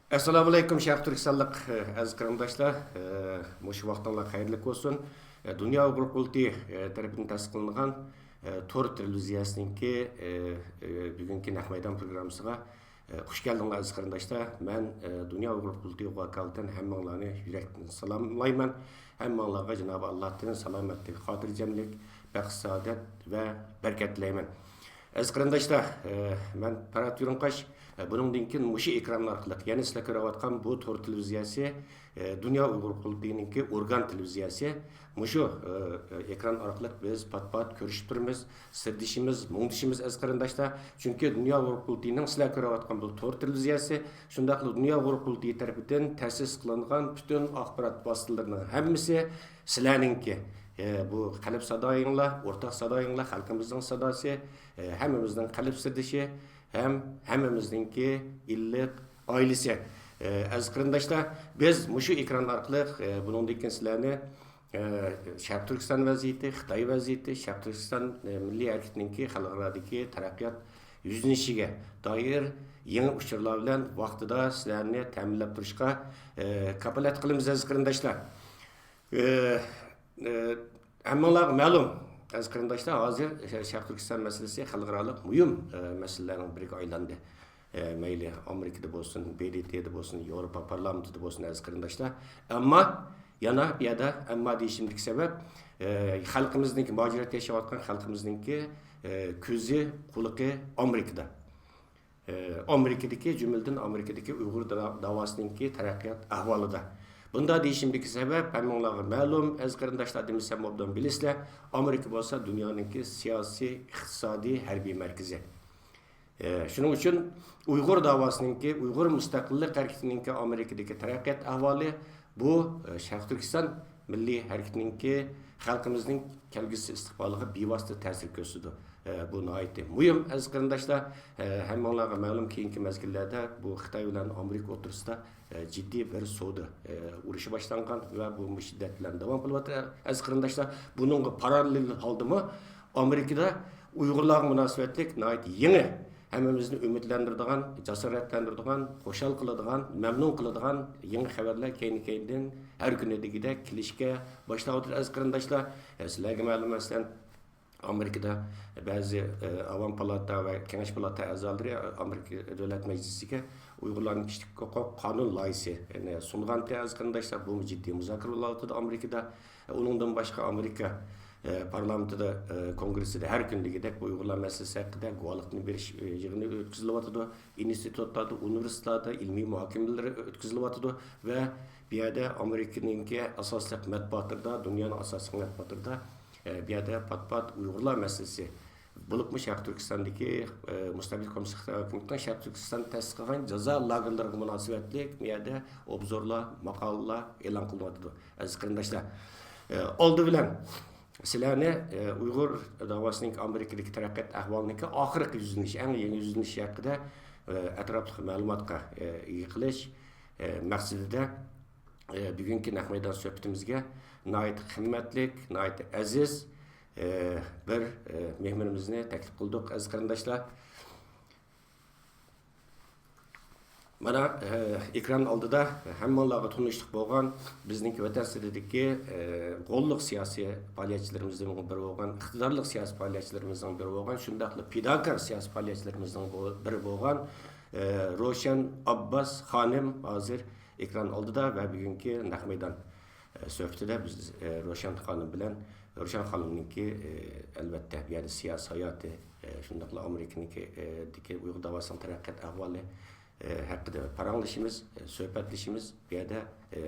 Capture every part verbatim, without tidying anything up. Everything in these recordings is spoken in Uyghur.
ئەسسالامۇئەلەيكۇم، شەرقىي تۈركىستانلىق، ئە، ئەزىز قېرىنداشلار. ئە، مۇشۇ ۋاقتىڭلار خەيرلىك بولسۇن. ئە، دۇنيا ئۇيغۇر قۇرۇلتىيى، ئە، تەرىپىدىن تەسىس قىلىنغان، ئە، تور تېلېۋىزىيەسىنىڭكى، ئە، ئە، بۈگۈنكى نەق مەيدان پروگراممىسىغا، ئە، خۇش كەلدىڭلار، ئەزىز قېرىنداشلار. مەن، ئە، دۇنيا ئۇيغۇر قۇرۇلتىيىغا ۋاكالىتەن ھەممىڭلارنى يۈرەكتىن سالاملايمەن. ھەممىڭلارغا جانابى ئاللادىن سالامەتلىك، خاتىرجەملىك، بەخت-سائادەت ۋە بەرىكەت تىلەيمەن. ئەزىز قېرىنداشلار، ئە، مەن پەرھات يۇرۇنقاش، ئە، بۇنىڭدىن كېيىن مۇشۇ ئېكران ئارقىلىق، يەنى سىلەر كۆرۈۋاتقان بۇ تور تېلېۋىزىيەسى، ئە، دۇنيا ئۇيغۇر قۇرۇلتىيىنىڭكى ئورگان تېلېۋىزىيەسى. مۇشۇ، ئە، ئە، ئېكران ئارقىلىق بىز پات-پات كۆرۈشۈپ تۇرىمىز، سىردىشىمىز، مۇڭدىشىمىز، ئەزىز قېرىنداشلار. چۈنكى دۇنيا ئۇيغۇر قۇرۇلتىيىنىڭ سىلەر كۆرۈۋاتقان بۇ تور تېلېۋىزىيەسى، شۇنداقلا دۇنيا ئۇيغۇر قۇرۇلتىيى تەرىپىدىن تەسىس قىلىنغان پۈتۈن ئاخبارات ۋاسىتىلىرىنىڭ ھەممىسى سىلەرنىڭكى. ئە، بۇ قەلب سادايىڭلار، ئورتاق سادايىڭلار، خەلقىمىزنىڭ ساداسى، ئە، ھەممىمىزنىڭ قەلب سىردىشى ھەم ھەممىمىزنىڭكى ئىللىق ئائىلىسى. ئە، ئەزىز قېرىنداشلار، بىز مۇشۇ ئېكران ئارقىلىق، ئە، بۇنىڭدىن كېيىن سىلەرنى، ئە، شەرقىي تۈركىستان ۋەزىيىتى، خىتاي ۋەزىيىتى، شەرقىي تۈركىستان، ئە، مىللىي ھەرىكىتىنىڭكى خەلقئارادىكى تەرەققىيات يۈزلىنىشىگە دائىر يېڭى ئۇچۇرلار بىلەن ۋاقتىدا سىلەرنى تەمىنلەپ تۇرۇشقا، ئە، كاپالەتلىك قىلىمىز، ئەزىز قېرىنداشلار. ئە، ئە، ھەممىڭلارغا مەلۇم، ئەزىز قېرىنداشلار، ھازىر شەرقىي تۈركىستان مەسىلىسى خەلقئارالىق مۇھىم، ئە، مەسىلىلەرنىڭ بىرىگە ئايلاندى. ئە، مەيلى ئامېرىكىدا بولسۇن، ب د ت دا بولسۇن، ياۋروپا پارلامېنتىدا بولسۇن، ئەزىز قېرىنداشلار. ئەمما يەنە بۇ يەردە ئەمما دېيىشىمدىكى سەۋەب، ئە، خەلقىمىزنىڭكى، مۇھاجىرەتتە ياشاۋاتقان خەلقىمىزنىڭكى، ئە، كۆزى، قۇلىقى ئامېرىكىدا. ئامېرىكىدىكى، جۈملىدىن ئامېرىكىدىكى ئۇيغۇر دا-، داۋاسىنىڭكى تەرەققىيات ئەھۋالىدا. بۇنداق دېيىشىمدىكى سەۋەب، ھەممىڭلارغا مەلۇم، ئەزىز قېرىنداشلار، دېمىسەم ئوبدان بىلىسىلەر، ئامېرىكا بولسا دۇنيانىڭكى سىياسىي، ئىقتىسادىي، ھەربىي مەركىزى. ئە، شۇنىڭ ئۈچۈن ئۇيغۇر داۋاسىنىڭكى، ئۇيغۇر مۇستەقىللىق ھەرىكىتىنىڭكى ئامېرىكىدىكى تەرەققىيات ئەھۋالى، بۇ، ئە، شەرقىي تۈركىستان مىللىي ھەرىكىتىنىڭكى خەلقىمىزنىڭ كەلگۈسى ئىستىقبالىغا بىۋاسىتە تەسىر كۆرسىتىدۇ. ئە، بۇ ناھايىتى مۇھىم، ئەزىز قېرىنداشلار. ئە، ھەممىڭلارغا مەلۇم، كېيىنكى مەزگىللەردە بۇ خىتاي بىلەن ئامېرىكا ئوتتۇرىسىدا، ئە، جىددىي بىر سودا، ئە، ئۇرۇشى باشلانغان ۋە بۇ شىددەت بىلەن داۋام قىلىۋاتىدۇ، ئەزىز قېرىنداشلار. بۇنىڭغا پاراللېل ھالدىمۇ ئامېرىكىدا ئۇيغۇرلارغا مۇناسىۋەتلىك ناھايىتى يېڭى، ھەممىمىزنى ئۈمىدلەندۈرىدىغان، جاسارەتلەندۈرىدىغان، خۇشال قىلىدىغان، مەمنۇن قىلىدىغان يېڭى خەۋەرلەر كەينى-كەينىدىن ھەر كۈنى دېگۈدەك كېلىشكە باشلاۋاتىدۇ، ئەزىز قېرىنداشلار. ئە، سىلەرگە مەلۇم، مەسىلەن، ئامېرىكىدا بەزى، ئە، ئاۋام پالاتا ۋە كېڭەش پالاتا ئەزالىرى ئامېرىكا دۆلەت مەجلىسىگە ئۇيغۇرلارنىڭ كىشىلىك ھوقۇق قانۇن لايىھىسىنى سۇنغانتى، ئەزىز قېرىنداشلار. بۇمۇ جىددىي مۇزاكىرە بولۇۋاتىدۇ ئامېرىكىدا. ئۇنىڭدىن باشقا ئامېرىكا، ئە، پارلامېنتىدا، ئە، كونگرېسسىدا ھەر كۈن دېگۈدەك بۇ ئۇيغۇرلار مەسىلىسى ھەققىدە گۇۋاھلىقنى بېرىش، ئە، يىغىنى ئۆتكۈزۈلۈۋاتىدۇ. ئىنستىتۇتلاردا، ئۇنىۋېرسىتېتلاردا ئىلمىي مۇھاكىمىلىرى ئۆتكۈزۈلۈۋاتىدۇ ۋە بۇ يەردە ئامېرىكىنىڭكى ئاساسلىق مەتبۇئاتلىرىدا، دۇنيانىڭ ئاساسلىق مەتبۇئاتلىرىدا، ئە، بۇ يەردە پات-پات ئۇيغۇرلار مەسىلىسى، بولۇپمۇ شەرقىي تۈركىستاندىكى، ئە، مۇستەبىت كوممۇنىست خىتاي ھۆكۈمىتىنىڭ شەرقىي تۈركىستان تەسىس قىلغان جازا لاگېرلىرىغا مۇناسىۋەتلىك بۇ يەردە ئوبزورلار، ماقالىلەر ئېلان قىلىنىۋاتىدۇ، ئەزىز قېرىنداشلار. ئە، ئالدى بىلەن سىلەرنى، ئە، ئۇيغۇر داۋاسىنىڭ ئامېرىكىدىكى تەرەققىيات ئەھۋالىنىڭكى ئاخىرقى يۈزلىنىشى، ئەڭ يېڭى يۈزلىنىشى ھەققىدە، ئە، ئەتراپلىق مەلۇماتقا، ئە، ئىگە قىلىش، ئە، مەقسىتىدە، ئە، بۈگۈنكى نەق مەيدان سۆھبىتىمىزگە ناھايىتى قىممەتلىك، ناھايىتى ئەزىز، ئە، بىر، ئە، مېھمىنىمىزنى تەكلىپ قىلدۇق، ئەزىز قېرىنداشلار. مانا، ئە، ئېكران ئالدىدا ھەممىڭلارغا تونۇشلۇق بولغان بىزنىڭكى ۋەتەن سىرتىدىكى، ئە، غوللۇق سىياسىي پائالىيەتچىلىرىمىزنىڭ بىرى بولغان، ئىقتىدارلىق سىياسىي پائالىيەتچىلىرىمىزنىڭ بىرى بولغان، شۇنداقلا پىداكار سىياسىي پائالىيەتچىلىرىمىزنىڭ بو-، بىرى بولغان، ئە، روشەن ئابباس خانىم ھازىر ئېكران ئالدىدا ۋە بۈگۈنكى نەق مەيدان، ئە، سۆھبىتىدە بىز، ئە، روشەن خانىم بىلەن، روشەن خانىمنىڭكى، ئە، ئەلۋەتتە، بۇ يەردە سىياسىي ھاياتى، ئە، شۇنداقلا ئامېرىكىنىڭكى، ئە، دىكى ئۇيغۇر داۋاسىنىڭ تەرەققىيات ئەھۋالى، ئە، ھەققىدە پاراڭلىشىمىز، ئە، سۆھبەتلىشىمىز. بۇ يەردە، ئە،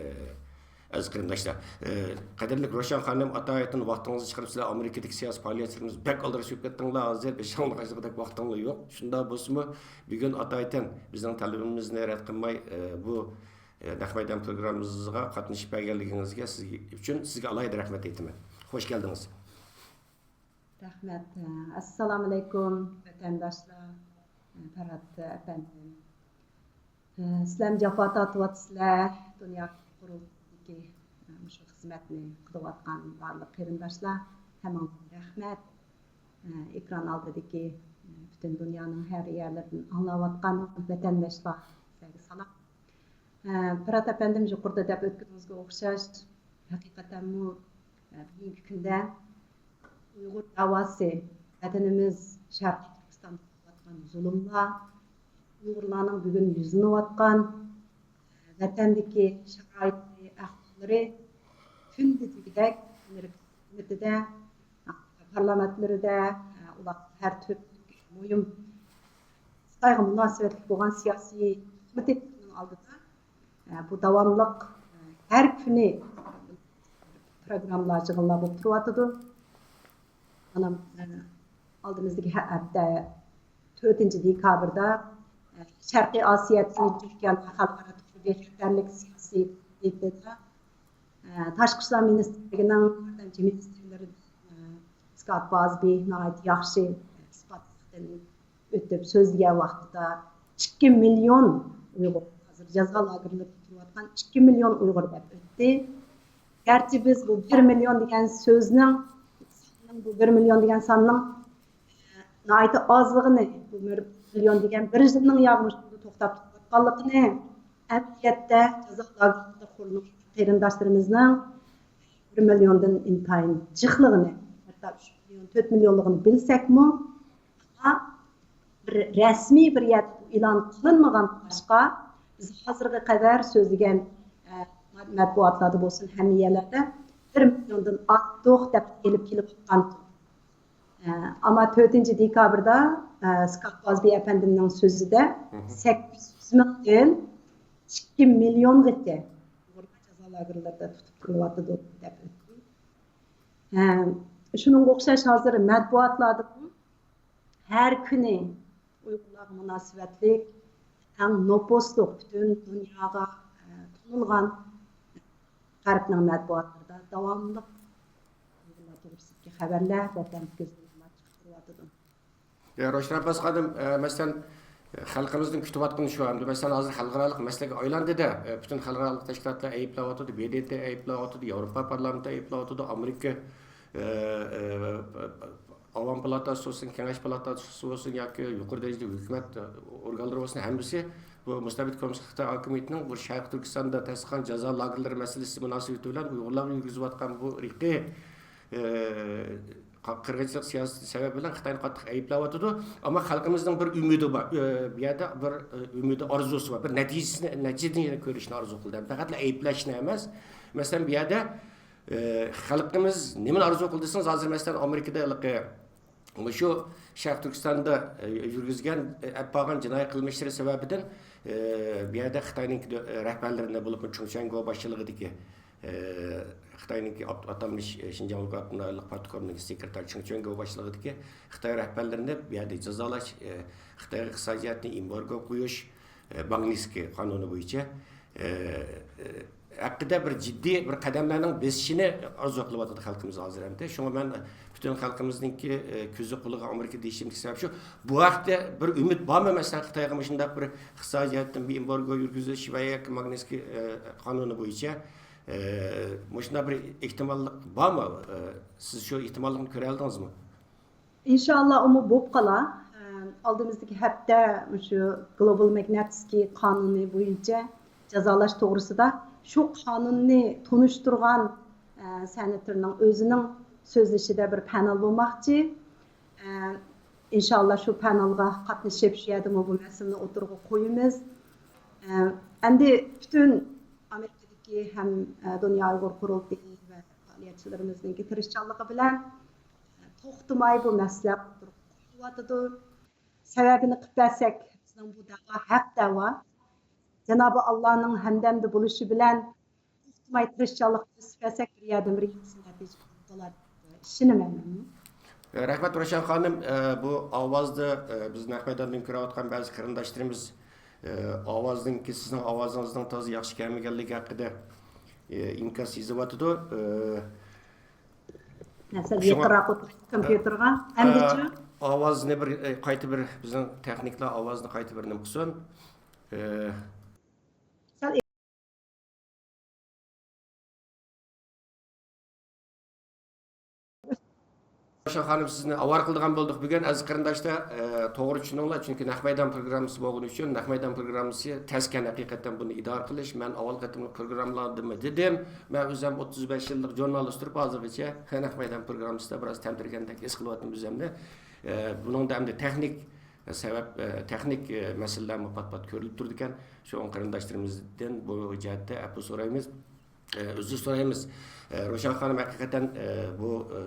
ئەزىز قېرىنداشلار، ئە، قەدىرلىك روشەن خانىم، ئاتايىتىن ۋاقتىڭىزنى چىقىرىپ، سىلەر ئامېرىكىدىكى سىياسىي پائالىيەتچىلىرىمىز بەك ئالدىراش بولۇپ كەتتىڭلار، ھازىر بېشىڭلارغا ئاچىدىغۇدەك ۋاقتىڭلار يوق. شۇنداق بولسىمۇ، بۈگۈن ئاتايىتىن بىزنىڭ تەلىپىمىزنى رەت قىلماي، ئە، بۇ، ئە، نەق مەيدان پروگراممىمىزغا قاتنىشىپ بەرگەنلىكىڭىزگە سىز ئۈچۈن سىزگە ئالاھىدە رەھمەت ئېيتىمەن. خوش كەلدىڭىز. رەھمەت. ئەسسالامۇئەلەيكۇم، ۋەتەنداشلار، پەرھات ئەپەندىم. سىلەرمۇ جاپا تارتىۋاتىسىلەر، دۇنيا قۇرۇلتىيىدىكى مۇشۇ خىزمەتنى قىلىۋاتقان بارلىق قېرىنداشلار، ھەممىڭلارغا رەھمەت. ئېكران ئالدىدىكى پۈتۈن دۇنيانىڭ ھەر يەرلىرىدىن ئاڭلاۋاتقان ۋەتەنداشلار، سىلەرگە سالام. ئە، پىرات ئەپەندىم يۇقىرىدا دەپ ئۆتكىنىڭىزگە ئوخشاش، ھەقىقەتەنمۇ، ئە، بۈگۈنكى كۈندە ئۇيغۇر داۋاسى، ۋەتىنىمىز شەرقىي تۈركىستاندا قىلىۋاتقان زۇلۇملار، ئۇيغۇرلارنىڭ بۈگۈن يۈزلىنىۋاتقان، ئە، ۋەتەندىكى شارائىتى، ئەھۋاللىرى كۈندە دېگۈدەك ئامېرىكا ھۆكۈمىتىدە، پارلامېنتلىرىدە، ئۇلار ھەر تۈرلۈك مۇھىم خىتايغا مۇناسىۋەتلىك بولغان سىياسىي كومىتېتلارنىڭ ئالدىدا، بۇ داۋاملىق، ھەر كۈنى پروگراممىلار، يىغىنلار بولۇپ تۇرۇۋاتىدۇ. مانا، ئالدىمىزدىكى ھە-، ھەپتە تۆتىنچى دېكابىردا، شەرقىي ئاسىيا، تىنچ ئوكيان ۋە خەلقئارا تۇرۇق بىخەتەرلىك سىياسىي ھەرىكىتىدە، تاشقى ئىشلار مىنىستىرلىكىنىڭ ياردەمچى مىنىستىرلىرى، سكات بازبى ناھايىتى ياخشى ئىسپاتلاردىن ئۆتۈپ سۆزلىگەن ۋاقتىدا، ئىككى مىليون ئۇيغۇر ھازىر جازا لاگېرلىرىدا تۇرۇۋاتقان ئىككى مىليون ئۇيغۇر دەپ ئۆتتى. گەرچە بىز بۇ بىر مىليون دېگەن سۆزنىڭ، بۇ بىر مىليون دېگەن ساننىڭ ناھايىتى ئازلىقىنى، بۇ بىر مىليون دېگەن بىر يىلنىڭ ياغمۇشىدا توختاپ تۇرۇۋاتقانلىقىنى، ئەمەلىيەتتە جازا لاگېرلىرىدا قورۇلغان قېرىنداشلىرىمىزنىڭ بىر مىليوندىن ئىنتايىن جىقلىقىنى، ھەتتا ئۈچ مىليون، تۆت مىليونلۇقىنى بىلسەكمۇ، ئەمما بىر رەسمىي بىر يەردە بۇ ئېلان قىلىنمىغان بولغاچقا، بىز ھازىرغا قەدەر سۆزلىگەن، ئە، مەتبۇئاتلاردا بولسۇن، ھەممە يەرلەردە بىر مىليوندىن ئارتۇق دەپ ئېلىپ كېلىۋاتقان. ئە، ئەمما تۆتىنچى دېكابىردا، ئە، سكات بازبى ئەپەندىمنىڭ سۆزىدە، مھم، سەككىز يۈز مىڭدىن ئىككى مىليونغىچە ئۇيغۇرلار جازا لاگېرلىرىدا تۇتۇپ تۇرۇلۇۋاتىدۇ دەپ ئۆتتى. ئە، شۇنىڭغا ئوخشاش ھازىر مەتبۇئاتلاردىمۇ ھەر كۈنى ئۇيغۇرلارغا مۇناسىۋەتلىك ئەڭ نوپۇسلۇق، پۈتۈن دۇنياغا، ئە، تونۇلغان غەربنىڭ مەتبۇئاتلىرىدا داۋاملىق ئۇيغۇرلار توغرىسىدىكى خەۋەرلەر، ۋەتەندىكى زۇلۇملار چىقىپ تۇرۇۋاتىدۇ. يا، روشەن ئابباس خانىم، ئە، مەسىلەن، خەلقىمىزنىڭ كۈتۈۋاتقىنى شۇ. ئەمدى، مەسىلەن، ھازىر خەلقئارالىق مەسىلىگە ئايلاندى-دە، ئە، پۈتۈن خەلقئارالىق تەشكىلاتلار ئەيىبلەۋاتىدۇ، ب د ت ئەيىبلەۋاتىدۇ، ياۋروپا پارلامېنتى ئەيىبلەۋاتىدۇ، ئامېرىكا، ئە، ئە، ئاۋام پالاتاسى بولسۇن، كېڭەش پالاتاسى بولسۇن ياكى يۇقىرى دەرىجىدە ھۆكۈمەت ئورگانلىرى بولسۇن، ھەممىسى بۇ مۇستەبىت كوممۇنىست خىتاي ھاكىمىيىتىنىڭ بۇ شەرقىي تۈركىستاندا تەسىس قىلغان جازا لاگېرلىرى مەسىلىسى مۇناسىۋىتى بىلەن ئۇيغۇرلارغا يۈرگۈزۈۋاتقان بۇ ئىرقىي، ئە، قىرغىنچىلىق سىياسىتى سەۋەبى بىلەن خىتاينى قاتتىق ئەيىبلەۋاتىدۇ. ئەمما خەلقىمىزنىڭ بىر ئۈمىدى بار. ئە، بۇ يەردە بىر، ئە، ئۈمىدى، ئارزۇسى بار. بىر نەتىجىسىنى، نەتىجىنى كۆرۈشنى ئارزۇ قىلىدۇ. پەقەتلا ئەيىبلەشنى ئەمەس. مەسىلەن، بۇ يەردە ئى، خەلقىمىز نېمىنى ئارزۇ قىلدى دېسىڭىز، ھازىر مەسىلەن، ئامېرىكىدا ھېلىقى مۇشۇ شەرقىي تۈركىستاندا، ئى، يۈرگۈزگەن، ئى، ئەپ بارغان جىنايى قىلمىشلىرى سەۋەبىدىن، ئى، بۇ يەردە خىتاينىڭكى دۆ-، رەھبەرلىرىنى، بولۇپمۇ چېڭ چۈەنگو باشچىلىقىدىكى، ئى، خىتاينىڭكى ئاپ-، ئاتالمىش، ئى، شىنجاڭ ئۇيغۇر ئاپتونوم رايونلۇق پارتكومنىڭ سېكرېتارى چېڭ چۈەنگو باشچىلىقىدىكى خىتاي رەھبەرلىرىنى بۇ يەردە جازالاش، ئى، خىتايغا ئىقتىسادىي جەھەتتىن ئېمبارگو قويۇش، ئى، ماگنىتسكىي قانۇنى بويىچە، ئى، ئى، ھەققىدە بىر جىددىي بىر قەدەملەرنىڭ بېسىشىنى ئارزۇ قىلىۋاتىدۇ خەلقىمىز ھازىر ئەمدى. شۇڭا مەن پۈتۈن خەلقىمىزنىڭكى، ئى، كۆزى قۇلىقى ئامېرىكا دېيىشىمدىكى سەۋەب شۇ. بۇ ھەقتە بىر ئۈمىد بارمۇ؟ مەسىلەن، خىتايغا مۇشۇنداق بىر ئىقتىسادىي جەھەتتىن بىر ئېمبارگو يۈرگۈزۈش ۋە ياكى ماگنىتسكىي، ئى، قانۇنى بويىچە، ئى، مۇشۇنداق بىر ئېھتىماللىق بارمۇ؟ ئى، سىز شۇ ئېھتىماللىقنى كۆرەلىدىڭىزمۇ؟ ئىنشائاللا، ئۇمۇ بولۇپ قالا. ئە، ئالدىمىزدىكى ھەپتە مۇشۇ گلوبال ماگنىتسكىي قانۇنى بويىچە جازالاش توغرىسىدا شۇ قانۇننى تونۇشتۇرغان، ئە، سېناتورنىڭ ئۆزىنىڭ سۆزلىشىدە بىر پانېل بولماقچى. ئە، ئىنشائاللا، شۇ پانېلغا قاتنىشىپ، شۇ يەردىمۇ بۇ مەسىلىنى ئوتتۇرىغا قويىمىز. ئە، ئەمدى پۈتۈن ئامېرىكىدىكى ھەم، ئە، دۇنيا ئۇيغۇر قۇرۇلتىيى ۋە پائالىيەتچىلىرىمىزنىڭكى تىرىشچانلىقى بىلەن، توختىماي بۇ مەسىلە ئوتتۇرىغا قويۇلۇۋاتىدۇ. سەۋەبىنى قىلىپ بەرسەك، بىزنىڭ بۇ دەۋا ھەق دەۋا. جانابى ئاللانىڭ ھەمدەمدە بولۇشى بىلەن، توختىماي تىرىشچانلىق كۆرسىتىپ بەرسەك، بىر يەردىن بىر ياخشى نەتىجە بولار دەپ ئىشىنىمەن مەن. رەھمەت، روشەن خانىم. ئە، بۇ ئاۋازدا، ئە، بىز نەق مەيداندىن كۆرۈۋاتقان بەزى قېرىنداشلىرىمىز، ئە، ئاۋازنىڭكى، سىزنىڭ ئاۋازىڭىزنىڭ تازا ياخشى كەلمىگەنلىكى ھەققىدە، ئە، ئىنكاس يېزىۋاتىدۇ. ئە، مەن سەل شۇڭا، يېقىنراق ئولتۇرۇپ كومپيۇتېرغا. ئە، ئەمدىچۇ؟ ئاۋازنى بىر، ئە، قايتا بىر، بىزنىڭ تېخنىكلار ئاۋازنى قايتا بىر نېمە قىلسۇن. ئە، سەل روشەن خانىم، سىزنى ئاۋارە قىلىدىغان بولدۇق بۈگۈن. ئەزىز قېرىنداشلار، ئە، توغرا چۈشىنىڭلار، چۈنكى نەق مەيدان پروگراممىسى بولغىنى ئۈچۈن، نەق مەيدان پروگراممىسى تەسكەن ھەقىقەتەن بۇنى ئىدارە قىلىش. مەن ئاۋۋال قېتىملىق پروگراممىلاردىمۇ دېدىم. مەن ئۆزۈم ئوتتۇز بەش يىللىق ژۇرنالىست تۇرۇپ، ھازىرغىچە نەق مەيدان پروگراممىسىدا بىراز تەمتىرىگەندەك ھېس قىلىۋاتىمەن ئۆزۈمنى. ئە، بۇنىڭدا ئەمدى تېخنىك سەۋەب، ئە، تېخنىك، ئە، مەسىلىلەرمۇ پات-پات كۆرۈلۈپ تۇرىدىكەن. شۇڭا قېرىنداشلىرىمىزدىن بۇ جەھەتتە ئەپۇ سورايمىز. ئە، ئۆزى سورايمىز. ئە، روشەن خانىم، ھەقىقەتەن، ئە، بۇ، ئە،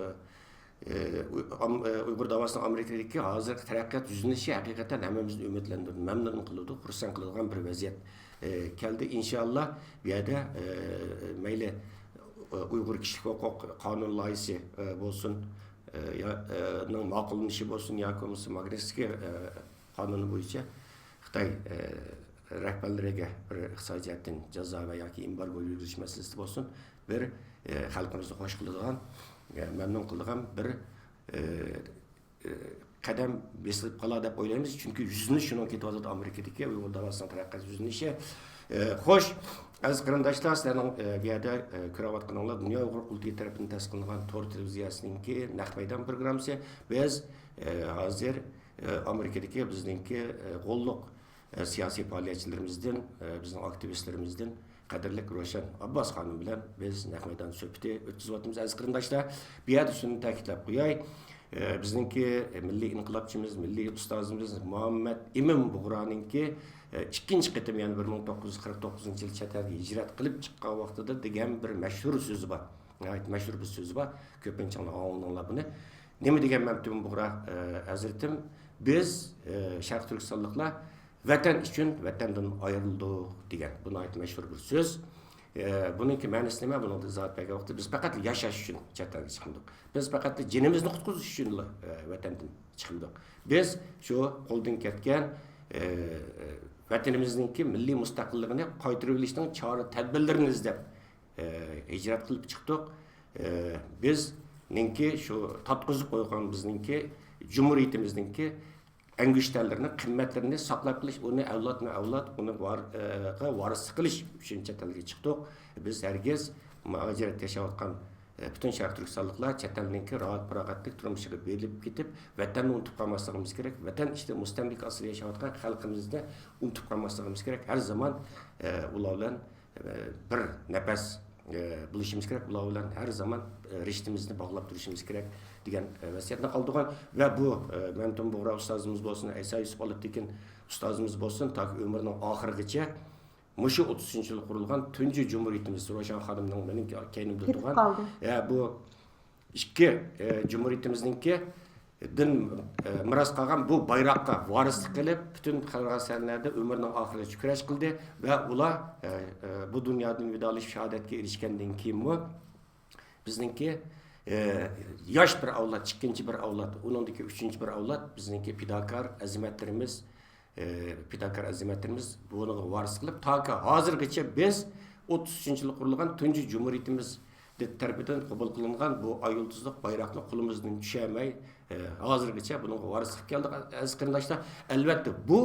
ئە، ئۇ-، ئام-، ئە، ئۇيغۇر داۋاسىنىڭ ئامېرىكىدىكى ھازىرقى تەرەققىيات يۈزلىنىشى ھەقىقەتەن ھەممىمىزنى ئۈمىدلەندۈرىدۇ، مەمنۇن قىلىدۇ، خۇرسەن قىلىدىغان بىر ۋەزىيەت، ئە، كەلدى. ئىنشاللا، بۇ يەردە، ئە، مەيلى، ئە، ئۇيغۇر كىشىلىك ھوقۇق قانۇن لايىھىسى، ئە، بولسۇن، ئە، يا، ئە، نىڭ ماقۇللىنىشى بولسۇن ياكى بولمىسا ماگنىتسكىي، ئە، قانۇنى بويىچە خىتاي، ئە، رەھبەرلىرىگە بىر ئىقتىسادىي جەھەتتىن جازا ۋە ياكى ئېمبارگو يۈرگۈزۈش مەسىلىسىدە بولسۇن، بىر، ئە، خەلقىمىزنى خوش قىلىدىغان، ئە، مەمنۇن قىلىدىغان بىر، ئە، ئە، قەدەم بېسىلىپ قالار دەپ ئويلايمىز. چۈنكى يۈزلىنىش شۇنىڭ كېتىۋاتىدۇ، ئامېرىكىدىكى ئۇيغۇر داۋاسىنىڭ تەرەققىيات يۈزلىنىشى. ئە، خوش، ئەزىز قېرىنداشلار، سىلەرنىڭ، ئە، بۇ يەردە، ئە، كۆرۈۋاتقىنىڭلار دۇنيا ئۇيغۇر قۇرۇلتىيى تەرىپىدىن تەسىس قىلىنغان تور تېلېۋىزىيەسىنىڭكى نەق مەيدان پروگراممىسى. بىز، ئە، ھازىر، ئە، ئامېرىكىدىكى بىزنىڭكى، ئە، غوللۇق، ئە، سىياسىي پائالىيەتچىلىرىمىزدىن، ئە، بىزنىڭ ئاكتىۋىستلىرىمىزدىن قەدىرلىك روشەن ئابباس خانىم بىلەن بىز نەق مەيدان سۆھبىتى ئۆتكۈزۈۋاتىمىز. ئەزىز قېرىنداشلار، بۇ يەردە شۇنى تەكىتلەپ قوياي. ئە، بىزنىڭكى مىللىي ئىنقىلابچىمىز، مىللىي ئۇستازىمىز مۇھەممەد ئىمىن بۇغرانىڭكى، ئە، ئىككىنچى قېتىم، يەنى بىر مىڭ توققۇز يۈز قىرىق توققۇزىنچى يىل چەت ئەلگە ھىجرەت قىلىپ چىققان ۋاقتىدا دېگەن بىر مەشھۇر سۆزى بار. ناھايىتى مەشھۇر بىر سۆزى بار. كۆپىنچىڭلار ئاڭلىدىڭلار بۇنى. نېمە دېگەن مەمتىمىن بۇغرا، ئە، ھەزرىتىم؟ بىز، ئە، شەرقىي تۈركىستانلىقلار ۋەتەن ئۈچۈن ۋەتەندىن ئايرىلدۇق دېگەن. بۇ ناھايىتى مەشھۇر بىر سۆز. ئە، بۇنىڭكى مەنىسى نېمە؟ بۇنىڭدا ئىزاھات بەرگەن ۋاقىتتا بىز پەقەت ياشاش ئۈچۈن چەت ئەلگە چىقمىدۇق. بىز پەقەت جېنىمىزنى قۇتقۇزۇش ئۈچۈنلا، ئە، ۋەتەندىن چىقمىدۇق. بىز شۇ قولدىن كەتكەن، ئە، ۋەتىنىمىزنىڭكى مىللىي مۇستەقىللىقىنى قايتۇرۇۋېلىشنىڭ چارە تەدبىرلىرىنى ئىزدەپ، ئە، ھىجرەت قىلىپ چىقتۇق. ئە، بىزنىڭكى شۇ تارتقۇزۇپ قويغان بىزنىڭكى جۇمھۇرىيىتىمىزنىڭكى ئەڭگۈشتەرلىرىنى، قىممەتلىرىنى ساقلاپ قېلىش، ئۇنى ئەۋلادمۇ ئەۋلاد، ئۇنى ۋار-، ئە، غا ۋارىسلىق قىلىش ئۈچۈن چەت ئەلگە چىقتۇق. بىز ھەرگىز مۇھاجىرەتتە ياشاۋاتقان، ئە، پۈتۈن شەرقىي تۈركىستانلىقلار چەت ئەلنىڭكى راھەت، پاراغەتلىك تۇرمۇشىغا بېرىلىپ كېتىپ، ۋەتەننى ئۇنتۇپ قالماسلىقىمىز كېرەك. ۋەتەن ئىچىدە مۇستەملىكە ئاستىدا ياشاۋاتقان خەلقىمىزنى ئۇنتۇپ قالماسلىقىمىز كېرەك. ھەر زامان، ئە، ئۇلار بىلەن، ئە، بىر نەپەس، ئە، بولۇشىمىز كېرەك. ئۇلار بىلەن ھەر زامان، ئە، رىشتىمىزنى باغلاپ تۇرۇشىمىز كېرەك دېگەن، ئە، ۋەسىيەتنى قالدۇرغان. ۋە بۇ، ئە، مەمتىمىن بۇغرا ئۇستازىمىز بولسۇن، ئەيسا يۈسۈپ ئالپتېكىن ئۇستازىمىز بولسۇن، تاكى ئۆمرىنىڭ ئاخىرىغىچە مۇشۇ ئوتتۇز ئۈچىنچى يىلى قۇرۇلغان تۇنجى جۇمھۇرىيىتىمىز، روشەن خانىمنىڭ مېنىڭ كەينىمدە تۇرغان، ئە، بۇ ئىككى، ئە، جۇمھۇرىيىتىمىزنىڭكى دىن، ئە، مىراس قالغان بۇ بايراققا ۋارىسلىق قىلىپ، پۈتۈن خەلقئارا سەھنىلەردە ئۆمرىنىڭ ئاخىرىغىچە كۈرەش قىلدى ۋە ئۇلار، ئە، ئە، بۇ دۇنيادىن ۋىدالىشىپ شاھادەتكە ئېرىشكەندىن كېيىنمۇ بىزنىڭكى، ئە، ياش بىر ئەۋلاد، ئىككىنچى بىر ئەۋلاد، ئۇنىڭدىكى ئۈچىنچى بىر ئەۋلاد بىزنىڭكى پىداكار ئەزىمەتلىرىمىز، ئە، پىداكار ئەزىمەتلىرىمىز بۇنىڭغا ۋارىسلىق قىلىپ، تاكى ھازىرغىچە بىز ئوتتۇز ئۈچىنچى يىلى قۇرۇلغان تۇنجى جۇمھۇرىيىتىمىز تەرىپىدىن قوبۇل قىلىنغان بۇ ئاي يۇلتۇزلۇق بايراقنى قولىمىزدىن چۈشۈرمەي، ئە، ھازىرغىچە بۇنىڭغا ۋارىسلىق قىلىپ كەلدۇق، ئەزىز قېرىنداشلار. ئەلۋەتتە، بۇ،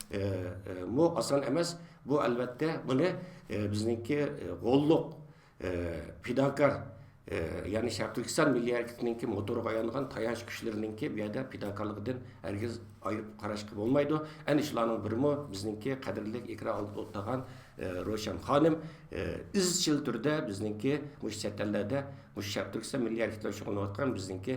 ئە، ئە، مۇ ئاسان ئەمەس. بۇ، ئەلۋەتتە، بۇنى، ئە، بىزنىڭكى، ئە، غوللۇق، ئە، پىداكار، ئە، يەنى شەرقىي تۈركىستان مىللىي ھەرىكىتىنىڭكى موتورىغا ئايلانغان تايانچ كۈچلىرىنىڭكى بۇ يەردە پىداكارلىقىدىن ھەرگىز ئايرىپ قاراشقا بولمايدۇ. ئەنە شۇلارنىڭ بىرىمۇ بىزنىڭكى قەدىرلىك ئېكران ئالدىدا ئولتۇرغان، ئە، روشەن خانىم، ئە، ئىزچىل تۈردە بىزنىڭكى مۇشۇ چەت ئەللەردە، مۇشۇ شەرقىي تۈركىستان مىللىي ھەرىكىتى بىلەن شۇغۇللىنىۋاتقان بىزنىڭكى،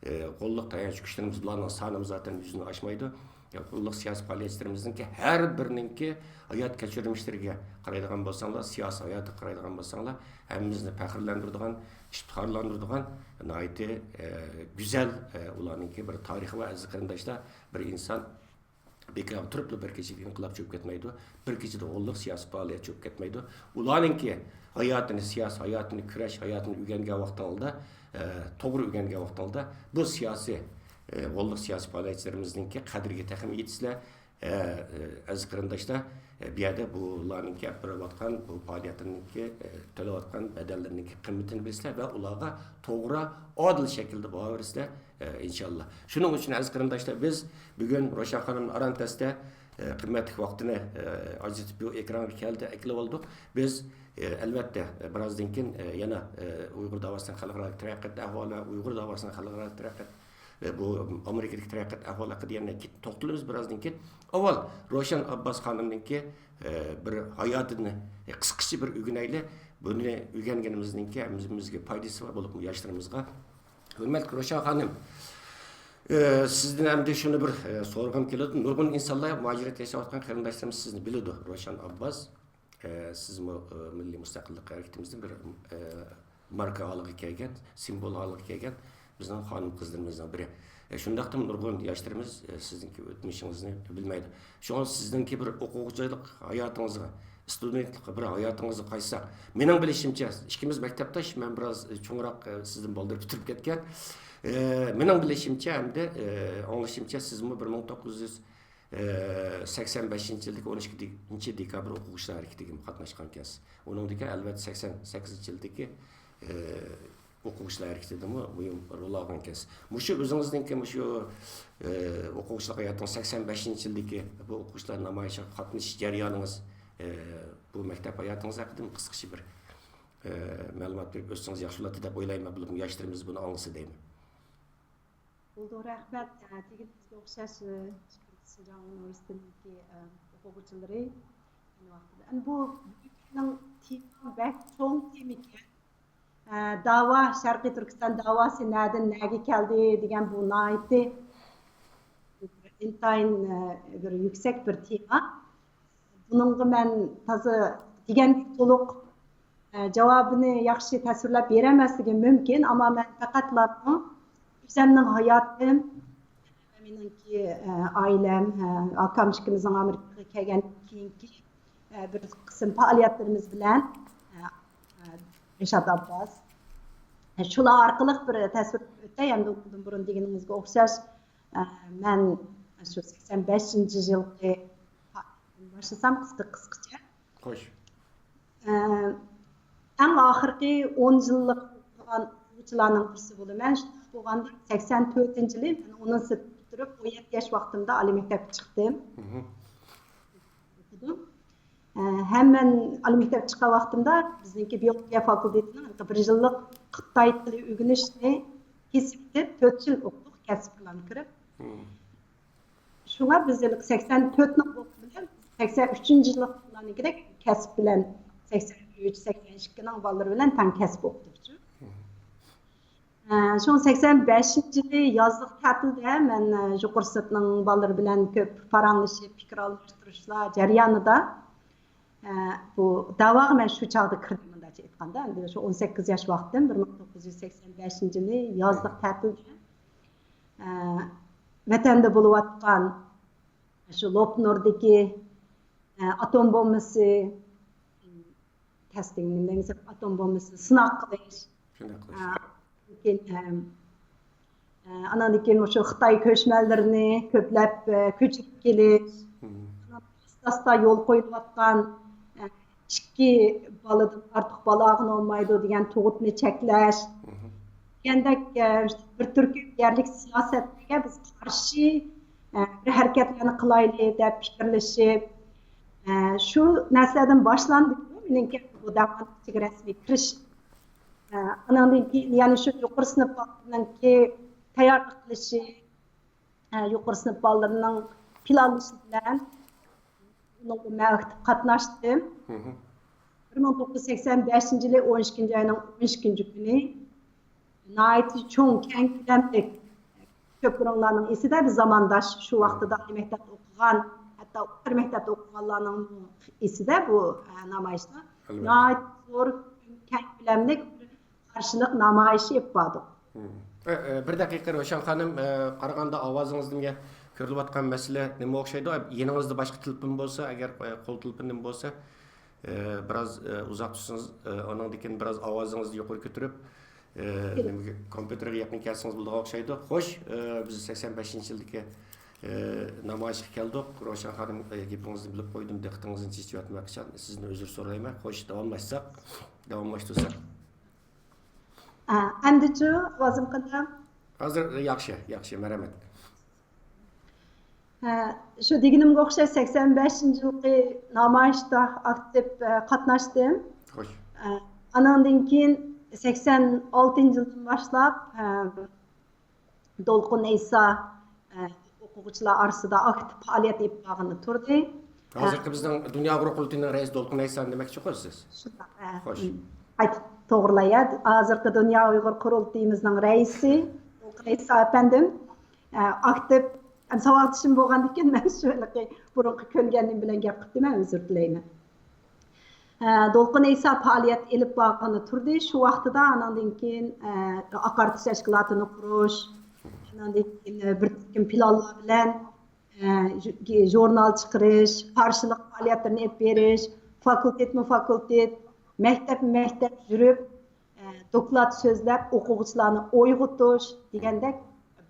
ئە، غوللۇق تايانچ كۈچلىرىمىز، بۇلارنىڭ سانىمۇ زاتەن يۈزدىن ئاشمايدۇ. غوللۇق سىياسىي پائالىيەتچىلىرىمىزنىڭكى ھەر بىرىنىڭكى ھايات كەچۈرمىشلىرىگە قارايدىغان بولساڭلار، سىياسىي ھاياتىغا قارايدىغان بولساڭلار، ھەممىمىزنى پەخىرلەندۈرىدىغان، ئىپتىخارلاندۇرىدىغان ناھايىتى، ئە، گۈزەل، ئە، ئۇلارنىڭكى بىر تارىخى بار، ئەزىز قېرىنداشلار. بىر ئىنسان بىكارغا تۇرۇپلا بىر كېچىدە ئىنقىلابچى بولۇپ كەتمەيدۇ، بىر كېچىدە غوللۇق سىياسىي پائالىيەتچى بولۇپ كەتمەيدۇ. ئۇلارنىڭكى ھاياتىنى، سىياسىي ھاياتىنى، كۈرەش ھاياتىنى ئۆگەنگەن ۋاقتىڭلاردا، ئە، توغرا ئۆگەنگەن ۋاقتىڭلاردا بۇ سىياسىي، ئە، غوللۇق سىياسىي پائالىيەتچىلىرىمىزنىڭكى قەدرىگە تېخىمۇ يېتىسىلەر. ئە، ئە، ئەزىز قېرىنداشلار، ئە، بۇ يەردە بۇلارنىڭكى ئېلىپ بېرىۋاتقان بۇ پائالىيەتلىرىنىڭكى، ئە، تۆلەۋاتقان بەدەللىرىنىڭكى قىممىتىنى بىلىسىلەر ۋە ئۇلارغا توغرا، ئادىل شەكىلدە باھا بېرىسىلەر، ئە، ئىنشاللا. شۇنىڭ ئۈچۈن، ئەزىز قېرىنداشلار، بىز بۈگۈن روشەن خانىمنى ئاران تەستە، ئە، قىممەتلىك ۋاقتىنى، ئە، ئاجرىتىپ بۇ ئېكرانغا كەلدى، ئەكېلىۋالدۇق. بىز، ئە، ئەلۋەتتە، ئە، بىرازدىن كېيىن، ئە، يەنە، ئە، ئۇيغۇر داۋاسىنىڭ خەلقئارا تەرەققىيات ئەھۋالى ۋە ئۇيغۇر داۋاسىنىڭ خەلقئارا تەرەققىيات ئە، بۇ ئامېرىكىدىكى تەرەققىيات ئەھۋالى ھەققىدە يەنە كېيىن توختىلىمىز بىرازدىن كېيىن. ئاۋۋال روشەن ئابباس خانىمنىڭكى، ئە، بىر ھاياتىنى، ئە، قىسقىچە بىر ئۆگىنەيلى. بۇنى ئۆگەنگىنىمىزنىڭكى ھەممىمىزگە پايدىسى بار، بولۇپمۇ ياشلىرىمىزغا. ھۆرمەتلىك روشەن خانىم، ئە، سىزدىن ئەمدى شۇنى بىر، ئە، سورىغۇم كېلىدۇ. نۇرغۇن ئىنسانلار، مۇھاجىرەتتە ياشاۋاتقان قېرىنداشلىرىمىز سىزنى بىلىدۇ، روشەن ئابباس. ئە، سىزمۇ، ئە، مىللىي مۇستەقىللىق ھەرىكىتىمىزنىڭ بىر، ئە، ماركا ھالىغا كەلگەن، سىمۋول ھالىغا كەلگەن بىزنىڭ خانىم قىزلىرىمىزنىڭ بىرى. ئە، شۇنداقتىمۇ نۇرغۇن ياشلىرىمىز، ئە، سىزنىڭكى ئۆتمۈشىڭىزنى بىلمەيدۇ. شۇڭا سىزنىڭكى بىر ئوقۇغۇچىلىق ھاياتىڭىزغا، ستۇدېنتلىق بىر ھاياتىڭىزغا قايتساق، مېنىڭ بىلىشىمچە، ئىككىمىز مەكتەپداش، مەن بىراز، ئە، چوڭراق، ئە، سىزدىن بالدۇر پۈتتۈرۈپ كەتكەن. ئە، مېنىڭ بىلىشىمچە ھەمدە، ئە، ئاڭلىشىمچە، سىزمۇ بىر مىڭ توققۇز يۈز ئە، سەكسەن بەشىنچى يىلدىكى ئون ئىككىنچى دېكابىر ئوقۇغۇچىلار ھەرىكىتىگە قاتناشقانكەنسىز. ئۇنىڭدىن كېيىن، ئەلۋەتتە، سەكسەن سەككىزىنچى يىلدىكى، ئە، ئوقۇغۇچىلار ھەرىكىتىدىمۇ مۇھىم رول ئالغانكەنسىز. مۇشۇ ئۆزىڭىزنىڭكى مۇشۇ، ئە، ئوقۇغۇچىلىق ھاياتىڭىز، سەكسەن بەشىنچى يىلدىكى بۇ ئوقۇغۇچىلار نامايىشىغا قاتنىشىش جەريانىڭىز، ئە، بۇ مەكتەپ ھاياتىڭىز ھەققىدە قىسقىچە بىر، ئە، مەلۇمات بېرىپ ئۆتسىڭىز ياخشى بولاتتى دەپ ئويلايمەن، بولۇپمۇ ياشلىرىمىز بۇنى ئاڭلىسا دەيمەن. بولىدۇ، رەھمەت. ئە، دېگىنىڭىزگە ئوخشاش، ئە، شىنجاڭ ئۇنىۋېرسىتېتىنىڭكى، ئە، ئوقۇغۇچىلىرى ئەينى ۋاقتىدا. ئەمدى بۇ بۈگۈنكى تېما بەك چوڭ تېما ئىكەن. ئە، داۋا، شەرقىي تۈركىستان داۋاسى نەدىن نەگە كەلدى دېگەن بۇ ناھايىتى ئىنتايىن، ئە، بىر يۈكسەك بىر تېما. بۇنىڭغا مەن تازا دېگەندەك تولۇق، ئە، جاۋابىنى ياخشى تەسۋىرلەپ بېرەلمەسلىكىم مۇمكىن، ئەمما مەن پەقەتلا ئۆزۈمنىڭ ھاياتىم، مېنىڭكى، ئە، ئائىلەم، ئە، ئاكام ئىككىمىزنىڭ ئامېرىكىغا كەلگەندىن كېيىنكى، ئە، بىر قىسىم پائالىيەتلىرىمىز بىلەن، ئە، ئە، رىشات ئابباس، ئە، شۇلار ئارقىلىق بىر تەسۋىر ئۆتەي. ئەمدى ئۇنىڭدىن بۇرۇن دېگىنىڭىزگە ئوخشاش، ئە، مەن شۇ سەكسەن بەشىنچى يىلقى باشلىسام قىسقا، قىسقىچە. خوش. ئە، ئەڭ ئاخىرقى ئون يىللىق ئوقۇغان ئوقۇغۇچىلارنىڭ بىرسى بولىمەن. شۇنداق بولغاندا، سەكسەن تۆتىنچى يىلى مەن ئونىنچى سىنىپتا تۇرۇپ، ئون يەتتە ياش ۋاقتىمدا ئالىي مەكتەپكە چىقتىم. مهم. ئوقۇدۇم. ئە، ھەم مەن ئالىي مەكتەپكە چىققان ۋاقتىمدا بىزنىڭكى بىئولوگىيە فاكۇلتېتىنىڭ بىر يىللىق خىتاي تىلى ئۆگىنىشنى كېسىپ ئۆتۈپ، تۆت يىل ئوقۇدۇق، كەسىپ پىلانىغا كىرىپ. مهم. شۇڭا بىز ھېلىقى سەكسەن تۆتنىڭ بولغىنى بىلەن سەكسەن ئۈچىنچى يىللىقلارنىڭكىدەك كەسىپ بىلەن سەكسەن ئۈچ، سەكسەن ئىككىنىڭ بالىلىرى بىلەن تەڭ كەسىپ ئوقۇدۇقچۇ. ئە، شۇڭا سەكسەن بەشىنچى يىلى يازلىق تەتىلدە مەن، ئە، يۇقىرى سىنىپنىڭ بالىلىرى بىلەن كۆپ پاراڭلىشىپ، پىكىر ئالماشتۇرۇشلار جەريانىدا، ئە، بۇ داۋاغا مەن شۇ چاغدا كىردىم، مۇنداقچە ئېيتقاندا. ئەمدى شۇ ئون سەككىز ياش ۋاقتىم، بىر مىڭ توققۇز يۈز سەكسەن بەشىنچى يىلى يازلىق تەتىلدە، ئە، ۋەتەندە بولۇۋاتقان شۇ لوپنۇردىكى، ئە، ئاتوم بومبىسى تەستىڭ نېمە دەيمىز، ئاتوم بومبىسىنى سىناق قىلىش. شۇنداق قىلىش. ئە، كېيىن، ئە، ئە، ئاناندىن كېيىن مۇشۇ خىتاي كۆچمەنلىرىنى كۆپلەپ، ئە، كۆچۈرۈپ كېلىش. مم. ئاستا-ئاستا يول قويۇلۇۋاتقان، ئە، ئىككى بالىدىن ئارتۇق بالا ئالغىلى بولمايدۇ دېگەن تۇغۇتنى چەكلەش. مم. دېگەندەك، ئە، بىر تۈركۈم يەرلىك سىياسەتلەرگە بىز قارشى، ئە، بىر ھەرىكەتلەرنى قىلايلى دەپ پىكىرلىشىپ، ئە، شۇ نەرسىلەردىن باشلاندى مېنىڭكى بۇ داۋانىڭ ئىچىگە رەسمىي كىرىش. ئە، ئاناندىن كېيىن يەنە شۇ يۇقىرى سىنىپ بالىلىرىنىڭكى تەييارلىق قىلىشى، ئە، يۇقىرى سىنىپ بالىلىرىنىڭ پىلانلىشى بىلەن ئۇنىڭغا مەن ئاكتىپ قاتناشتىم. مم. بىر مىڭ توققۇز يۈز سەكسەن بەشىنچى يىلى ئون ئىككىنچى ئاينىڭ ئون ئىككىنچى كۈنى ناھايىتى چوڭ، كەڭ كۆلەملىك، كۆپلىرىڭلارنىڭ ئېسىدە، بىز زامانداش، شۇ ۋاقتىدا ئالىي مەكتەپتە ئوقۇغان، ھەتتا ئوتتۇرا مەكتەپتە ئوقۇغانلارنىڭ ئېسىدە بۇ، ئە، نامايىشلار. ئەلۋەتتە. ناھايىتى زور، كەڭ كۆلەملىك بىر قارشىلىق نامايىشى ئېلىپ باردۇق. مم. ئە، ئە، بىر دەقىقە، روشەن خانىم، ئە، قارىغاندا ئاۋازىڭىزدىن كۆرۈلۈۋاتقان مەسىلە نېمە ئوخشايدۇ؟ يېنىڭىزدا باشقا تېلېفون بولسا، ئەگەر، ئە، قول تېلېفون نېمە بولسا، ئە، بىراز، ئە، ئۇزاق تۇرسىڭىز، ئە، ئانىڭدىن كېيىن بىراز ئاۋازىڭىزنى يۇقىرى كۆتۈرۈپ، ئە، نېمىگە، كومپيۇتېرغا يېقىن كەلسىڭىز بولىدىغان ئوخشايدۇ. خوش، ئە، بىز سەكسەن بەشىنچى يىلدىكى، ئە، نامايىشقا كەلدۇق. روشەن خانىم، ئە، گېپىڭىزنى بۆلۈپ قويدۇم، دىققىتىڭىزنى چېچىۋەتمەي قاچان سىزدىن ئۆزۈر سورايمەن. خوش، داۋاملاشساق، داۋاملاشتۇرساق. ئە، ئەمدىچۇ، ئاۋازىم قانداق؟ ھازىر ياخشى، ياخشى، مەرھەمەت. ھە، شۇ دېگىنىمگە ئوخشاش، سەكسەن بەشىنچى يىلقى نامايىشتا ئاكتىپ، ئە، قاتناشتىم. خوش. ئە، ئاناندىن كېيىن سەكسەن ئالتىنچى يىلدىن باشلاپ، ئە، دولقۇن ئەيسا، ئە، ئوقۇغۇچىلار ئارىسىدا ئاكتىپ پائالىيەت ئېلىپ بارغىلى تۇردى. ھە. ھازىرقى بىزنىڭ دۇنيا ئۇيغۇر قۇرۇلتىيىنىڭ رەئىسى دولقۇن ئەيسا دېمەكچىكۇ سىز؟ شۇنداق، ھە. خوش. قايتا توغرىلاي، ھە. ھازىرقى دۇنيا ئۇيغۇر قۇرۇلتىيىمىزنىڭ رەئىسى دولقۇن ئەيسا ئەپەندىم، ئە، ئاكتىپ، ئەم، ساۋاقدىشىم بولغاندىكىن مەن شۇ ھېلىقى بۇرۇنقى كۆنگەنلىرىم بىلەن گەپ قىپتىمەن، ئۆزۈر تىلەيمەن. ئە، دولقۇن ئەيسا پائالىيەت ئېلىپ بارغىلى تۇردى. شۇ ۋاقتىدا ئانىڭدىن كېيىن، ئە، ئاقارتىش تەشكىلاتىنى قۇرۇش، ئانىڭدىن كېيىن، ئە، بىر تۈركۈم پىلانلار بىلەن، ئە، ژۇ-، ژۇرنال چىقىرىش، قارشىلىق پائالىيەتلىرىنى ئېلىپ بېرىش، فاكۇلتېتمۇ فاكۇلتېت، مەكتەپمۇ مەكتەپ يۈرۈپ، ئە، دوكلات سۆزلەپ، ئوقۇغۇچىلارنى ئويغىتىش دېگەندەك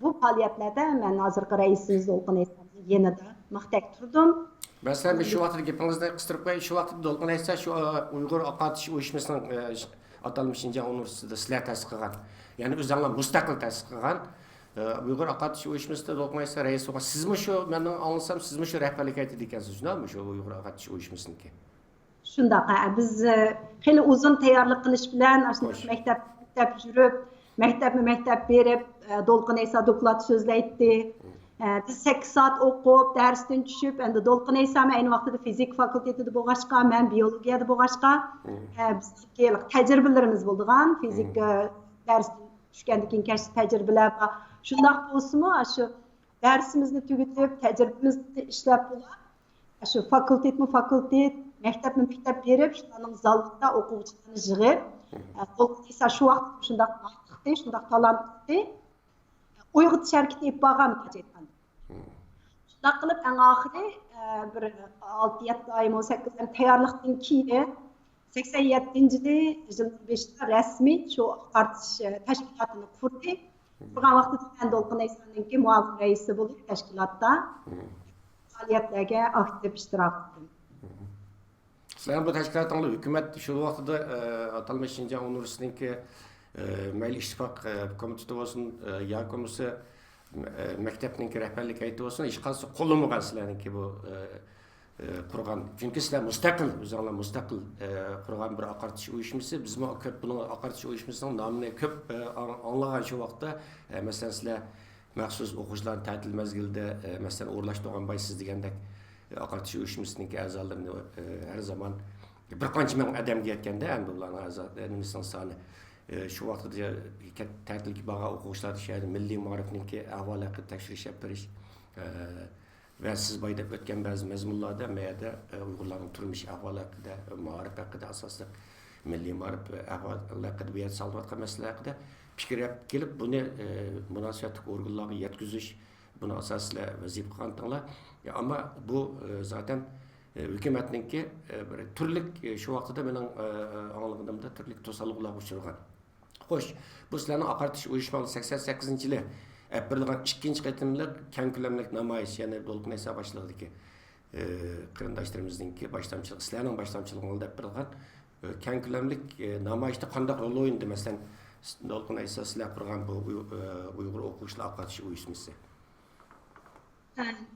بۇ پائالىيەتلەردە مەن ھازىرقى رەئىسىمىز دولقۇن ئەيسانىڭ يېنىدا مىختەك تۇردۇم. مەسىلەن، شۇ ۋاقىتتا گېپىڭىزنى قىستۇرۇپ قوياي، شۇ ۋاقىتتا دولقۇن ئەيسا شۇ، ئە، ئۇيغۇر ئاقارتىش ئۇيۇشمىسىنىڭ، ئە، ئاتالمىش شىنجاڭ ئۇنىۋېرسىتېتىدا سىلەر تەسىس قىلغان، يەنى ئۆزۈڭلار مۇستەقىل تەسىس قىلغان، ئە، ئۇيغۇر ئاقارتىش ئۇيۇشمىسىدا دولقۇن ئەيسا رەئىس بولغان. سىزمۇ شۇ، مەن ئاڭلىسام، سىزمۇ شۇ رەھبەرلىك ھەيئىتىدە ئىكەنسىز، شۇنداقمۇ؟ شۇ ئۇيغۇر ئاقارتىش ئۇيۇشمىسىنىڭكى. شۇنداق، ھە، بىز، ئە، خېلى ئۇزۇن تەييارلىق قىلىش بىلەن ئاشۇنداق خوش. مەكتەپ مەكتەپ يۈرۈپ، مەكتەپمۇ مەكتەپ بېرىپ، ئە، دولقۇن ئەيسا دوكلات سۆزلەيتتى. ئە، بىز سەككىز سائەت ئوقۇپ، دەرستىن چۈشۈپ، ئەمدى دولقۇن ئەيسا ئەينى ۋاقتىدا فىزىكا فاكۇلتېتىدا بولغاچقا، مەن بىيولوگىيەدە بولغاچقا، ئە، بىزنىڭكى تەجرىبىلىرىمىز بولىدىغان، فىزىكا دەرستىن چۈشكەندىن كېيىن كەچتە تەجرىبىلەر بار. شۇنداق بولسىمۇ، ئاشۇ دەرسىمىزنى تۈگىتىپ، تەجرىبىمىزنى ئىشلەپ بولۇپ، شۇ فاكۇلتېتمۇ فاكۇلتېت، مەكتەپمۇ مەكتەپ بېرىپ، شۇلارنىڭ زاللىقىدا ئوقۇغۇچىلارنى يىغىپ، ئە، دولقۇن ئەيسا شۇ ۋاقىت شۇنداق ناتىقتى، شۇنداق تالانتلىقتى، ئويغىتىش ھەرىكىتى ئېلىپ بارغان، قىلىپ ئېيتقاندا. شۇنداق قىلىپ، ئەڭ ئاخىرى، ئە، بىر ئالتە يەتتە ئاي، سەككىز ئاي تەييارلىقتىن كېيىن، سەكسەن يەتتىنچى يىلى، يىلنىڭ بېشىدا رەسمىي شۇ ئاقارتىش، ئە، تەشكىلاتىنى قۇردى. قۇرغان ۋاقتىدا مەن دولقۇن ئەيسانىڭكى مۇئاۋىن رەئىسى بولۇپ، تەشكىلاتتا پائالىيەتلەرگە ئاكتىپ ئىشتىراك قىلدىم. سىلەرنىڭ بۇ تەشكىلاتىڭلار ھۆكۈمەت شۇ ۋاقتىدا، ئە، ئاتالمىش شىنجاڭ ئۇنىۋېرسىتېتىنىڭكى، ئە، مەيلى ئىتتىپاق، ئە، كومىتېتى بولسۇن، ئە، ياكى بولمىسا، ئە، مەكتەپنىڭكى رەھبەرلىك ھەيئىتى بولسۇن، ھېچقايسىسى قوللىمىغان سىلەرنىڭكى بۇ، ئە، ئە، قۇرغان. چۈنكى سىلەر مۇستەقىل، ئۆزۈڭلار مۇستەقىل، ئە، قۇرغان بىر ئاقارتىش ئۇيۇشمىسى. بىزمۇ كۆپ بۇنىڭ ئاقارتىش ئۇيۇشمىسىنىڭ نامىنى كۆپ، ئە، ئاڭ-، ئاڭلىغان شۇ ۋاقىتتا. ئە، مەسىلەن، سىلەر مەخسۇس ئوقۇغۇچىلارنى تەتىل مەزگىلىدە، ئە، مەسىلەن، ئورۇنلاشتۇرغان بايسىز دېگەندەك، ئە، ئاقارتىش ئۇيۇشمىسىنىڭكى ئەزالىرىنى، ئە، ھەر زامان بىر قانچە مىڭ ئادەمگە يەتكەندە، ئەمدى بۇلارنىڭ ئەزا-، نېمىسىنىڭ سانى. ئە، شۇ ۋاقىتتا كەت-، تەتىلگە بارغان ئوقۇغۇچىلاردا شۇ يەردە مىللىي مائارىپنىڭكى ئەھۋالى ھەققىدە تەكشۈرۈش ئېلىپ بېرىش، ئە، ۋە سىز بايا دەپ ئۆتكەن بەزى مەزمۇنلاردا، مەيەردە، ئە، ئۇيغۇرلارنىڭ تۇرمۇش ئەھۋالى ھەققىدە، مائارىپ ھەققىدە، ئاساسلىق مىللىي مائارىپ ئەھۋالى ھەققىدە، بۇ يەردە سالغۇۋاتقان مەسىلىلەر ھەققىدە پىكىر ئېلىپ كېلىپ، بۇنى، ئە، مۇناسىۋەتلىك ئورگانلارغا يەتكۈزۈش، بۇنى ئاساسىي سىلەر ۋەزىپە قىلغانتىڭلار. ئە، ئەمما بۇ، ئە، زاتەن، ئە، ھۆكۈمەتنىڭكى، ئە، بىر تۈرلۈك، ئە، شۇ ۋاقتىدا مېنىڭ، ئە، ئە، ئاڭلىغىنىمدا تۈرلۈك توسالغۇلارغا ئۇچرىغان. خوش، بۇ سىلەرنىڭ ئاقارتىش ئۇيۇشمىڭىز سەكسەن سەككىزىنچى يىلى ئېلىپ بېرىلغان ئىككىنچى قېتىملىق كەڭ كۆلەملىك نامايىش، يەنى دولقۇن ئەيسا باشلىقىدىكى، ئى، قېرىنداشلىرىمىزنىڭكى باشلامچىلىقى، سىلەرنىڭ باشلامچىلىقىڭلاردا ئېلىپ بېرىلغان، ئى، كەڭ كۆلەملىك، ئى، نامايىشتا قانداق رول ئوينىدى؟ مەسىلەن، دولقۇن ئەيسا، سىلەر قۇرغان بۇ ئۇي-، ئى، ئۇيغۇر ئوقۇغۇچىلار ئاقارتىش ئۇيۇشمىسى.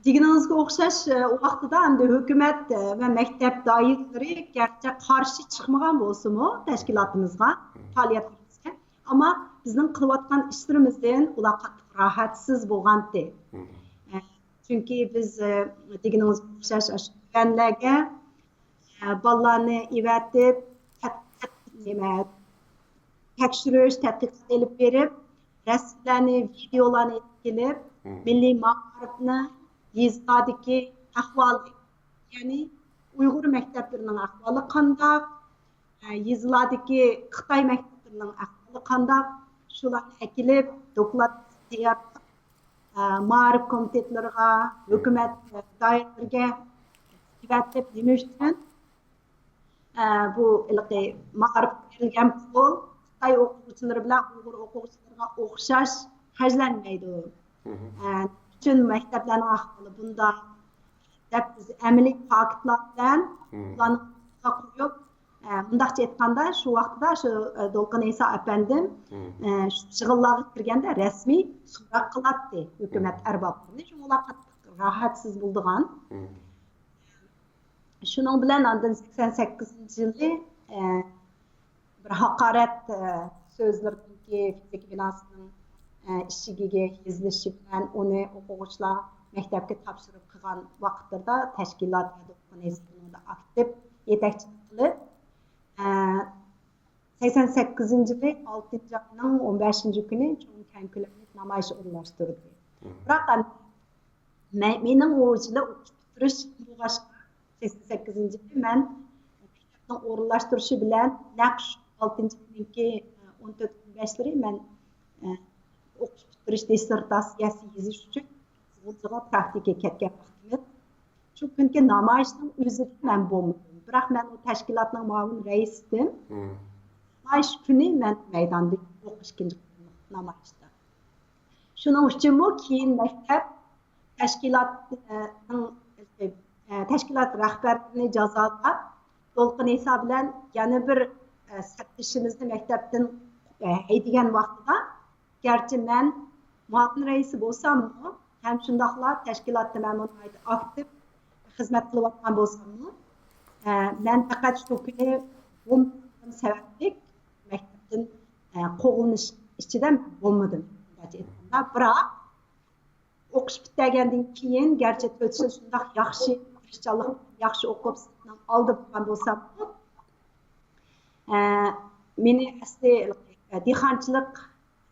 دېگىنىڭىزگە ئوخشاش، ئۇ ۋاقتىدا ئەمدى ھۆكۈمەت ۋە مەكتەپ دائىرىلىرى گەرچە قارشى چىقمىغان بولسىمۇ تەشكىلاتىمىزغا، پائالىيەتلىرىمىزگە، ئەمما بىزنىڭ قىلىۋاتقان ئىشلىرىمىزدىن ئۇلار قاتتىق راھەتسىز بولغانتى. چۈنكى بىز، دېگىنىڭىزگە ئوخشاش، ئاشۇ تۆۋەنلەرگە، بالىلارنى ئەۋەتىپ، تەت-، تەت-، نېمە، تەكشۈرۈش، تەتقىقات ئېلىپ بېرىپ، رەسىملەرنى، ۋىدىيولارنى ئېلىپ كېلىپ، مىللىي مائارىپنىڭ يېزىلاردىكى ئەھۋالى، يەنى ئۇيغۇر مەكتەپلىرىنىڭ ئەھۋالى قانداق، ئە، يېزىلاردىكى خىتاي مەكتەپلىرىنىڭ ئەھۋالى قانداق، شۇلارنى ئەكېلىپ، دوكلات تەييارلاپ، ئە، مائارىپ كومىتېتلىرىغا، ھۆكۈمەت دائىرىلىرىگە ئەۋەتىپ، نېمە ئۈچۈن ئە، بۇ ھېلىقى مائارىپقا بېرىلگەن پۇل خىتاي ئوقۇغۇچىلىرى بىلەن ئۇيغۇر ئوقۇغۇچىلىرىغا ئوخشاش خەجلەنمەيدۇ. ئە، پۈتۈن مەكتەپلەرنىڭ ئەھۋالى بۇنداق دەپ، بىز ئەمەلىي پاكىتلار بىلەن ئۇلارنى قويۇپ، ئە، مۇنداقچە ئېيتقاندا، شۇ ۋاقىتتا شۇ، ئە، دولقۇن ئەيسا ئەپەندىم، ئە، شۇ يىغىنلارغا كىرگەندە رەسمىي سوراق قىلاتتى ھۆكۈمەت ئەربابلىرىنى. شۇڭا ئۇلار قاتتىق راھەتسىز بولىدىغان. شۇنىڭ بىلەن ئاندىن سەكسەن سەككىزىنچى يىلى، ئە، بىر ھاقارەت، ئە، سۆزلىرىنىڭكى فىزىكا بىناسىنىڭ، ئىشىكىگە يېزىلىشى بىلەن ئۇنى ئوقۇغۇچىلار مەكتەپكە تاپشۇرۇپ قىلغان ۋاقىتلىرىدا تەشكىلات ۋە دولقۇن ئەيسا بۇنىڭدا ئاكتىپ يېتەكچىلىك قىلىپ، سەكسەن سەككىزىنچى يىلى ئالتىنچى ئاينىڭ ئون بەشىنچى كۈنى چوڭ كەڭ كۆلەملىك نامايىش ئورۇنلاشتۇردى. بىراق مەن، مېنىڭ ئۇ يىلى ئوقۇش پۈتتۈرۈش بولغاچقا، سەكسەن سەككىزىنچى يىلى مەن مەكتەپنىڭ ئورۇنلاشتۇرۇشى بىلەن نەق شۇ ئالتىنچى ئاينىڭكى ئون تۆت، ئون بەشلىرى مەن ئوقۇش پۈتتۈرۈش دىسسېرتاتسىيەسى يېزىش ئۈچۈن غۇلجىغا پراكتىكىگە كەتكەن ۋاقتىم ئىدى. شۇ كۈنكى نامايىشنىڭ ئۆزىدە مەن بولمىدىم. بىراق مەن ئۇ تەشكىلاتنىڭ مۇئاۋىن رەئىسىدىم. نامايىش كۈنى مەن مەيداندا يوق، ئىككىنچى قېتىملىق نامايىشتا. شۇنىڭ ئۈچۈنمۇ كېيىن مەكتەپ تەشكىلاتنىڭ، تەشكىلات رەھبەرلىرىنى جازالاپ، دولقۇن ئەيسا بىلەن يەنە بىر سەپدىشىمىزنى مەكتەپتىن ھەيدىگەن ۋاقتىدا، گەرچە مەن مۇئاۋىن رەئىسى بولساممۇ، ھەم شۇنداقلا تەشكىلاتتا مەن ناھايىتى ئاكتىپ خىزمەت قىلىۋاتقان بولساممۇ، مەن پەقەت شۇ كۈنى بولمىغان سەۋەبلىك مەكتەپتىن قوغلىنىش ئىچىدە بولمىدىم، مۇنداقچە ئېيتقاندا. بىراق ئوقۇش پۈتتۈرگەندىن كېيىن، گەرچە تۆت يىل شۇنداق ياخشى تىرىشچانلىق، ياخشى ئوقۇپ، سىنىپنىڭ ئالدىدا بولغان بولساممۇ، مېنى ئەسلى دېھقانچىلىق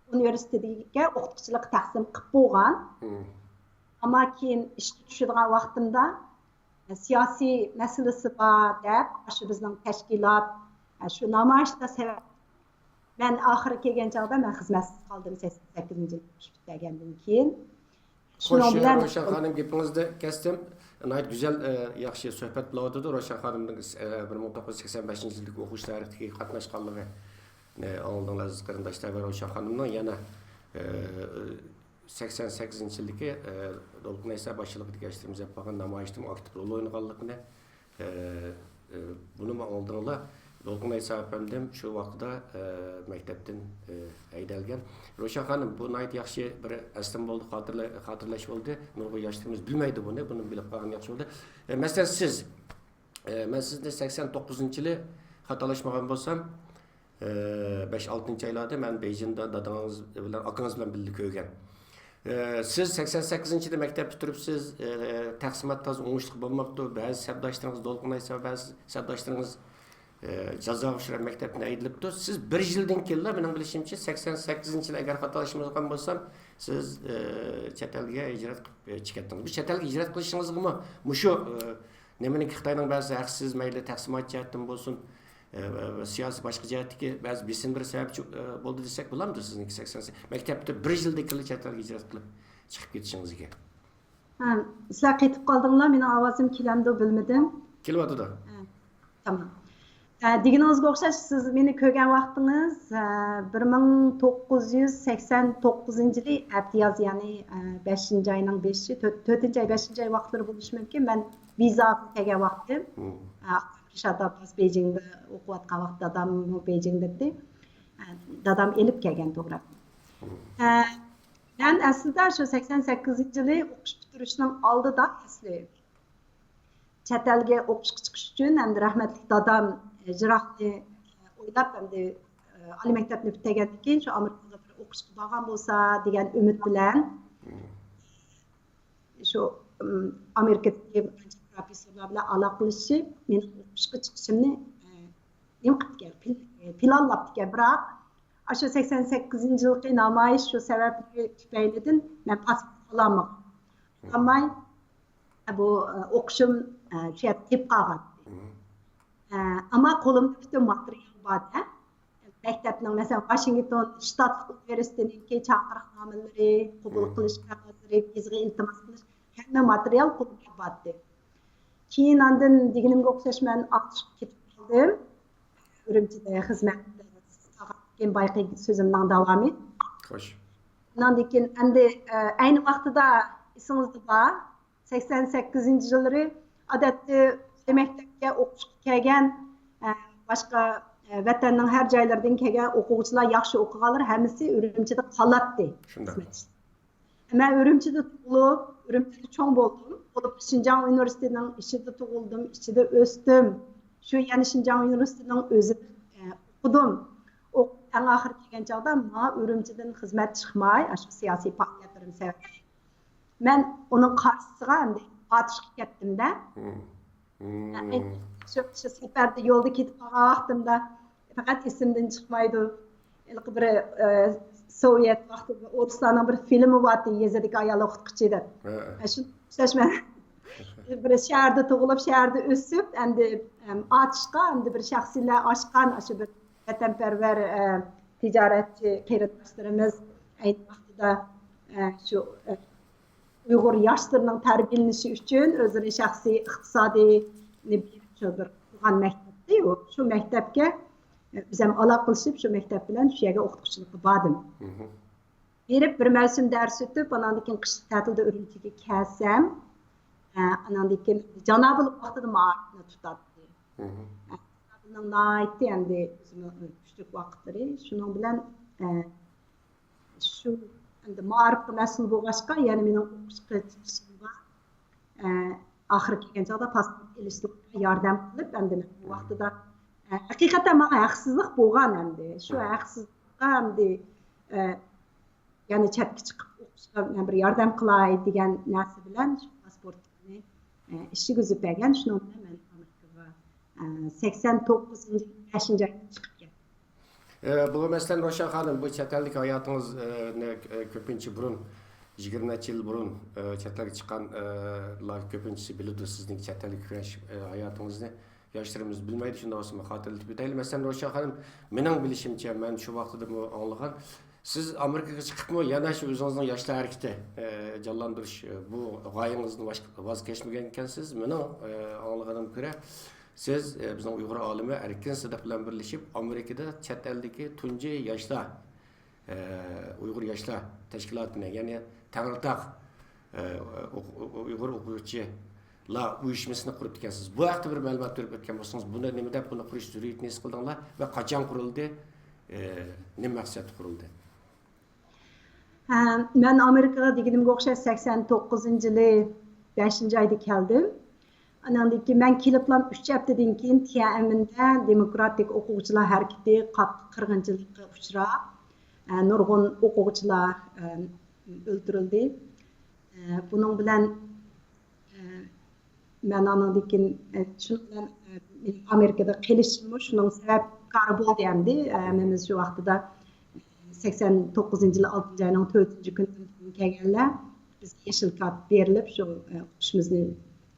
ئۇنىۋېرسىتېتىگە ئوقۇتقۇچىلىققا تەقسىم قىلىپ بولغان. ئەمما كېيىن ئىشقا چۈشىدىغان ۋاقتىمدا، سىياسىي مەسىلىسى بار دەپ، ئاشۇ بىزنىڭ تەشكىلات، شۇ نامايىشلار سەۋەب، مەن ئاخىرى كەلگەن چاغدا مەن خىزمەتسىز قالدىم، سەكسەن سەككىزىنچى يىل ئوقۇش پۈتتۈرگەندىن كېيىن. شۇنىڭ خوش، بىلەن روشەن خانىم، گېپىڭىزنى كەستىم. ناھايىتى گۈزەل، ئە، ياخشى سۆھبەت بولۇۋاتىدۇ. روشەن خانىمنىڭ، ئە، بىر مىڭ توققۇز يۈز سەكسەن بەشىنچى يىلدىكى ئوقۇش تارىخىدىكى قاتناشقانلىقى، ئە، ئاڭلىدىڭلار ئەزىز قېرىنداشلار ۋە روشەن خانىمنىڭ يەنە، ئە، سەكسەن سەككىزىنچى يىلدىكى، ئە، دولقۇن ئەيسا باشچىلىقىدىكى ياشلىرىمىز ئېلىپ بارغان نامايىشتىمۇ ئاكتىپ رول ئوينىغانلىقىنى، ئە، ئە، بۇنىمۇ ئاڭلىدىڭلار. دولقۇن ئەيسا ئەپەندىم شۇ ۋاقىتتا، ئە، مەكتەپتىن، ئە، ھەيدەلگەن. روشەن خانىم، بۇ ناھايىتى ياخشى بىر ئەسلىمە بولدى، خاتىرىلە-، خاتىرىلەش بولدى. نۇرغۇن ياشلىرىمىز بىلمەيدۇ بۇنى، بۇنى بىلىپ قالغان ياخشى بولدى. ئە، مەسىلەن، سىز، ئە، مەن سىزنى سەكسەن توققۇزىنچى يىلى، خاتالاشمىغان بولسام، ئە، بەش، ئالتىنچى ئايلاردا مەن بېيجىڭدا دادىڭىز بىلەن، ئاكىڭىز بىلەن بىللە كۆرگەن. ئە، سىز سەكسەن سەككىزىنچى يىلى مەكتەپ پۈتتۈرۈپسىز، ئە، تەقسىمات تازا ئوڭۇشلۇق بولماپتۇ. بەزى سەپداشلىرىڭىز، دولقۇن ئەيسا، بەزى سەپداشلىرىڭىز، ئە، جازاغا ئۇچراپ مەكتەپتىن ھەيدىلىپتۇ. سىز بىر يىلدىن كېيىنلا، مېنىڭ بىلىشىمچە، سەكسەن سەككىزىنچى يىلى، ئەگەر خاتالاشمىغان بولسام، سىز، ئە، چەت ئەلگە ھىجرەت قىلىپ، ئە، چىقىپ كەتتىڭىز. بۇ چەت ئەلگە ھىجرەت قىلىشىڭىزغىمۇ مۇشۇ، ئە، نېمىنىڭكى، خىتاينىڭ بەزى ھەقسىز، مەيلى تەقسىمات جەھەتتىن بولسۇن، ئە، سىياسىي باشقا جەھەتتىكى بەزى بېسىملىرى سەۋەبچى، ئە، بولدى دېسەك بولامدۇ سىزنىڭكى سەكسەن، مەكتەپتە بىر يىلدىن كېيىنلا چەت ئەلگە ھىجرەت قىلىپ چىقىپ كېتىشىڭىزگە؟ ھە، سىلەر قېتىپ قالدىڭلار، مېنىڭ ئاۋازىم كېلەمدۇ بىلمىدىم. كېلىۋاتىدۇ. ھە، تامام. ئە، دېگىنىڭىزگە ئوخشاش، سىز مېنى كۆرگەن ۋاقتىڭىز، ئە، بىر مىڭ توققۇز يۈز سەكسەن توققۇزىنچى يىلى ئەتىياز، يەنى، ئە، بەشىنچى ئاينىڭ بەشى، تۆت-، تۆتىنچى ئاي، بەشىنچى ئاي ۋاقىتلىرى بولۇشى مۇمكىن. مەن ۋىزاغا كەلگەن ۋاقتىم. ئە، رىشات ئابباس بېيجىڭدا ئوقۇۋاتقان ۋاقىت داداممۇ بېيجىڭدا ئىدى. ئە، دادام ئېلىپ كەلگەن توغرا. ئە، مەن ئەسلىدە شۇ سەكسەن سەككىزىنچى يىلى ئوقۇش پۈتتۈرۈشنىڭ ئالدىدا ئەسلى چەت ئەلگە ئوقۇشقا چىقىش ئۈچۈن ھەمدە رەھمەتلىك دادام ھىجراننى ئويلاپ، ئەمدى ئالىي مەكتەپنى پۈتتۈرگەندىن كېيىن شۇ ئامېرىكىغا بىر ئوقۇشقا بارغان بولسا دېگەن ئۈمىد بىلەن شۇ، ئىم، ئامېرىكىدىكى بىر قانچە پروفېسسورلار بىلەن ئالاقىلىشىپ، مېنىڭ ئوقۇشقا چىقىشىمنى، ئە، نېمە قىپتىكەن، پىل-، ئە، پىلانلاپتىكەن. بىراق، ئاشۇ سەكسەن سەككىزىنچى يىلقى نامايىش شۇ سەۋەبلىرى تۈپەيلىدىن مەن پاسپورت ئالالمىغان. ئالالماي، بۇ، ئە، ئوقۇشۇم، ئە، شۇ يەردە قېلىپ قالغان. ئە، ئەمما قولۇمدا پۈتۈن ماتېرىيال بار-دە. مەكتەپنىڭ، مەسىلەن، ۋاشىنگتون شتاتلىق ئۇنىۋېرسىتېتىنىڭكى چاقىرىقنامىلىرى، قوبۇل قىلىش قەغەزلىرى، ۋىزىغا ئىلتىماس قىلىش، ھەممە ماتېرىيال قولۇمدا بار-دى. كېيىن ئاندىن دېگىنىمگە ئوخشاش مەن ئاتۇشقا كېتىپ قالدىم. ئۈرۈمچىدە خىزمەت قىلغاندىن كېيىن بايىقى سۆزۈمنىڭ داۋامى. خوش. ئۇنىڭدىن كېيىن ئەمدى، ئە، ئەينى ۋاقتىدا ئېسىڭىزدە بار، سەكسەن سەككىزىنچى يىللىرى، ئادەتتە، ئالىي مەكتەپكە ئوقۇشقا كەلگەن، ئە، باشقا، ئە، ۋەتەننىڭ ھەر جايلىرىدىن كەلگەن ئوقۇغۇچىلار، ياخشى ئوقۇغانلار ھەممىسى ئۈرۈمچىدە قالاتتى. شۇنداق. خىزمەت ئىشلەپ. مەن ئۈرۈمچىدە تۇغۇلۇپ، ئۈرۈمچىدە چوڭ بولدۇم. بولۇپ، شىنجاڭ ئۇنىۋېرسىتېتىنىڭ ئىچىدە تۇغۇلدۇم، ئىچىدە ئۆستۈم. شۇ يەنە شىنجاڭ ئۇنىۋېرسىتېتىنىڭ ئۆزىدە، ئە، ئوقۇدۇم. ئوق-، ئەڭ ئاخىرى كەلگەن چاغدا ماڭا ئۈرۈمچىدىن خىزمەت چىقماي، ئاشۇ سىياسىي پائالىيەتلىرىم سەۋەبلىك، مەن ئۇنىڭ قارشىسىغا ئەمدى ئاتۇشقا كەتتىمدە. شۇ، شۇ سەپەردە يولدا كېتىپ قالغان ۋاقتىمدا پەقەت ئېسىمدىن چىقمايدۇ. ھېلىقى بىر، ئە، سوۋېت ۋاقتىدا ئورۇسلارنىڭ بىر فىلىمى بارتى، يېزىدىكى ئايال ئوقۇتقۇچى دەپ. ھە. ئە، شۇ ئوخشاش مەن بىر شەھەردە تۇغۇلۇپ، شەھەردە ئۆسۈپ، ئەمدى، ئەم، ئاتۇشقا ئەمدى بىر شەخسىيلەر ئاچقان، ئاشۇ بىر ۋەتەنپەرۋەر، ئە، تىجارەتچى قېرىنداشلىرىمىز ئەينى ۋاقتىدا، ئە، شۇ، ئە، ئۇيغۇر ياشلىرىنىڭ تەربىيەلىنىشى ئۈچۈن ئۆزلىرى شەخسىي ئىقتىسادىينى بېرىپ شۇ بىر قۇرغان مەكتەپتى ئۇ. شۇ مەكتەپكە، ئە، ئۆزۈم ئالاقىلىشىپ، شۇ مەكتەپ بىلەن شۇ يەرگە ئوقۇتقۇچىلىققا باردىم. بېرىپ بىر مەۋسۇم دەرس ئۆتۈپ، ئانان كېيىن قىشلىق تەتىلدە ئۈرۈمچىگە كەلسەم، ئە، ئانان كېيىن جانابىل ۋاقتىدا مائارىپنى تۇتاتتى. ئە، جانابىلنىڭ ناھايىتى ئەمدى ئۆزىنىڭ كۈچلۈك ۋاقىتلىرى. شۇنىڭ بىلەن، ئە، شۇ ئەمدى مائارىپقا مەسئۇل بولغاچقا، يەنە مېنىڭ ئوقۇشقا چىقىشىمغا، ئە، ئاخىرى كەلگەن چاغدا پاسپورت ئېلىشلىققا ياردەم قىلىپ، ئەمدى مەن بۇ ۋاقتىدا، ئە، ھەقىقەتەن ماڭا ھەقسىزلىق بولغان ئەمدى. شۇ ھەقسىزلىققا ئەمدى، ئە، يەنە چەتكە چىقىپ ئوقۇشقا مەن بىر ياردەم قىلاي دېگەن نەرسە بىلەن شۇ پاسپورتنى، ئە، ئىشىك ئۈزۈپ بەرگەن. شۇنىڭ بىلەن مەن ئامېرىكىغا، ئە، سەكسەن توققۇزىنچى يىل بەشىنچى ئايدا چىقىپ كەتتىم. ئە، بۇ مەسىلەن، روشەن خانىم، بۇ چەت ئەلدىكى ھاياتىڭىز، ئە، نى، ئە، كۆپىنچە بۇرۇن، يىگىرمە نەچچە يىل بۇرۇن، ئە، چەت ئەلگە چىققان، ئە، لار كۆپىنچىسى بىلىدۇ سىزنىڭ چەت ئەلگە كىرىش، ئە، ھاياتىڭىزنى. ياشلىرىمىز بىلمەيدۇ، شۇنداق بولسىمۇ خاتىرىلىتىپ ئۆتەيلى. مەسىلەن، روشەن خانىم، مېنىڭ بىلىشىمچە، مەن شۇ ۋاقتىدىمۇ ئاڭلىغان، سىز ئامېرىكىغا چىقىپمۇ يەنە شۇ ئۆزىڭىزنىڭ ياشلار ھەرىكىتى، ئە، جانلاندۇرۇش، ئە، بۇ غايىڭىزدىن ۋاز، ۋاز كەچمىگەن ئىكەنسىز. مېنىڭ، ئە، ئاڭلىغىنىمغا كۆرە، سىز، ئە، بىزنىڭ ئۇيغۇر ئالىمى ئەركىن سىدىق بىلەن بىرلىشىپ ئامېرىكىدا چەت ئەلدىكى تۇنجى ياشلار، ئە، ئۇيغۇر ياشلار تەشكىلاتىنى، يەنى تەڭرىتاغ، ئە، ئۇ-، ئۇ-، ئۇيغۇر ئوقۇغۇچىلار ئۇيۇشمىسىنى قۇرۇپتىكەنسىز. بۇ ھەقتە بىر مەلۇمات بېرىپ ئۆتكەن بولسىڭىز، بۇنى نېمە دەپ بۇنى قۇرۇش زۆرۈرىيىتىنى ھېس قىلدىڭلار ۋە قاچان قۇرۇلدى؟ ئە، نېمە مەقسەتتە قۇرۇلدى؟ ھە، مەن ئامېرىكىغا دېگىنىمگە ئوخشاش سەكسەن توققۇزىنچى يىلى بەشىنچى ئايدا كەلدىم. ئاناندىن كېيىن مەن كېلىپلا ئۈچ ھەپتىدىن كېيىن تيەنئەنمېندە دېموكراتىك ئوقۇغۇچىلار ھەرىكىتى قاتتىق قىرغىنچىلىققا ئۇچراپ، ئە، نۇرغۇن ئوقۇغۇچىلار، ئە، ئۆلتۈرۈلدى. ئە، بۇنىڭ بىلەن، ئە، مەن ئانىڭدىن كېيىن، ئە، شۇنىڭ بىلەن، ئە، مېنىڭ ئامېرىكىدا قېلىشىممۇ شۇنىڭ سەۋەبكارى بولدى ئەمدى. ئە، ھەممىمىز شۇ ۋاقتىدا سەكسەن توققۇزىنچى يىل ئالتىنچى ئاينىڭ تۆتىنچى كۈنىدىن كېيىن كەلگەنلەر، بىزگە يېشىل كارت بېرىلىپ، شۇ، ئە، ئوقۇشىمىزنى،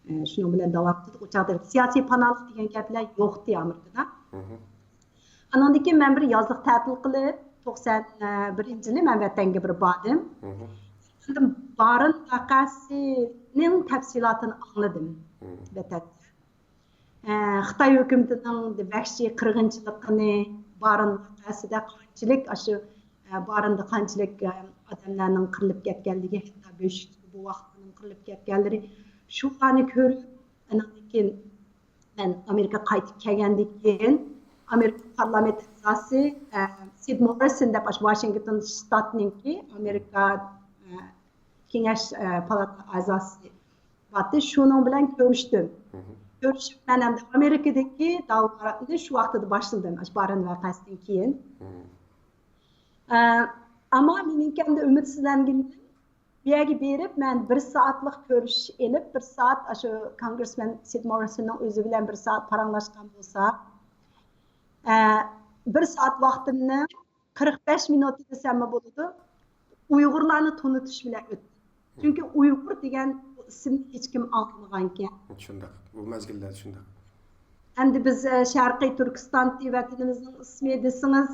ئە، شۇنىڭ بىلەن داۋام قىلدۇق. ئۇ چاغدا سىياسىي پاناھلىق دېگەن گەپلەر يوقتى ئامېرىكىدا. ئانىڭدىن كېيىن مەن بىر يازلىق تەتىل قىلىپ، توقسان بىرىنچى يىلى مەن ۋەتەنگە بىر باردىم. ئاندىن بارىن ۋەقەسىنىڭ تەپسىلاتىنى ئاڭلىدىم ۋەتەندە. ئە، خىتاي ھۆكۈمىتىنىڭ ۋەھشىي قىرغىنچىلىقىنى، بارىن ۋەقەسىدە قانچىلىك ئاشۇ، ئە، بارىندا قانچىلىك، ئە، ئادەملەرنىڭ قىرىلىپ كەتكەنلىكى، ھەتتا بۆشۈكتىكى بوۋاقلارنىڭ قىرىلىپ كەتكەنلىرى، شۇلارنى كۆرۈپ، ئانىڭدىن كېيىن مەن ئامېرىكا قايتىپ كەلگەندىن كېيىن، ئامېرىكا پارلامېنت ئەزاسى، ئە، سىد موررىسون دەپ، ئاشۇ ۋاشىنگتون شتاتنىڭكى ئامېرىكا، ئە، كېڭەش، ئە، پالاتا ئەزاسى بارتى. شۇنىڭ بىلەن كۆرۈشتۈم. كۆرۈشۈپ، مەن ئەمدى ئامېرىكىدىكى داۋالارنى شۇ ۋاقتىدا باشلىدىم، ئاشۇ بارىن ۋەقەسىدىن كېيىن. ئە، ئەمما مېنىڭكى ئەمدى ئۈمىدسىزلەنگىنىم، بۇ يەرگە بېرىپ، مەن بىر سائەتلىك كۆرۈش ئېلىپ، بىر سائەت ئاشۇ كونگرېسمېن سىد موررىسوننىڭ ئۆزى بىلەن بىر سائەت پاراڭلاشقان بولسا، ئە، بىر سائەت ۋاقتىمنى، قىرىق بەش مىنۇتى دېسەممۇ بولىدۇ، ئۇيغۇرلارنى تونۇتۇش بىلەن ئۆتتى. چۈنكى ئۇيغۇر دېگەن ئىسىمنى ھېچكىم ئاڭلىمىغانىكەن. شۇنداق، ئۇ مەزگىللەردە شۇنداق. ئەمدى بىز، ئە، شەرقىي تۈركىستان ۋەتىنىمىزنىڭ ئىسمى دېسىڭىز،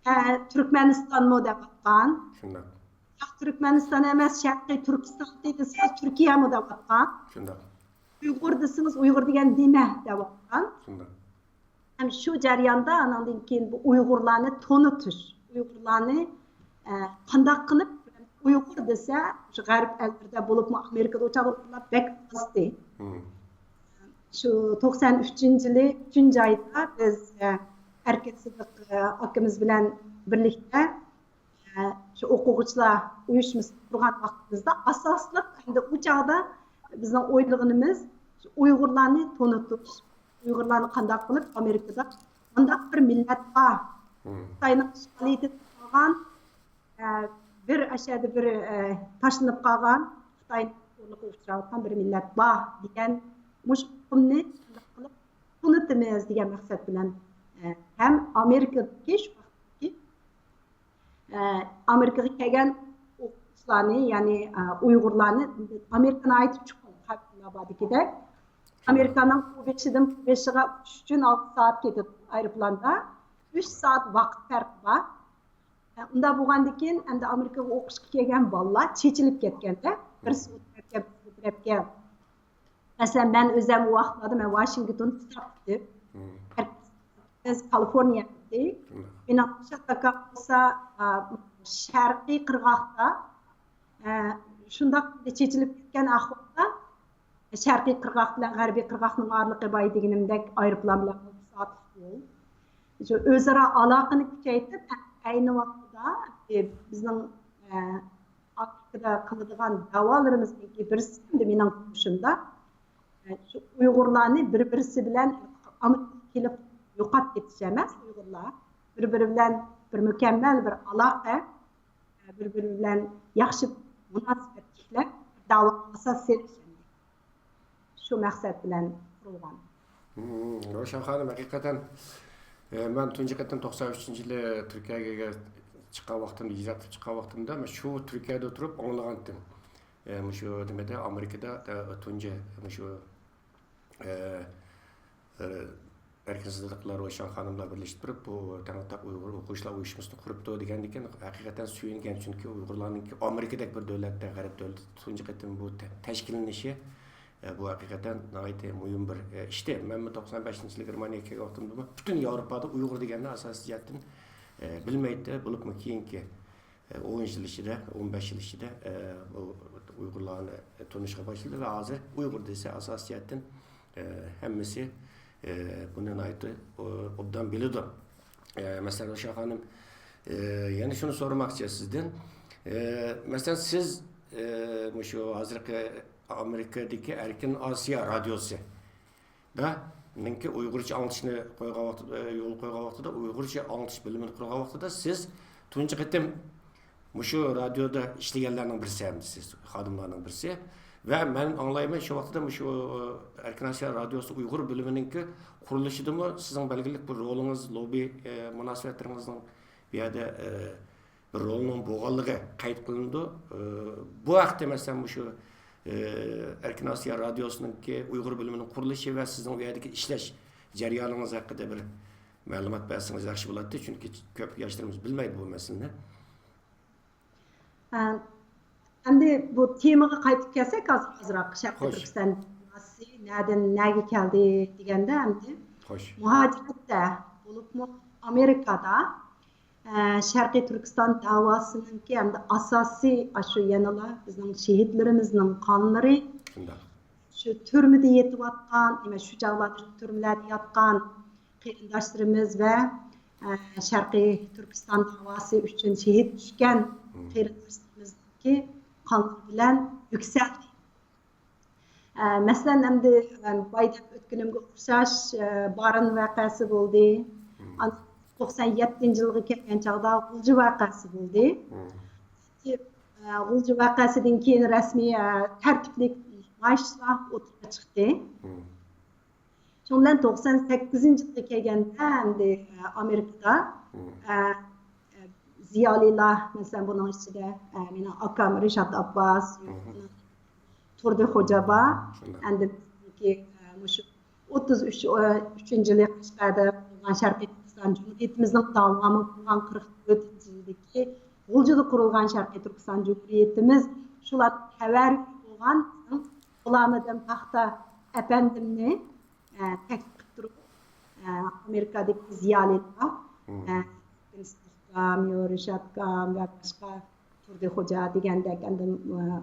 ئە، تۈركمەنىستانمۇ دەۋاتقان. شۇنداق. ياق، تۈركمەنىستان ئەمەس، شەرقىي تۈركىستان دېسىڭىز، تۈركىيەمۇ دەۋاتقان. شۇنداق. ئۇيغۇر دېسىڭىز، ئۇيغۇر دېگەن نېمە دەۋاتقان. شۇنداق. ھەم شۇ جەرياندا ئاناندىن كېيىن بۇ ئۇيغۇرلارنى تونۇتۇش، ئۇيغۇرلارنى، ئە، قانداق قىلىپ، ئۇيغۇر دېسە، شۇ غەرب ئەللىرىدە بولۇپمۇ ئامېرىكىدا ئۇ چاغدا ئۇيغۇرلار بەك ئازدى. شۇ توقسان ئۈچىنچى يىلى ئۈچىنچى ئايدا بىز، ئە، ئەركىن سىدىق، ئە، ئاكىمىز بىلەن بىرلىكتە، ئە، شۇ ئوقۇغۇچىلار ئۇيۇشمىسىنى قۇرغان ۋاقتىمىزدا ئاساسلىق ئەمدى ئۇ چاغدا بىزنىڭ ئويلىغىنىمىز شۇ ئۇيغۇرلارنى تونۇتۇش، ئۇيغۇرلارنى قانداق قىلىپ ئامېرىكىدا قانداق بىر مىللەت بار، خىتاينىڭ ئىشغالىيىتىدە قالغان، ئە، بىر ئەشەدە بىر، ئە، تاشلىنىپ قالغان، خىتاينىڭ خورلۇقىغا ئۇچراۋاتقان بىر مىللەت بار دېگەن مۇشۇ ئۇقۇمنى قانداق قىلىپ تونۇتىمىز دېگەن مەقسەت بىلەن، ئە، ھەم ئامېرىكىدىكى شۇ ۋاقىتتىكى ئە، ئامېرىكىغا كەلگەن ئوقۇغۇچىلارنى، يەنى، ئە، ئۇيغۇرلارنى، ئامېرىكا ناھايىتى چوڭ، خەۋپلىك بار دېگۈدەك. ئامېرىكانىڭ بۇ بېشىدىن بۇ بېشىغا ئۇچۇش ئۈچۈن ئالتە سائەت كېتىدۇ ئايروپىلاندا. ئۈچ سائەت ۋاقىت پەرقى بار. ئە، ئۇنداق بولغاندىن كېيىن، ئەمدى ئامېرىكىغا ئوقۇشقا كەلگەن بالىلار چېچىلىپ كەتكەندە، بىرسى ئۇ تەرەپكە، بىرسى بۇ تەرەپكە. مەسىلەن، مەن ئۆزۈم ئۇ ۋاقىتلاردا مەن ۋاشىنگتون تۇتاپ كېتىپ، بىز كالىفورنىيەدە. مېنىڭ شاتاكام بولسا، ئا، شەرقىي قىرغاقتا، ئە، شۇنداق چېچىلىپ كەتكەن ئەھۋالدا، شەرقىي قىرغاق بىلەن غەربىي قىرغاقنىڭ ئارىلىقى بايا دېگىنىمدەك ئايروپىلان بىلەن ئالتە سائەتلىك يول. شۇ ئۆزئارا ئالاقىنى كۈچەيتىپ، ئەينى ۋاقتىدا، ئە، بىزنىڭ، ئە، ئامېرىكىدا قىلىدىغان دەۋالىرىمىزنىڭكى بىرسى، ئەمدى مېنىڭ تونۇشۇمدا، ئە، شۇ ئۇيغۇرلارنى بىر-بىرسى بىلەن ئامېرىكىغا كېلىپ يوقاپ كېتىش ئەمەس، ئۇيغۇرلار بىر-بىرى بىلەن بىر مۇكەممەل بىر ئالاقە، ئە، بىر-بىرى بىلەن ياخشى مۇناسىۋەت تىكلەپ، دەۋاغا ئاساس سېلىش. شۇ مەقسەت بىلەن قۇرۇلغان. مم، روشەن خانىم، ھەقىقەتەن، ئە، مەن تۇنجى قېتىم توقسان ئۈچىنچى يىلى تۈركىيەگە چىققان ۋاقتىمدا، ھىجرەت قىلىپ چىققان ۋاقتىمدا، مەن شۇ تۈركىيەدە تۇرۇپ ئاڭلىغانتىم. ئە، مۇشۇ نېمىدە، ئامېرىكىدا، ئە، تۇنجى مۇشۇ، ئە، ئە، ئەركىن سىدىقلار، روشەن خانىملار بىرلىشىپ تۇرۇپ، بۇ تەڭرىتاغ ئۇيغۇر ئوقۇغۇچىلار ئۇيۇشمىسىنى قۇرۇپتۇ دېگەندىكىن، ھەقىقەتەن سۆيۈنگەن. چۈنكى ئۇيغۇرلارنىڭكى ئامېرىكىدەك بىر دۆلەتتە، غەرب دۆلىتىدە تۇنجى قېتىم بۇ تە-، تەشكىللىنىشى، ئە، بۇ ھەقىقەتەن ناھايىتى مۇھىم بىر، ئە، ئىشتى. مەنمۇ توقسان بەشىنچى يىلى گېرمانىيەگە كەلگەن ۋاقتىمدىمۇ پۈتۈن ياۋروپادا ئۇيغۇر دېگەننى ئاساسىي جەھەتتىن، ئە، بىلمەيتتى. بولۇپمۇ كېيىنكى ئون يىل ئىچىدە، ئون بەش يىل ئىچىدە، ئە، بۇ ئۇيغۇرلارنى تونۇشقا باشلىدى ۋە ھازىر ئۇيغۇر دېسە ئاساسىي جەھەتتىن، ئە، ھەممىسى، ئە، بۇنى ناھايىتى، ئو-، ئوبدان بىلىدۇ. ئە، مەسىلەن، روشەن خانىم، ئە، يەنە شۇنى سورىماقچى سىزدىن. ئە، مەسىلەن، سىز، ئە، مۇشۇ ھازىرقى ئامېرىكىدىكى ئەركىن ئاسىيا رادىيوسى، دا، نىڭكى ئۇيغۇرچە ئاڭلىتىشنى قويغان ۋاقتىدا، يولغا قويغان ۋاقتىدا ئۇيغۇرچە ئاڭلىتىش بۆلۈمىنى قۇرغان ۋاقتىدا سىز تۇنجى قېتىم مۇشۇ رادىيودا ئىشلىگەنلەرنىڭ بىرسى ئەمدى سىز، خادىملارنىڭ بىرسى. ۋە مەن ئاڭلايمەن، شۇ ۋاقتىدا مۇشۇ ئەركىن ئاسىيا رادىيوسى ئۇيغۇر بۆلۈمىنىڭكى قۇرۇلۇشىدىمۇ سىزنىڭ بەلگىلىك بىر رولىڭىز، لوببى، ئە، مۇناسىۋەتلىرىڭىزنىڭ بۇ يەردە، ئە، بىر رولنىڭ بولغانلىقى قەيت قىلىنىدۇ. ئە، بۇ ھەقتە، مەسىلەن، مۇشۇ، ئە، ئەركىن ئاسىيا رادىيوسىنىڭكى ئۇيغۇر بۆلۈمىنىڭ قۇرۇلۇشى ۋە سىزنىڭ ئۇ يەردىكى ئىشلەش جەريانىڭىز ھەققىدە بىر مەلۇمات بەرسىڭىز ياخشى بولاتتى، چۈنكى كۆپ ياشلىرىمىز بىلمەيدۇ بۇ مەسىلىنى. ئە، ئەمدى بۇ تېمىغا قايتىپ كەلسەك، ھازىر ئازراق شەرقىي تۈركىستان داۋاسى نەدىن نەگە كەلدى دېگەندە، ئەمدى مۇھاجىرەتتە، بولۇپمۇ ئامېرىكادا، ئە، شەرقىي تۈركىستان داۋاسىنىڭكى ئەمدى ئاساسىي ئاشۇ يەنىلا بىزنىڭ شېھىتلىرىمىزنىڭ قانلىرى، شۇ تۈرمىدە يېتىۋاتقان، نېمە، شۇ چاغلاردا تۈرمىلەردە ياتقان قېرىنداشلىرىمىز ۋە، ئە، شەرقىي تۈركىستان داۋاسى ئۈچۈن شېھىت چۈشكەن قېرىنداشلىرىمىزنىڭكى قانلىرى بىلەن يۈكسەلدى. ئە، مەسىلەن، ئەمدى، ئە، بايا دەپ ئۆتكىنىمگە ئوخشاش، ئە، بارىن ۋەقەسى بولدى. ئاندىن توقسان يەتتىنچى يىلغا كەلگەن چاغدا غۇلجا ۋەقەسى بولدى. ئە، غۇلجا ۋەقەسىدىن كېيىن رەسمىي، ئە، تەرتىپلىك نامايىشلار ئوتتۇرىغا چىقتى. شۇنىڭ بىلەن توقسان سەككىزىنچى يىلغا كەلگەندە، ئەمدى، ئە، ئامېرىكىدا، ئە، ئە، زىيالىيلار، مەسىلەن، بۇنىڭ ئىچىدە، ئە، مېنىڭ ئاكام رىشات ئابباس، تۇردى خوجا بار. ئەمدى بىزنىڭكى، ئە، مۇشۇ ئوتتۇز ئۈچ، ئە، ئۈچىنچى يىلى قەشقەردە قۇرۇلغان شەرقىي تۈركىستان جۇمھۇرىيىتىمىزنىڭ داۋامى بولغان قىرىق تۆتىنچى يىلدىكى غۇلجىدا قۇرۇلغان شەرقىي تۈركىستان جۇمھۇرىيىتىمىز، شۇلار تەۋەررۈك بولغان بىزنىڭ غۇلامىدىن پاختا ئەپەندىمنى، ئە، تەكلىپ قىلىپ تۇرۇپ، ئە، ئامېرىكادىكى زىيالىيلار، ئە، ئىستىھكام، يورۇشاتكام ۋە باشقا تۇردى خوجا دېگەندەك، ئاندىن، ئە،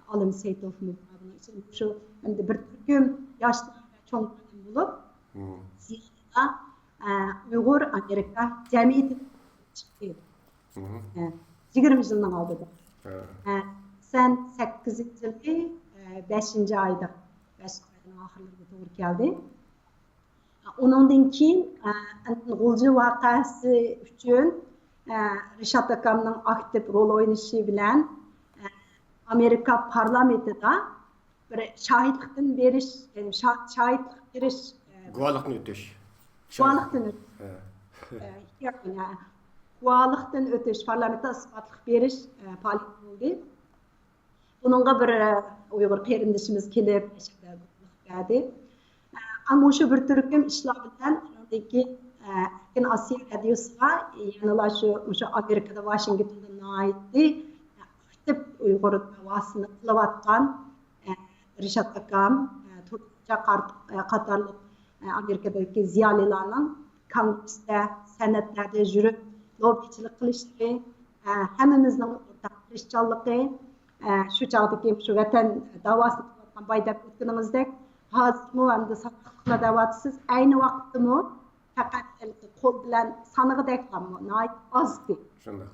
ئالىم سېيتوفمۇ بار. بۇنىڭ ئىچىدە شۇ ئەمدى بىر تۈركۈم ياشلار ۋە چوڭ ئادەم بولۇپ، زىيالىيلار، ئە، ئۇيغۇر ئامېرىكا جەمئىيىتى چىقتى. ئە، يىگىرمە يىلنىڭ ئالدىدا. توقسان سەككىزىنچى يىلى، ئە، بەشىنچى ئايدا، بەشىنچى ئاينىڭ ئاخىرلىرىغا توغرا كەلدى. ئۇنىڭدىن كېيىن، ئە، ئاندىن غۇلجا ۋەقەسى ئۈچۈن، ئە، رىشات ئاكامنىڭ ئاكتىپ رول ئوينىشى بىلەن، ئە، ئامېرىكا پارلامېنتىدا بىر شاھىتلىقتىن بېرىش، يەنى شا-، شاھىتلىق بېرىش، ئە، گۇۋاھلىقتىن ئۆتۈش. گۇۋاھلىقتىن ئۆتۈش. ھە. ئە، يەنى گۇۋاھلىقتىن ئۆتۈش، پارلامېنتتا ئىسپاتلىق بېرىش، ئە، پائالىيىتى بولدى. بۇنىڭغا بىر، ئە، ئۇيغۇر قېرىندىشىمىز كېلىپ، ئەشەدە گۇۋاھلىق بەردى. ئە، مۇشۇ بىر تۈركۈم ئىشلار بىلەن ئۇنىڭدىن كېيىن، ئە، ئەركىن ئاسىيا رادىيوسىغا يەنىلا شۇ، مۇشۇ ئامېرىكىدا، ۋاشىنگتوندا ناھايىتى، ئە، ئاكتىپ ئۇيغۇر داۋاسىنى قىلىۋاتقان، ئە، رىشات ئاكام، ئە، تۇرسۇنجان قار-، ئە، قاتارلىق، ئە، ئامېرىكىدىكى زىيالىيلارنىڭ كونگرېستا، سېناتلاردا يۈرۈپ، لوببىچىلىك قىلىشلىرى، ئە، ھەممىمىزنىڭ ئورتاق تىرىشچانلىقى، ئە، شۇ چاغدىكى شۇ ۋەتەن داۋاسىنى قىلىۋاتقان باي دەپ ئۆتكىنىڭىزدەك، ھازىرمۇ ئەمدى ساقچىلىقلار دەۋاتىسىز، ئەينى ۋاقىتتىمۇ پەقەت قول بىلەن سانىغۇدەكلارمۇ ناھايىتى ئازدى. شۇنداق.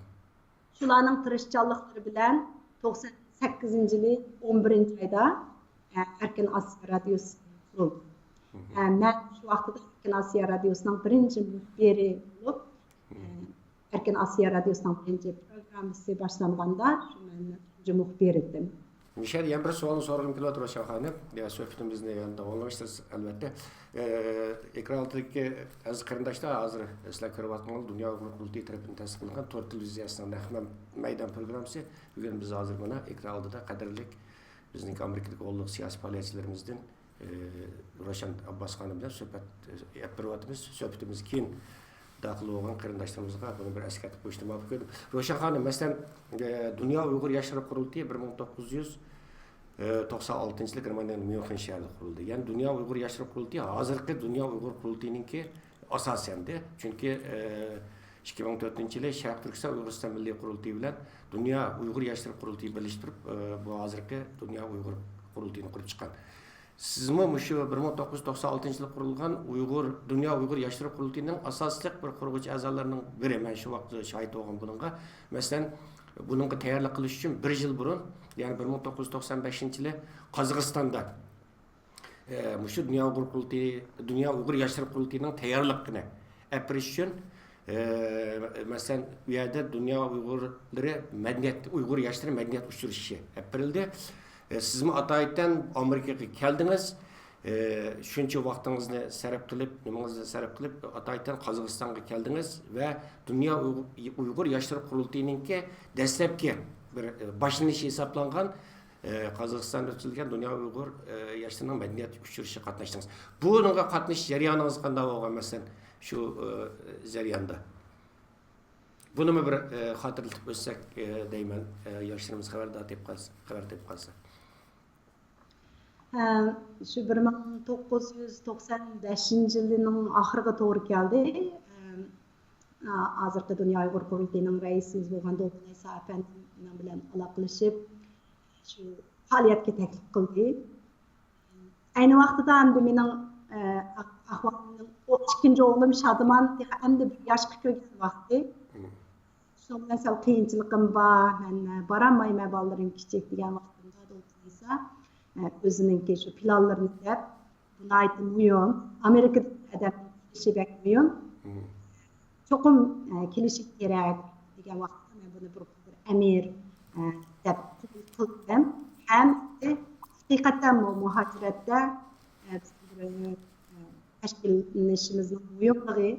شۇلارنىڭ تىرىشچانلىقلىرى بىلەن توقسان سەككىزىنچى يىلى ئون بىرىنچى ئايدا، ئە، ئەركىن ئاسىيا رادىيوسى قۇرۇلدى. ئە، مەن شۇ ۋاقتىدا ئەركىن ئاسىيا رادىيوسىنىڭ بىرىنچى مۇخبىرى بولۇپ، ئە، ئەركىن ئاسىيا رادىيوسىنىڭ بىرىنچى پروگراممىسى باشلانغاندا، شۇ مەن تۇنجى مۇخبىر ئىدىم. مۇشۇ يەردە يەنە بىر سوئالنى سورىغۇم كېلىۋاتىدۇ، روشەن خانىم. يا، سۆھبىتىمىزنى يەنە داۋاملاشتۇرىسىز، ئەلۋەتتە. ئە، ئېكران ئالدىدىكى ئەزىز قېرىنداشلار، ھازىر سىلەر كۆرۈۋاتقىنىڭىز دۇنيا ئۇيغۇر قۇرۇلتىيى تەرىپىدىن تەسىس قىلىنغان تور تېلېۋىزىيەسىنىڭ نەق مەيدان پروگراممىسى. بۈگۈن بىز ھازىر مانا ئېكران ئالدىدا قەدىرلىك بىزنىڭكى ئامېرىكىدىكى ھونلۇق سىياسىي پائالىيەتچىلىرىمىزدىن، ئى، روشەن ئابباس خانىم بىلەن سۆھبەت، ئى، ئېلىپ بېرىۋاتىمىز. سۆھبىتىمىز كېيىن داخىل بولغان قېرىنداشلىرىمىزغا بۇنى بىر ئەسكەرتىپ قويۇشنى ماقۇل كۆردۈم. روشەن خانىم، مەسىلەن، ئى، دۇنيا ئۇيغۇر ياشلىرى قۇرۇلتىيى بىر مىڭ توققۇز يۈز توقسان ئالتىنچى يىلى گېرمانىيەنىڭ ميۇنخېن شەھىرىدە قۇرۇلدى. يەنى دۇنيا ئۇيغۇر ياشلىرى قۇرۇلتىيى ھازىرقى دۇنيا ئۇيغۇر قۇرۇلتىيىنىڭكى ئاساسى ئەمدى. چۈنكى، ئى، ئىككى مىڭ تۆتىنچى يىلى شەرقىي تۈركىستان ئۇيغۇرىستان مىللىي قۇرۇلتىيى بىلەن دۇنيا ئۇيغۇر ياشلىرى قۇرۇلتىيى بىرلىشتۈرۈپ، ئى، بۇ ھازىرقى دۇنيا ئۇيغۇر قۇرۇلتىيىنى قۇرۇپ چىققان. سىزمۇ مۇشۇ بىر مىڭ توققۇز يۈز توقسان ئالتىنچى يىلى قۇرۇلغان ئۇيغۇر، دۇنيا ئۇيغۇر ياشلىرى قۇرۇلتىيىنىڭ ئاساسلىق بىر قۇرغۇچى ئەزالىرىنىڭ بىرى. مەن شۇ ۋاقىتتا شاھىت بولغان بۇنىڭغا. مەسىلەن، بۇنىڭغا تەييارلىق قىلىش ئۈچۈن بىر يىل بۇرۇن، يەنى بىر مىڭ توققۇز يۈز توقسان بەشىنچى يىلى قازاقىستاندا، ئە، مۇشۇ دۇنيا ئۇيغۇر قۇرۇلتىيى، دۇنيا ئۇيغۇر ياشلىرى قۇرۇلتىيىنىڭ تەييارلىقىنى ئەپ بېرىش ئۈچۈن، ئە، مەسىلەن، ئۇ يەردە دۇنيا ئۇيغۇرلىرى مەدەنىيەت، ئۇيغۇر ياشلىرى مەدەنىيەت ئۇچرىشىشى ئەپ بېرىلدى. ئە، سىزمۇ ئاتايىتەن ئامېرىكىغا كەلدىڭىز. ئە، شۇنچە ۋاقتىڭىزنى سەرپ قىلىپ، نېمىڭىزنى سەرپ قىلىپ، ئاتايىتەن قازاقىستانغا كەلدىڭىز ۋە دۇنيا ئۇيغۇر، ئۇيغۇر ياشلىرى قۇرۇلتىيىنىڭكى دەسلەپكى بىر، ئە، باشلىنىشى ھېسابلانغان، ئە، قازاقىستاندا ئۆتكۈزۈلگەن دۇنيا ئۇيغۇر، ئە، ياشلىرىنىڭ مەدەنىيەت ئۇچرىشىغا قاتناشتىڭىز. بۇنىڭغا قاتنىشىش جەريانىڭىز قانداق بولغان، مەسىلەن، شۇ، ئە، جەرياندا؟ بۇنىمۇ بىر، ئە، خاتىرىلىتىپ ئۆتسەك، ئە، دەيمەن، ئە، ياشلىرىمىز خەۋەردار تېپىپ قالسا، خەۋەر تېپىپ قالسا. ھە، شۇ بىر مىڭ توققۇز يۈز توقسان بەشىنچى يىلنىڭ ئاخىرىغا توغرا كەلدى. ئە، ھازىرقى دۇنيا ئۇيغۇر قۇرۇلتىيىنىڭ رەئىسىمىز بولغان دوغدۇللا ئىسا ئەپەندى مېنىڭ بىلەن ئالاقىلىشىپ، شۇ پائالىيەتكە تەكلىپ قىلدى. ئەينى ۋاقتىدا ئەمدى مېنىڭ، ئە، ئەھ-، ئەھۋالىمنىڭ ئىككىنچى ئوغلۇم شادىمان تېخى ئەمدى بىر ياشقا كىرگەن ۋاقتى. شۇنىڭ بىلەن سەل قىيىنچىلىقىم بار، مەن، ئە، بارالمايمەن، بالىلىرىم كىچىك دېگەن ۋاقتىمدا دوغدۇللا ئىسا، ئە، ئۆزىنىڭكى شۇ پىلانلىرىنى دەپ، بۇ ناھايىتى مۇھىم. ئامېرىكىدا ئادەمنىڭ كېلىشى بەك مۇھىم. چوقۇم، ئە، كېلىشى كېرەك دېگەن ۋاقىتتا مەن بۇنى بىر، بىر ئەمىر، ئە، دەپ قوبۇل قىلدىم. ھەم ھەقىقەتەنمۇ مۇھاجىرەتتە، ئە، بىزنىڭ بىر، ئە، تەشكىللىنىشىمىزنىڭ مۇھىملىقى،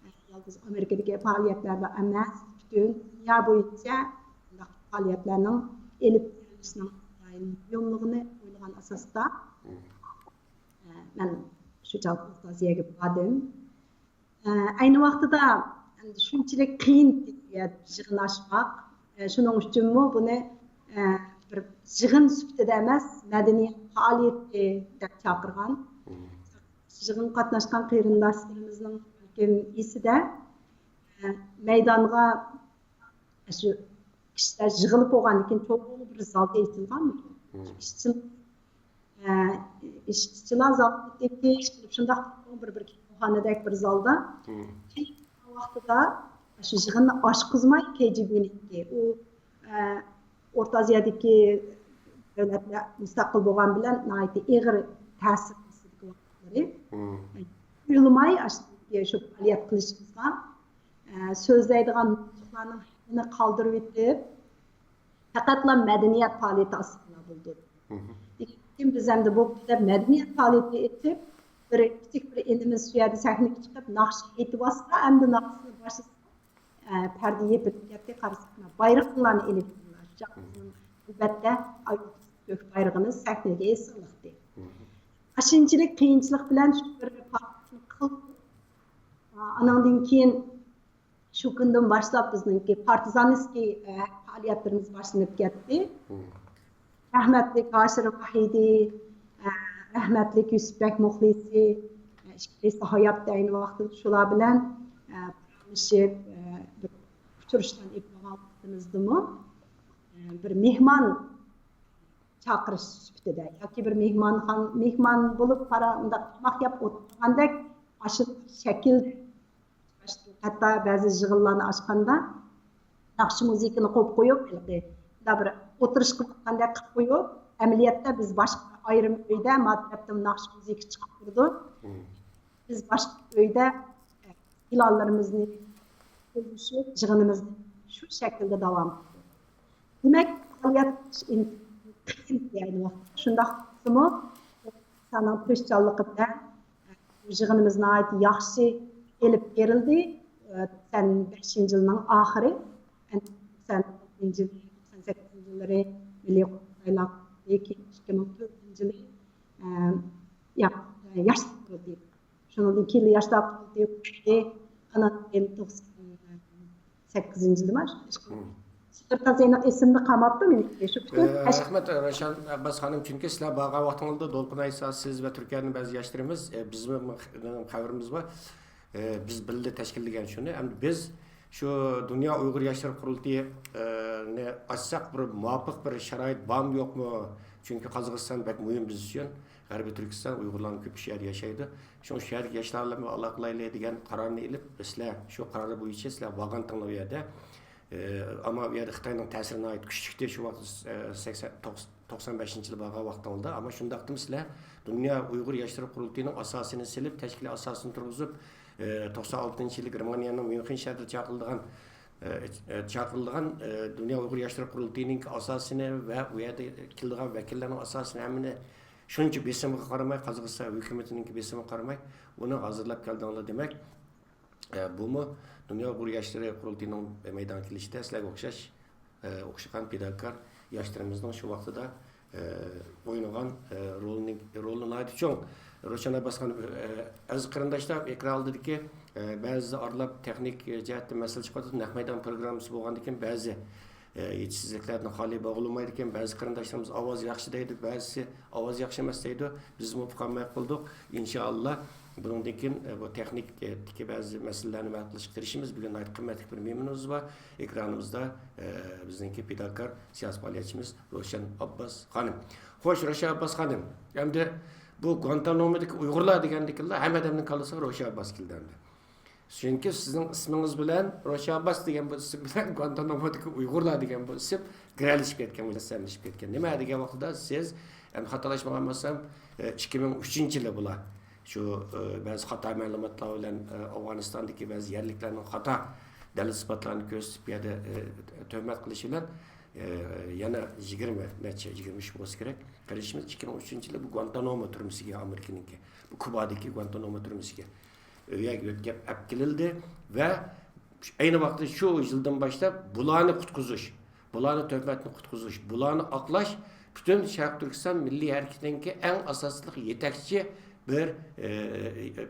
ئە، يالغۇز ئامېرىكىدىكى پائالىيەتلەردە ئەمەس، پۈتۈن دۇنيا بويىچە بۇنداق پائالىيەتلەرنىڭ ئېلىپ بېرىلىشىنىڭ ئىنتايىن مۇھىملىقىنى ئويلىغان ئاساستا، ئە، مەن شۇ چاغدا ئورتا ئاسىياگە باردىم. ئە، ئەينى ۋاقتىدا ئەمدى شۇنچىلىك قىيىن يىغىن ئاچماق. ئە، شۇنىڭ ئۈچۈنمۇ بۇنى، ئە، بىر يىغىن سۈپىتىدە ئەمەس، مەدەنىيەت پائالىيىتى دەپ چاقىرغان. يىغىنغا قاتناشقان قېرىنداشلىرىمىزنىڭ بەلكىم ئېسىدە، ئە، مەيدانغا شۇ كىشىلەر يىغىلىپ بولغاندىن كېيىن چوڭ بىر زالدا ئېچىلغان. ئىشچىلار، ئە، ئىشچىلار زالىدىكى شۇنداق بىر، بىر كىتابخانىدەك بىر زالدا. كېيىن ۋاقتىدا شۇ يىغىننى ئاچقۇزماي، كېي جى بىنىڭكى ئۇ، ئە، ئورتا ئاسىيادىكى دۆلەتلەر مۇستەقىل بولغان بىلەن ناھايىتى ئېغىر تەسىر ئاستىدىكى ۋاقىتلىرى. قويۇلماي، ئاشۇ شۇ پائالىيەت قىلىشىمىزغا، ئە، سۆزلەيدىغان نۇتۇقلارنىڭ ھەممىنى قالدۇرۇۋېتىپ، پەقەتلا مەدەنىيەت پائالىيىتى ئاستىدا بولدى. لېكىن بىز ئەمدى بوپتۇ دەپ مەدەنىيەت پائالىيىتى ئېچىپ، بىر كىچىك بىر ئىنىمىز شۇ يەردە سەھنىگە چىقىپ ناخشا ئېيتىۋاتسا، ئەمدى ناخشىسىنى باشلىسا، ئە، پەردە يېپىلىپ كەتتى، قارىساق، بايرىقىڭلارنى ئېلىپ كېلىڭلار. شۇ چاغدا بىزنىڭ، ئەلۋەتتە، ئايدىڭلار كۆك بايرىقىمىز سەھنىگە ئېسىللىقتى. ئاشۇنچىلىك قىيىنچىلىق بىلەن شۇ بىر پائالىيەتنى قىلدۇق. ئانىڭدىن كېيىن شۇ كۈندىن باشلاپ بىزنىڭكى پارتىزانسكىي، ئە، پائالىيەتلىرىمىز باشلىنىپ كەتتى. رەھمەتلىك ھاشىر ۋاھىدى، ئە، رەھمەتلىك يۈسۈپبەك مۇخلىسى، ئە، ئىككىلىسى ھاياتتا ئەينى ۋاقىتتا، شۇلار بىلەن، ئە، پاراڭلىشىپ، ئە، بىر ئۇچرىشىشلارنى ئېلىپ بارغان ۋاقتىمىزدىمۇ، ئە، بىر مېھمان چاقىرىش سۈپىتىدە ياكى بىر مېھمانخان-، مېھمان بولۇپ پارا-، مۇنداق تاماق يەپ ئولتۇرغاندەك ئاشۇ شەكىلدە، ھەتتا بەزى يىغىنلارنى ئاچقاندا ناخشا مۇزىكىنى قويۇپ قويۇپ، ھېلىقى مۇنداق بىر ئولتۇرۇشقا بارغاندەك قىلىپ قويۇپ، ئەمەلىيەتتە بىز باشقا ئايرىم ئۆيدە، ما تەرەپتىن ناخشا مۇزىكا چىقىپ تۇرىدۇ. بىز باشقا ئۆيدە پىلانلىرىمىزنى قويۇشۇپ، يىغىنىمىزنى شۇ شەكىلدە داۋام قىلدۇق. دېمەك، پائالىيەت قىلىش ئىنتايىن قىيىن ئەينى ۋاقىتتا. شۇنداق بولسىمۇ، ئىنساننىڭ تىرىشچانلىقى بىلەن بۇ يىغىنىمىز ناھايىتى ياخشى ئېلىپ بېرىلدى. توقسان بەشىنچى يىلنىڭ ئاخىرى، توقسان ئالتىنچى يىلى، توقسان سەككىزىنچى يىللىرى مىللىي قۇرۇلتايلار، كېيىن ئىككى مىڭ تۆتىنچى يىلى، ئە، يا-، ياشلار قۇرۇلتىيى. شۇنىڭدىن كېيىن ياشلار قۇرۇلتىيى قۇردى. ئانان كېيىن توقسان سەككىزىنچى يىلىما شۇ ئىش قىلدى. شۇ بىر تازا ئېنىق ئېسىمدە قالماپتۇ مېنىڭكى. شۇ پۈتۈن ئە، تەش- رەھمەت، روشەن ئابباس خانىم، چۈنكى سىلەر بارغان ۋاقتىڭلاردا دولقۇن ئەيسا، سىز ۋە تۈركىيەدىن بەزى ياشلىرىمىز، ئە، بىزمۇ خەۋىرىمىز بار. ئە، بىز بىللە تەشكىللىگەن شۇنى. ئەمدى بىز شۇ دۇنيا ئۇيغۇر ياشلىرى قۇرۇلتىيى، ئە، نى ئاچساق، بىر مۇۋاپىق بىر شارائىت بارمۇ، يوقمۇ؟ چۈنكى قازاقىستان بەك مۇھىم بىز ئۈچۈن. غەربىي تۈركىستان، ئۇيغۇرلارنىڭ كۆپى شۇ يەردە ياشايدۇ. شۇڭا شۇ يەردىكى ياشلار بىلەن بىر ئالاقىلىشايلى دېگەن قارارنى ئېلىپ، سىلەر شۇ قارار بويىچە سىلەر بارغانتىڭلار ئۇ يەردە. ئە، ئەمما ئۇ يەردە خىتاينىڭ تەسىرى ناھايىتى كۈچلۈكتى شۇ ۋاقىت، ئە، سەكسەن، توقسان، توقسان بەشىنچى يىلى بارغان ۋاقتىڭلاردا. ئەمما شۇنداقتىمۇ سىلەر دۇنيا ئۇيغۇر ياشلىرى قۇرۇلتىيىنىڭ ئاساسىنى سېلىپ، تەشكىلىي ئاساسىنى تۇرغۇزۇپ، ئە، توقسان ئالتىنچى يىلى گېرمانىيەنىڭ ميۇنخېن شەھىرىدە چاقىرىلغان، ئە، ئە، چاقىرىلغان، ئە، دۇنيا ئۇيغۇر ياشلىرى قۇرۇلتىيىنىڭ ئاساسىنى ۋە ئۇ يەردە كېلىدىغان ۋەكىللەرنىڭ ئاساسىنى ھەممىنى شۇنچە بېسىمغا قارىماي، قازاقىستان ھۆكۈمىتىنىڭكى بېسىمىغا قارىماي، ئۇنى ھازىرلاپ كەلدىڭلار دېمەك. ئە، بۇمۇ دۇنيا ئۇيغۇر ياشلىرى قۇرۇلتىيىنىڭ مەيدانغا كېلىشىدە سىلەرگە ئوخشاش، ئە، ئوخشىغان پىداكار ياشلىرىمىزنىڭ شۇ ۋاقتىدا، ئە، ئوينىغان، ئە، رولىنىڭ، رولى ناھايىتى چوڭ. روشەن ئابباس خانىم، ئە، ئەزىز قېرىنداشلار، ئېكران ئالدىدىكى، ئە، بەزى ئارىلاپ تېخنىك جەھەتتە مەسىلە چىقىۋاتىدۇ. نەق مەيدان پروگراممىسى بولغاندىكىن بەزى ئە، يېتىشسىزلىكلەردىن خالىي بولغىلى بولمايدىكەن. بەزى قېرىنداشلىرىمىز ئاۋاز ياخشى دەيدۇ، بەزىسى ئاۋاز ياخشى ئەمەس دەيدۇ. بىزمۇ ئۇقالماي قالدۇق. ئىنشائاللا، بۇنىڭدىن كېيىن، ئە، بۇ تېخنىك جەھەتتىكى بەزى مەسىلىلەرنى ھەل قىلىشقا تىرىشىمىز. بۈگۈن ناھايىتى قىممەتلىك بىر مېھمىنىمىز بار. ئېكرانىمىزدا، ئە، بىزنىڭكى پىداكار سىياسىي پائالىيەتچىمىز روشەن ئابباس خانىم. خوش، روشەن ئابباس خانىم، ئەمدى بۇ گۇانتانامودىكى ئۇيغۇرلار دېگەندىكىنلا ھەممە ئادەمنىڭ كاللىسىغا روشەن ئابباس كېلىدۇ ئەمدى. چۈنكى سىزنىڭ ئىسمىڭىز بىلەن روشەن ئابباس دېگەن بۇ ئىسىم بىلەن گۇانتانامودىكى ئۇيغۇرلار دېگەن بۇ ئىسىم گىرەلىشىپ كەتكەن، مۇجەسسەملىشىپ كەتكەن. نېمە دېگەن ۋاقتىدا سىز، ئەمدى خاتالاشمىغان بولسام، ئىككى مىڭ ئۈچىنچى يىلى بۇلار شۇ، ئە، بەزى خاتا مەلۇماتلار بىلەن، ئە، ئافغانىستاندىكى بەزى يەرلىكلەرنىڭ خاتا دەلىل ئىسپاتلارنى كۆرسىتىپ، بۇ يەردە، ئە، تۆھمەت قىلىشى بىلەن، ئە، يەنە يىگىرمە نەچچە، يىگىرمە ئۈچ بولسا كېرەك، قېرىندىشىمىز ئىككى مىڭ ئۈچىنچى يىلى بۇ گۇانتانامو تۈرمىسىگە، ئامېرىكىنىڭكى، بۇ كۇبادىكى گۇانتانامو تۈرمىسىگە ئۆيگە يۆتكەپ ئەپ كېلىندى ۋە ئەينى ۋاقىتتا شۇ يىلدىن باشلاپ بۇلارنى قۇتقۇزۇش، بۇلارنى تۆھمەتتىن قۇتقۇزۇش، بۇلارنى ئاقلاش پۈتۈن شەرقىي تۈركىستان مىللىي ھەرىكىتىنىڭكى ئەڭ ئاساسلىق يېتەكچى بىر، ئە،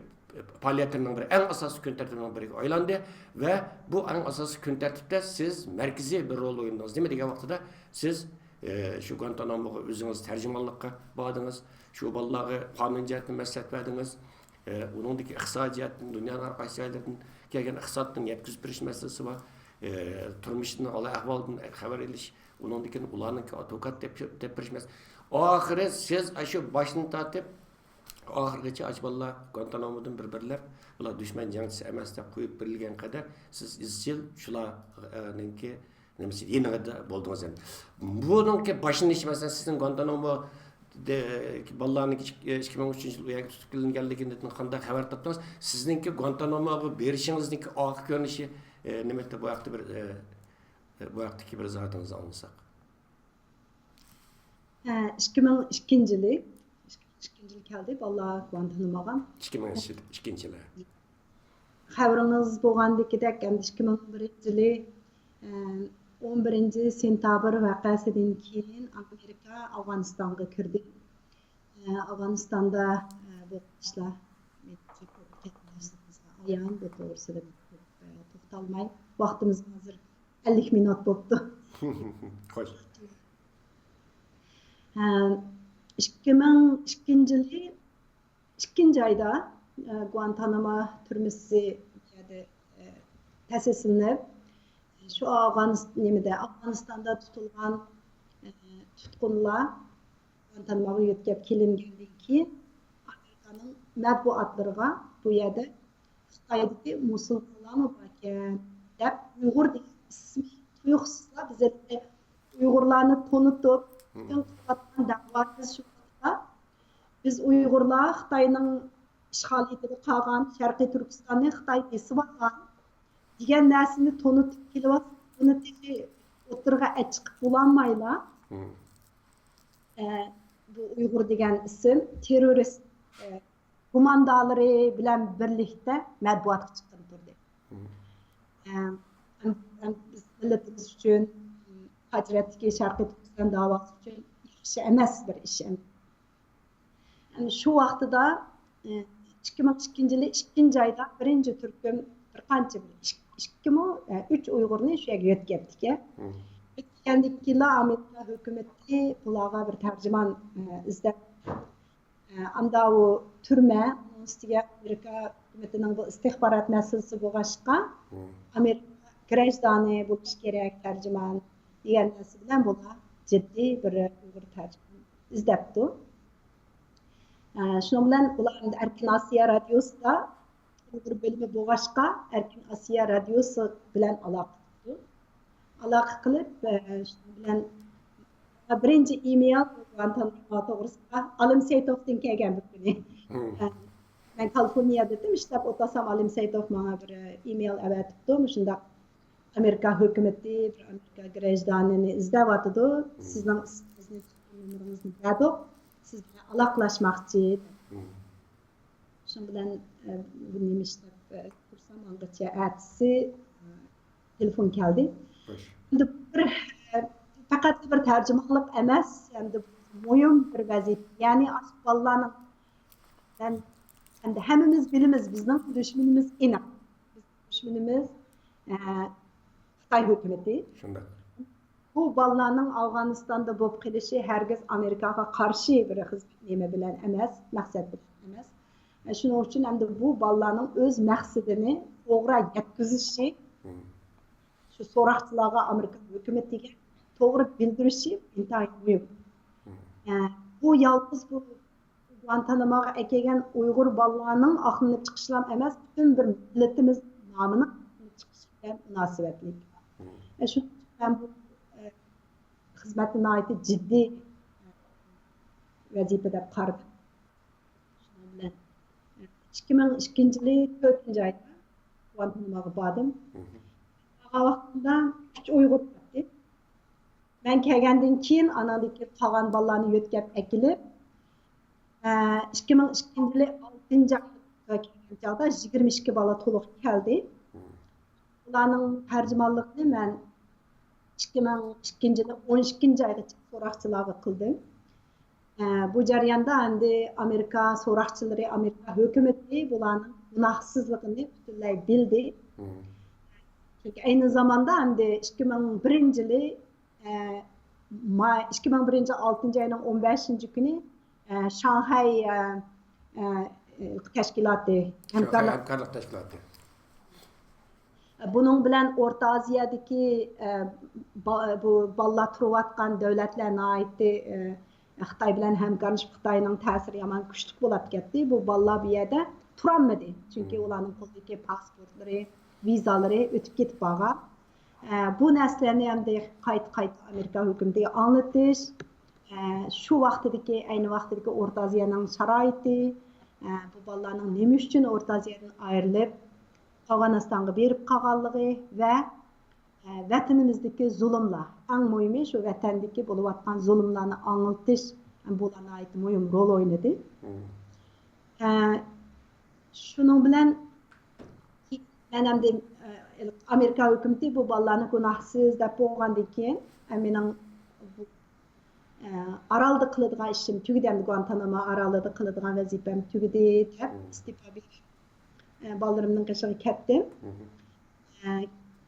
پائالىيەتلىرىنىڭ بىرى، ئەڭ ئاساسىي كۈن تەرتىپىنىڭ بىرىگە ئايلاندى ۋە بۇ ئەڭ ئاساسىي كۈن تەرتىپتە سىز مەركىزىي بىر رول ئوينىدىڭىز. نېمە دېگەن ۋاقتىدا سىز، ئە، شۇ گۇانتاناموغا ئۆزىڭىز تەرجىمانلىققا باردىڭىز، شۇ بالىلارغا قانۇن جەھەتتىن مەسلىھەت بەردىڭىز. ئە، ئۇنىڭدىكى ئىقتىسادىي جەھەتتىن، دۇنيانىڭ ھەر قايسى جايلىرىدىن كەلگەن ئىقتىسادتىن يەتكۈزۈپ بېرىش مەسىلىسى بار. ئە، تۇرمۇشىدىن، ھال-ئەھۋالىدىن خەۋەر ئېلىش، ئۇنىڭدىن كېيىن ئۇلارنىڭكى ئادۋوكات تېپىپ، تېپىپ بېرىش مەسىلىسى. ئاخىرى سىز ئاشۇ باشتىن تارتىپ ئاخىرغىچە ئاشۇ بالىلار گۇانتانامودىن بىر-بىرلەپ، بۇلار دۈشمەن جەڭچىسى ئەمەس دەپ قويۇپ بېرىلگەن قەدەر سىز ئىزچىل شۇلارنىڭكى نېمىسى، يېنىدا بولدىڭىز ئەمدى. بۇنىڭكى باشلىنىشى، مەسىلەن، سىزنىڭ گۇانتانامو دە-، بالىلارنىڭكى ئىككى مىڭ ئۈچىنچى يىل ئۇ يەرگە تۇتۇپ كېلىنگەنلىكىدىن قانداق خەۋەر تاپتىڭىز؟ سىزنىڭكى گۇانتاناموغا بېرىشىڭىزنىڭكى ئارقا كۆرۈنۈشى، ئە، نېمە، بۇ ھەقتە بىر، ئە، بۇ ھەقتىكى بىر ئىزاھاتىڭىزنى ئاڭلىساق. ھە، ئىككى مىڭ ئىككىنچى يىلى، ئىككى مىڭ ئىككىنچى يىلى كەلدى بالىلار گۇانتاناموغا. ئىككى مىڭ ئىككىنچى يىلى. خەۋىرىڭىز بولغاندىكىدەك، ئەمدى ئىككى مىڭ بىرىنچى يىلى، ئە، ئون بىرىنچى سېنتابىر ۋەقەسىدىن كېيىن ئامېرىكا ئافغانىستانغا كىردى. ئە، ئافغانىستاندا، ئە، بولغان ئىشلار ئايان، بۇ توغرىسىدا كۆپ، ئە، توختالماي، ۋاقتىمىز ھازىر ئەللىك مىنۇت بوپتۇ. خوش. ھە، ئىككى مىڭ ئىككىنچى يىلى ئىككىنچى ئايدا، ئە، گۇانتانامو تۈرمىسى بۇ يەردە، ئە، تەسىسلىنىپ، شۇ ئافغانىس-، نېمىدە، ئافغانىستاندا تۇتۇلغان، ئە، تۇتقۇنلار گۇانتاناموغا يۆتكەپ كېلىنگەندىن كېيىن، ئامېرىكانىڭ مەتبۇئاتلىرىغا بۇ يەردە خىتايدىكى مۇسۇلمانلارمۇ باركەن دەپ، ئۇيغۇر دېگەن ئىسمى تۇيۇقسىزلا بىز ئۇيغۇرلارنى تونۇتۇپ، پۈتۈن قىلىۋاتقان دەۋامىز شۇ ۋاقىتتا، بىز ئۇيغۇرلار خىتاينىڭ ئىشغالىيىتىدە قالغان شەرقىي تۈركىستاننى خىتاي بېسىۋالغان دېگەن نەرسىنى تونۇتۇپ كېلىۋاتىدۇ. بۇنى تېخى ئوتتۇرىغا ئەچىقىپ بولالمايلا، ئە، بۇ ئۇيغۇر دېگەن ئىسىم تېررورىست، ئە، گۇماندارلىرى بىلەن بىرلىكتە مەتبۇئاتقا چىققىلى تۇردى. ئە، ئەم-، ئەم-، بىز مىللىتىمىز ئۈچۈن، خاجرەتتىكى شەرقىي تۈركىستان داۋاسى ئۈچۈن ياخشى ئەمەس بىر ئىش. ئەمدى شۇ ۋاقتىدا، ئە، ئىككى مىڭ ئىككىنچى يىلى ئىككىنچى ئايدا بىرىنچى تۈركۈم بىر قانچە بىر ئىك-، ئىككىمۇ، ئە، ئۈچ ئۇيغۇرنى شۇ يەرگە يۆتكەپتىكەن. يۆتكەندىن كېيىنلا ئامېرىكا ھۆكۈمىتى بۇلارغا بىر تەرجىمان، ئە، ئىزدەپ، ئە، ئاندا ئۇ تۈرمە، ئۇنىڭ ئۈستىگە ئامېرىكا ھۆكۈمىتىنىڭ بۇ ئىستىخبارات مەسىلىسى بولغاچقا، ئامېرىكا گراژدانى بولۇش كېرەك تەرجىمان دېگەن نەرسە بىلەن بۇلار جىددىي بىر ئۇيغۇر تەرجىمان ئىزدەپتۇ. ئە، شۇنىڭ بىلەن ئۇلار ئەركىن ئاسىيا رادىيوسىدا ئۇيغۇر بۆلۈمى بولغاچقا، ئەركىن ئاسىيا رادىيوسى بىلەن ئالاقە قىلىپتۇ. ئالاقە قىلىپ، ئە، شۇنىڭ بىلەن بىرىنچى ئىمېيل گۇانتانامو توغرىسىدا ئالىم سەيتوفتىن كەلگەن بىر كۈنى. ئە، مەن كالىفورنىيەدىتىم، ئىشلەپ ئولتۇرسام، ئالىم سەيتوف ماڭا بىر، ئە، ئىمېيل ئەۋەتىپتۇ. مۇشۇنداق ئامېرىكا ھۆكۈمىتى بىر ئامېرىكا گراژدانىنى ئىزدەۋاتىدۇ. سىزنىڭ ئىسمىڭىزنى، نومۇرىڭىزنى بەردۇق. سىز بىلەن ئالاقىلاشماقچى. شۇنىڭ بىلەن، ئە، بۇ نېمە ئىش دەپ، ئە، تۇرسام، ئاڭغىچە ئەتىسى، ئە، تېلېفون كەلدى. ئەمدى بىر، ئە، پەقەت بىر تەرجىمانلىق ئەمەس، ئەمدى مۇھىم بىر ۋەزىپە. يەنى ئاشۇ بالىلارنىڭ، مەن، ئەمدى ھەممىمىز بىلىمىز، بىزنىڭ دۈشمىنىمىز ئېنىق. بىزنىڭ دۈشمىنىمىز، ئە، خىتاي ھۆكۈمىتى. شۇنداق. بۇ بالىلارنىڭ ئافغانىستاندا بولۇپ قېلىشى ھەرگىز ئامېرىكاغا قارشى بىر خىزمەت نېمە بىلەن ئەمەس، مەقسەت بىلەن ئەمەس. شۇنىڭ ئۈچۈن ئەمدى بۇ بالىلارنىڭ ئۆز مەقسىتىنى توغرا يەتكۈزۈشى، شۇ سوراقچىلارغا ئامېرىكا ھۆكۈمىتىگە توغرا بىلدۈرۈشى ئىنتايىن مۇھىم. بۇ يالغۇز بۇ گۇانتاناموغا ئەكەلگەن ئۇيغۇر بالىلارنىڭ ئاقلىنىپ چىقىشىلا ئەمەس، پۈتۈن بىر مىللىتىمىز نامىنىڭ ئاقلىنىپ چىقىشى بىلەن مۇناسىۋەتلىك. ئە، شۇنىڭ ئۈچۈن مەن بۇ، ئە، خىزمەتنى ناھايىتى جىددىي، ئە، ۋەزىپە دەپ قارىدىم. شۇنىڭ بىلەن، ئە، ئىككى مىڭ ئىككىنچى يىلى تۆتىنچى ئايدا گۇانتاناموغا باردىم. بارغان ۋاقتىمدا ئۈچ ئۇيغۇر بارتتى. مەن كەلگەندىن كېيىن، ئاناندىن كېيىن قالغان بالىلارنى يۆتكەپ ئەكېلىپ، ئىككى مىڭ ئىككىنچى يىلى ئالتىنچى ئايغا كەلگەن چاغدا يىگىرمە ئىككى بالا تولۇق كەلدى. ئۇلارنىڭ تەرجىمانلىقىنى مەن ئىككى مىڭ ئىككىنچى يىلى ئون ئىككىنچى ئايغىچە سوراقچىلارغا قىلدىم. ئە، بۇ جەرياندا ئەمدى ئامېرىكا سوراقچىلىرى، ئامېرىكا ھۆكۈمىتى بۇلارنىڭ گۇناھسىزلىقىنى پۈتۈنلەي بىلدى. چۈنكى ئەينى زاماندا ئەمدى ئىككى مىڭ بىرىنچى يىلى، ئە، ماي، ئىككى مىڭ بىرىنچى يىل ئالتىنچى ئاينىڭ ئون بەشىنچى كۈنى، ئە، شاڭخەي، ئە، ئە، تەشكىلاتى، شاڭخەي ھەمكارلىق ھەمكارلىق تەشكىلاتى. بۇنىڭ بىلەن ئورتا ئازىيادىكى، ئە، با-، بۇ بالىلار تۇرۇۋاتقان دۆلەتلەر ناھايىتى، ئە، خىتاي بىلەن ھەمكارلىشىپ، خىتاينىڭ تەسىرى يامان كۈچلۈك بولاپ كەتتى. بۇ بالىلار بۇ يەردە تۇرالمىدى. چۈنكى ئۇلارنىڭ قولىدىكى پاسپورتلىرى، ۋىزالىرى ئۆتۈپ كېتىپ بارغان. ئە، بۇ نەرسىلەرنى ئەمدى قايتا-قايتا ئامېرىكا ھۆكۈمىتىگە ئاڭلىتىش، شۇ ۋاقتىدىكى، ئەينى ۋاقتىدىكى ئورتا ئازىيانىڭ شارائىتى، بۇ بالىلارنىڭ نېمە ئۈچۈن ئورتا ئازىيادىن ئايرىلىپ ئافغانىستانغا بېرىپ قالغانلىقى ۋە ۋەتىنىمىزدىكى زۇلۇملار، ئەڭ مۇھىمى شۇ ۋەتەندىكى بولۇۋاتقان زۇلۇملارنى ئاڭلىتىش، بۇلار ناھايىتى مۇھىم رول ئوينىدى. شۇنىڭ بىلەن مەن ئەمدى ئامېرىكا ھۆكۈمىتى بۇ بالىلارنى گۇناھسىز دەپ بولغاندىن كېيىن، مېنىڭ بۇ ئارالدا قىلىدىغان ئىشىم تۈگىدى، ئەمدى گۇانتانامو ئارالىدا قىلىدىغان ۋەزىپەم تۈگىدى دەپ ئىستېپا بېرىپ، بالىلىرىمنىڭ قېشىغا كەتتىم.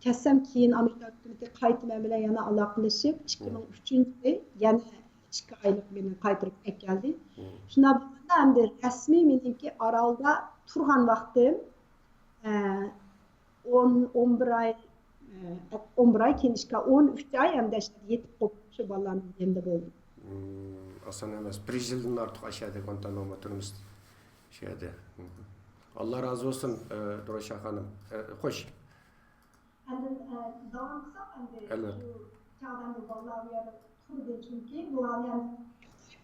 كەتسەم كېيىن ئامېرىكا ھۆكۈمىتى قايتا مەن بىلەن يەنە ئالاقىلىشىپ، ئىككى مىڭ ئۈچىنچى يىلى يەنە ئىككى ئايلىق مېنى قايتۇرۇپ ئەكەلدى. شۇنداق بولغاندا ئەمدى رەسمىي مېنىڭكى ئارالدا تۇرغان ۋاقتىم، ئون، ئون بىر ئاي، ئون بىر ئاي، كېيىن ئىككى ئاي، ئون ئۈچ ئاي ئەمدى يېتىپ قوپتۇ، شۇ بالىلارنىڭ يېنىدا بولدۇم. ئاسان ئەمەس، بىر يىلدىن ئارتۇق ئاشۇ يەردە گۇانتانامو تۈرمىسىدە، شۇ يەردە. ئاللا رازى بولسۇن، روشەن خانىم. خوش. ئەمدى داۋام قىلساق، ئەمدى شۇ چاغدا ئەمدى بالىلار بۇ يەردە تۇردى، چۈنكى بۇلارنى ئەمدى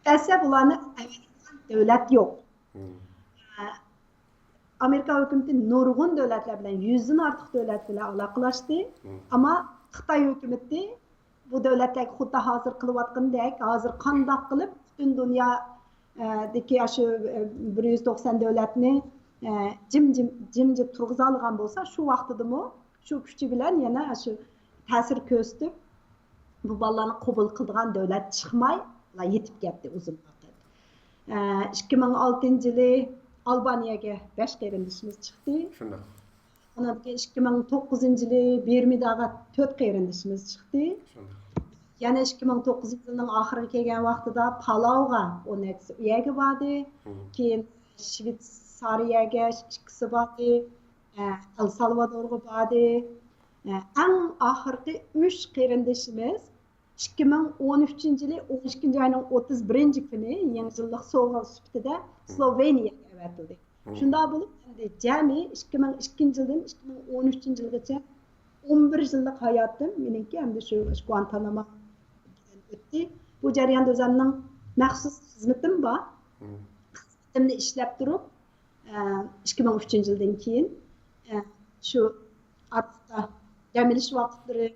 ئەسلى بۇلارنى ئەۋەتىدىغان دۆلەت يوق. ئامېرىكا ھۆكۈمىتى نۇرغۇن دۆلەتلەر بىلەن، يۈزدىن ئارتۇق دۆلەت بىلەن ئالاقىلاشتى. ئەمما خىتاي ھۆكۈمىتى بۇ دۆلەتلەرگە خۇددى ھازىر قىلىۋاتقىنىدەك، ھازىر قانداق قىلىپ پۈتۈن دۇنيادىكى ئاشۇ بىر يۈز توقسان دۆلەتنى جىم-جىم، جىمجىت تۇرغۇزالىغان بولسا، شۇ ۋاقتىدىمۇ شۇ كۈچى بىلەن يەنە ئاشۇ تەسىر كۆرسىتىپ، بۇ بالىلارنى قوبۇل قىلىدىغان دۆلەت چىقماي، يېتىپ كەتتى ئۇزۇن ۋاقىت. ئىككى مىڭ ئالتىنچى يىلى ئالبانىيەگە بەش قېرىندىشىمىز چىقتى. شۇنداق. ئاندىن كېيىن ئىككى مىڭ توققۇزىنچى يىلى بىرمىداغا تۆت قېرىندىشىمىز چىقتى. شۇنداق. يەنە ئىككى مىڭ توققۇزىنچى يىلنىڭ ئاخىرىغا كەلگەن ۋاقتىدا پالاۋغا ئون نەچچىسى ئۇ يەرگە باردى. كېيىن شۋېتسارىيەگە ئىككىسى باردى. ئەل سالۋادورغا باردى. ئەڭ ئاخىرقى ئۈچ قېرىندىشىمىز ئىككى مىڭ ئون ئۈچىنچى يىلى ئون ئىككىنچى ئاينىڭ ئوتتۇز بىرىنچى كۈنى يېڭى يىللىق سوۋغا سۈپىتىدە سلوۋېنىيەگە ئەۋەتىلدى. شۇنداق بولۇپ، ئەمدى جەمئىي ئىككى مىڭ ئىككىنچى يىلدىن ئىككى مىڭ ئون ئۈچىنچى يىلغىچە ئون بىر يىللىق ھاياتىم مېنىڭكى ئەمدى شۇ گۇانتانامو بىلەن ئۆتتى. بۇ جەرياندا ئۆزۈمنىڭ مەخسۇس خىزمىتىم بار. خىزمىتىمنى ئىشلەپ تۇرۇپ، ئىككى مىڭ ئۈچىنچى يىلدىن كېيىن شۇ ئارتۇقتا دەم ئېلىش ۋاقىتلىرى،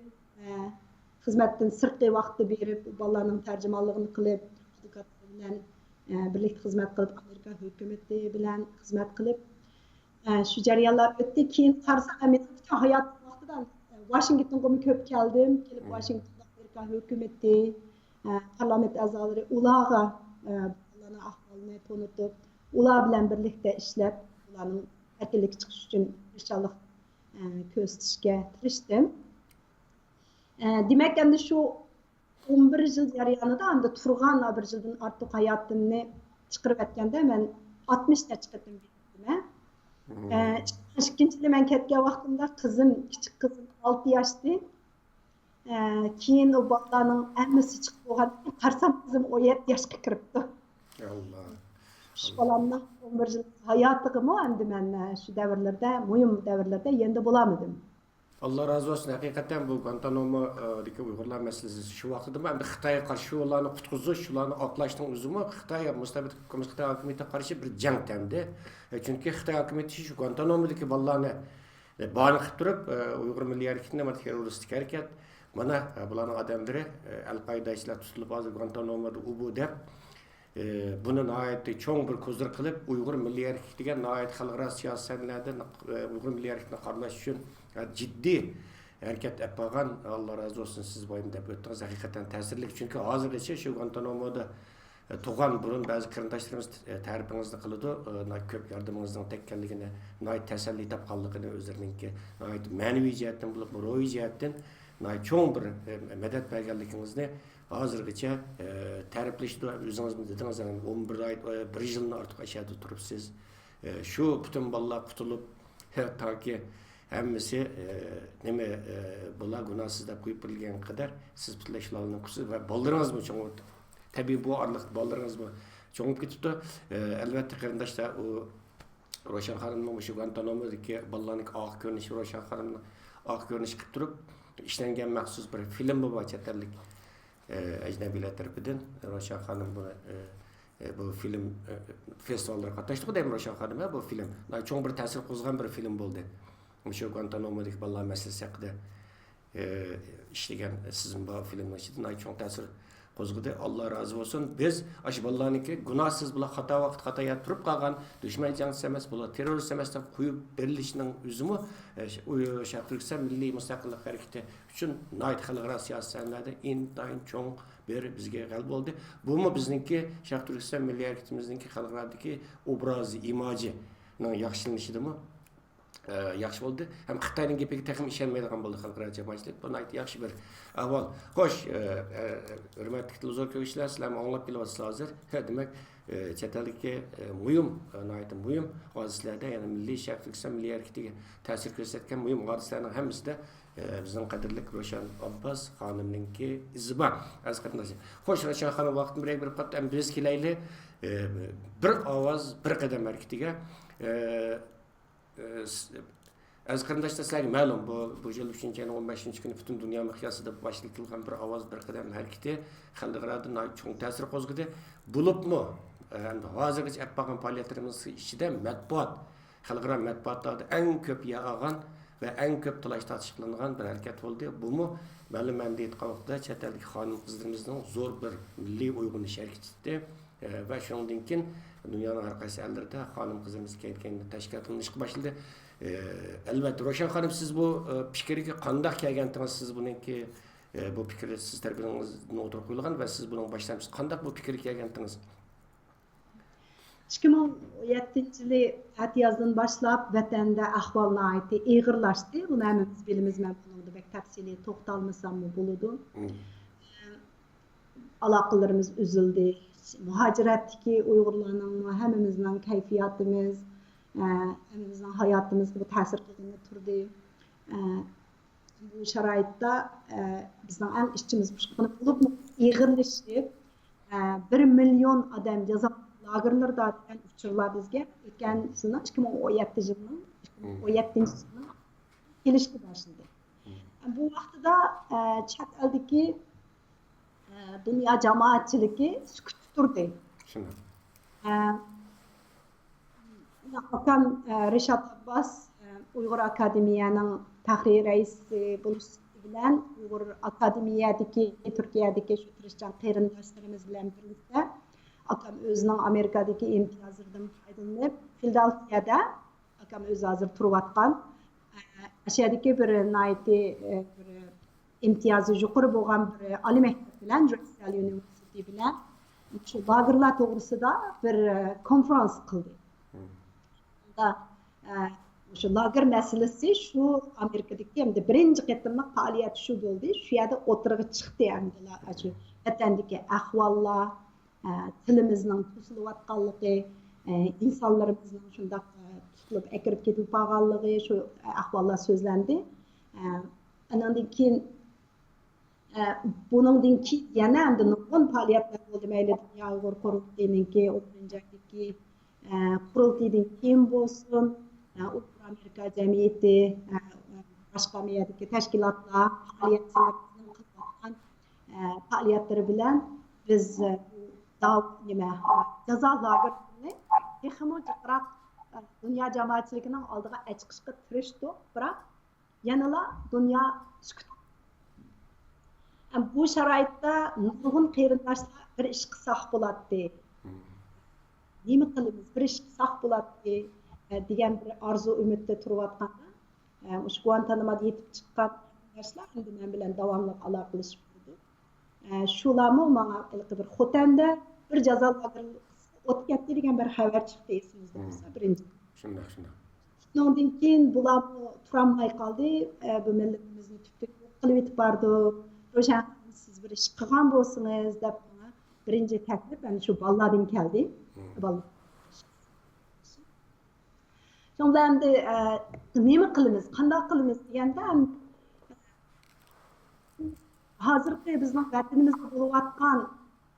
خىزمەتتىن سىرتقى ۋاقىتتا بېرىپ، بالىلارنىڭ تەرجىمانلىقىنى قىلىپ، ئادۋوكاتلار بىلەن بىرلىكتە خىزمەت قىلىپ، ئامېرىكا ھۆكۈمىتى بىلەن خىزمەت قىلىپ، شۇ جەريانلار ئۆتتى. كېيىن قارىسام، مەن مېنىڭ پۈتۈن ھاياتىم ۋاقتىدا ۋاشىنگتونغىمۇ كۆپ كەلدىم. كېلىپ، ۋاشىنگتوندا ئامېرىكا ھۆكۈمىتى، پارلامېنت ئەزالىرى، ئۇلارغا بالىلارنىڭ ئەھۋالىنى تونۇتۇپ، ئۇلار بىلەن بىرلىكتە ئىشلەپ، ئۇلارنىڭ ئەركىنلىككە چىقىش ئۈچۈن تىرىشچانلىق كۆرسىتىشكە تىرىشتىم. دېمەك، ئەمدى شۇ ئون بىر يىل جەريانىدا، ئەمدى تۇرغان بىر يىلدىن ئارتۇق ھاياتىمنى چىقىرىۋەتكەندە، مەن ئاتمىش نەچچە قېتىم بېرىپتىمەن. ئىككىنچى يىلى مەن كەتكەن ۋاقتىمدا قىزىم، كىچىك قىزىم ئالتە ياشتى. كېيىن ئۇ بالىلارنىڭ ھەممىسى چىقىپ بولغاندىن كېيىن قارىسام، قىزىم ئون يەتتە ياشقا كىرىپتۇ. ئاللا. شۇ بالامنىڭ ئون بىر يىل ھاياتىغىمۇ ئەمدى مەن شۇ دەۋرلەردە، مۇھىم دەۋرلەردە يېنىدا بولالمىدىم. ئاللا رازى بولسۇن. ھەقىقەتەن بۇ گۇانتانامودىكى ئۇيغۇرلار مەسىلىسى شۇ ۋاقتىدىمۇ ئەمدى خىتايغا قارشى، شۇلارنى قۇتقۇزۇش، شۇلارنى ئاقلاشنىڭ ئۆزىمۇ خىتاي مۇستەبىت كوممۇنىست خىتاي ھاكىمىيىتىگە قارشى بىر جەڭ تەمدى. چۈنكى خىتاي ھاكىمىيىتى شۇ گۇانتانامودىكى بالىلارنى بانە قىلىپ تۇرۇپ، ئۇيغۇر مىللىي ھەرىكىتىنى مانا تېررورىستىك ھەرىكەت، مانا بۇلارنىڭ ئادەملىرى ئەل قائىدە ئىشلار تۇتۇلۇپ، ھازىر گۇانتانامودا ئۇ بۇ دەپ، بۇنى ناھايىتى چوڭ بىر كوزىر قىلىپ، ئۇيغۇر مىللىي ھەرىكىتىگە ناھايىتى خەلقئارا سىياسىي سەھنىلەردە ئۇيغۇر مىللىي ھەرىكىتىنى قارىلاش ئۈچۈن جىددىي ھەرىكەت ئېلىپ بارغان. ئاللا رازى بولسۇن، سىز بايام دەپ ئۆتتىڭىز. ھەقىقەتەن تەسىرلىك، چۈنكى ھازىرغىچە شۇ گۇانتانامودا تۇغان بۇرۇن بەزى قېرىنداشلىرىمىز تەرىپىڭىزنى قىلىدۇ. ناھايىتى كۆپ ياردىمىڭىزنىڭ تەگكەنلىكىنى، ناھايىتى تەسەللى تاپقانلىقىنى، ئۆزلىرىنىڭكى ناھايىتى مەنىۋى جەھەتتىن بولۇپمۇ روھىي جەھەتتىن ناھايىتى چوڭ بىر مەدەت بەرگەنلىكىڭىزنى ھازىرغىچە تەرىپلىشىدۇ. ئۆزىڭىزمۇ دېدىڭىز، ئون بىر ئاي، بىر يىلدىن ئارتۇق ئەشەدە تۇرۇپسىز. شۇ پۈتۈن بالىلار قۇتۇلۇپ، تاكى ھەممىسى نېمە بۇلار گۇناھسىز دەپ قويۇپ بېرىلگەنگە قەدەر سىز پۈتۈنلەي شۇلارنىڭ قۇسۇرى ۋە بالىلىرىڭىزمۇ چوڭ، تەبىئىي بۇ ئارىلىقتا بالىلىرىڭىزمۇ چوڭىيىپ كېتىپتۇ. ئەلۋەتتە قېرىنداشلار، ئۇ روشەن خانىمنىڭ مۇشۇ گۇانتانامودىكى بالىلارنىڭ ئاق كۆرۈنۈشى، روشەن خانىمنىڭ ئاق كۆرۈنۈشى قىلىپ تۇرۇپ ئىشلەنگەن مەخسۇس بىر فىلىممۇ بار، چەت ئەللىك. ئەجنەبىيلەر تەرىپىدىن روشەن خانىم بۇنى، بۇ فىلىم فېستىۋاللىرىغا قاتناشتىغۇ دەيمەن، روشەن خانىم، بۇ فىلىم چوڭ بىر تەسىر قوزغىغان بىر فىلىم بولدى. مۇشۇ گۇانتانامودىكى بالىلار مەسىلىسى ھەققىدە ئىشلىگەن سىزمۇ بار فىلىمنىڭ ئىچىدە ناھايىتى چوڭ تەسىر قوزغىدى. ئاللا رازى بولسۇن. بىز ئاشۇ بالىلارنىڭكى گۇناھسىز، بۇلار خاتا ۋاقىت، خاتا يەردە تۇرۇپ قالغان، دۈشمەن جەڭچىسى ئەمەس، بۇلار تېررورىست ئەمەس دەپ قويۇپ بېرىلىشىنىڭ ئۆزىمۇ، ئە، ش-، ئۇ شەرقىي تۈركىستان مىللىي مۇستەقىللىق ھەرىكىتى ئۈچۈن ناھايىتى خەلقئارا سىياسىي سەھنىلەردە ئىنتايىن چوڭ بىر بىزگە غەلىبە بولدى. بۇمۇ بىزنىڭكى شەرقىي تۈركىستان مىللىي ھەرىكىتىمىزنىڭكى خەلقئارادىكى ئوبرازى، ئىماجىنىڭ ياخشىلىنىشىدىمۇ، ئە، ياخشى بولدى. ھەم خىتاينىڭ گېپىگە تېخىمۇ ئىشەنمەيدىغان بولدى خەلقئارا جامائەتچىلىك. بۇ ناھايىتى ياخشى بىر ئەھۋال. خوش، ئە، ئە، ھۆرمەتلىك تېلېۋىزور كۆرگۈچىلەر، سىلەرمۇ ئاڭلاپ كېلىۋاتىسىلەر ھازىر. دېمەك، ئە، چەت ئەلدىكى، ئە، مۇھىم، ئە، ناھايىتى مۇھىم ھادىسىلەردە، يەنى مىللىي شەرقىي تۈركىستان مىللىي ھەرىكىتىگە تەسىر كۆرسەتكەن مۇھىم ھادىسىلەرنىڭ ھەممىسىدە، ئە، بىزنىڭ قەدىرلىك روشەن ئابباس خانىمنىڭكى ئىزى بار. ئەزىز قېرىنداشلار. خوش، روشەن خانىم ۋاقتىنى بىرەر بېرىپ قاپتۇ. ئەمدى بىز كېلەيلى، ئە، بىر ئاۋاز، بىر قەدەم ھەرىكىتىگە. ئە، ئە، س-، ئەزىز قېرىنداشلار، سىلەرگە مەلۇم، بۇ، بۇ يىل ئۈچىنچى ئاينىڭ ئون بەشىنچى كۈنى پۈتۈن دۇنيا مىقياسىدا باشلىتىلغان بىر ئاۋاز، بىر قەدەم ھەرىكىتى خەلقئارادا ناھايىتى چوڭ تەسىر قوزغىدى. بولۇپمۇ، ئە، ئەمدى ھازىرغىچە ئېلىپ بارغان پائالىيەتلىرىمىز ئىچىدە مەتبۇئات، خەلقئارا مەتبۇئاتلاردا ئەڭ كۆپ يەر ئالغان ۋە ئەڭ كۆپ تالاش-تارتىش قىلىنغان بىر ھەرىكەت بولدى. بۇمۇ مەلۇم مەنىدە ئېيتقان ۋاقىتتا چەت ئەلدىكى خانىم-قىزلىرىمىزنىڭ زور بىر مىللىي ئويغىنىش ھەرىكىتى. ئە، ۋە شۇنىڭدىن كېيىن دۇنيانىڭ ھەر قايسى ئەللىرىدە خانىم-قىزلىرىمىز كەينى-كەينىدىن تەشكىلاتلىنىشقا باشلىدى. ئە، ئەلۋەتتە، روشەن خانىم، سىز بۇ، ئە، پىكىرگە قانداق كەلگەنتىڭىز؟ سىز بۇنىڭكى، ئە، بۇ پىكىر سىز تەرىپىڭىزدىن ئوتتۇرىغا قويۇلغان ۋە سىز بۇنىڭغا باشلامچىسى. قانداق بۇ پىكىرگە كەلگەنتىڭىز؟ ئىككى مىڭ ئون يەتتىنچى يىلى ئەتىيازدىن باشلاپ ۋەتەندە ئەھۋال ناھايىتى ئېغىرلاشتى. بۇنى ھەممىمىز بىلىمىز، مەن بۇنىڭدا بەك تەپسىلىي توختالمىساممۇ بولىدۇ. مم. ئالاقىلىرىمىز ئۈزۈلدى. مۇھاجىرەتتىكى ئۇيغۇرلارنىڭمۇ ھەممىمىزنىڭ كەيپىياتىمىز، ئە، ھەممىمىزنىڭ ھاياتىمىزغا بۇ تەسىر قىلغىلى تۇردى. ئە، بۇ شارائىتتا، ئە، بىزنىڭ ئەڭ ئىچىمىز پۇشقىنى بولۇپمۇ ئېغىرلىشىپ، ئە، بىر مىليون ئادەم جازا لاگېرلىرىدا دېگەن ئۇچۇرلار بىزگە ئۆتكەن يىلنىڭ، ئىككى مىڭ ئون يەتتە يىلنىڭ، ئىككى مىڭ ئون يەتتىنچى يىلنىڭ كېلىشكە باشلىدى. بۇ ۋاقتىدا، ئە، چەت ئەلدىكى، ئە، دۇنيا جامائەتچىلىكى سۈكۈتتە تۇردى. شۇنداق. ئە، ئاكام، ئە، رىشات ئابباس، ئە، ئۇيغۇر ئاكادېمىيەنىڭ پەخرىي رەئىسى بولۇش سۈپىتى بىلەن ئۇيغۇر ئاكادېمىيەدىكى، تۈركىيەدىكى شۇ تىرىشچان قېرىنداشلىرىمىز بىلەن بىرلىكتە ئاكام ئۆزىنىڭ ئامېرىكادىكى ئىمتىيازلىرىدىن پايدىلىنىپ، فىلادېلفىيەدە ئاكام ئۆزى ھازىر تۇرۇۋاتقان، ئە، ئاشۇ يەردىكى بىر ناھايىتى، ئە، بىر ئىمتىيازى يۇقىرى بولغان بىر ئالىي مەكتەپ بىلەن، راسېل ئۇنىۋېرسىتېتى بىلەن شۇ لاگېرلار توغرىسىدا بىر، ئە، كونفرانس قىلدى. مم. شۇ لاگېر مەسىلىسى شۇ ئامېرىكىدىكى ئەمدى بىرىنچى قېتىملىق پائالىيەت شۇ بولدى. شۇ يەردە ئوتتۇرىغا چىقتى ئەمدىلا شۇ ۋەتەندىكى ئەھۋاللار، ئە، تىلىمىزنىڭ توسۇلۇۋاتقانلىقى، ئە، ئىنسانلىرىمىزنىڭ شۇنداق، ئە، تۇتۇلۇپ ئەكىرىپ كېتىپ بارغانلىقى، شۇ ئەھۋاللار سۆزلەندى. ئە، ئانىڭدىن كېيىن، ئە، بۇنىڭدىن كېيىن يەنە ئەمدى نۇرغۇن پائالىيەتلەر بولدى. مەيلى دۇنيا ئۇيغۇر قۇرۇلتىيىنىڭكى ئون بىرىنچى ئايدىكى، ئە، قۇرۇلتىيىدىن كېيىن بولسۇن، ئە، ئۇيغۇر ئامېرىكا جەمئىيىتى، ئە، باشقا مەيەردىكى تەشكىلاتلار، پائالىيەتچىلىرىمىزنىڭ قىلىۋاتقان ئە، پائالىيەتلىرى بىلەن بىز، ئە، بۇ داۋ-، نېمە، ئە، جازا لاگېرلىرىنى تېخىمۇ جىقراق، ئە، دۇنيا جامائەتچىلىكىنىڭ ئالدىغا ئەچىقىشقا تىرىشتۇق، بىراق يەنىلا دۇنيا سۈكۈت. ئە، بۇ شارائىتتا نۇرغۇن قېرىنداشلار بىر ئىش قىلساق بولاتتى. نېمە قىلىمىز، بىر ئىش قىلساق بولاتتى، ئە، دېگەن بىر ئارزۇ ئۈمىدتە تۇرۇۋاتقاندا، ئە، مۇشۇ گۇئانتانامودا يېتىپ چىققان قېرىنداشلار ئەمدى مەن بىلەن داۋاملىق ئالاقىلىشىپ تۇرىدۇ. ئە، شۇلارمۇ ماڭا ھېلىقى بىر خوتەندە بىر جازا لاگېرى ئوت كەتتى دېگەن بىر خەۋەر چىقتى، ئېسىڭىزدە بولسا، بىرىنچى. شۇنداق، شۇنداق. شۇنىڭدىن كېيىن بۇلارمۇ تۇرالماي قالدى. ئە، بۇ مىللىتىمىزنى تۈپتىن يوق قىلىۋېتىپ بارىدۇ. روشەن خانىم، سىز بىر ئىش قىلغان بولسىڭىز دەپ ماڭا بىرىنچى تەكلىپ ئەنە شۇ بالىلاردىن كەلدى. بالىلار. شۇنىڭ بىلەن ئەمدى، ئە، نېمە قىلىمىز، قانداق قىلىمىز دېگەندە، ھازىرقى بىزنىڭ ۋەتىنىمىزدە بولۇۋاتقان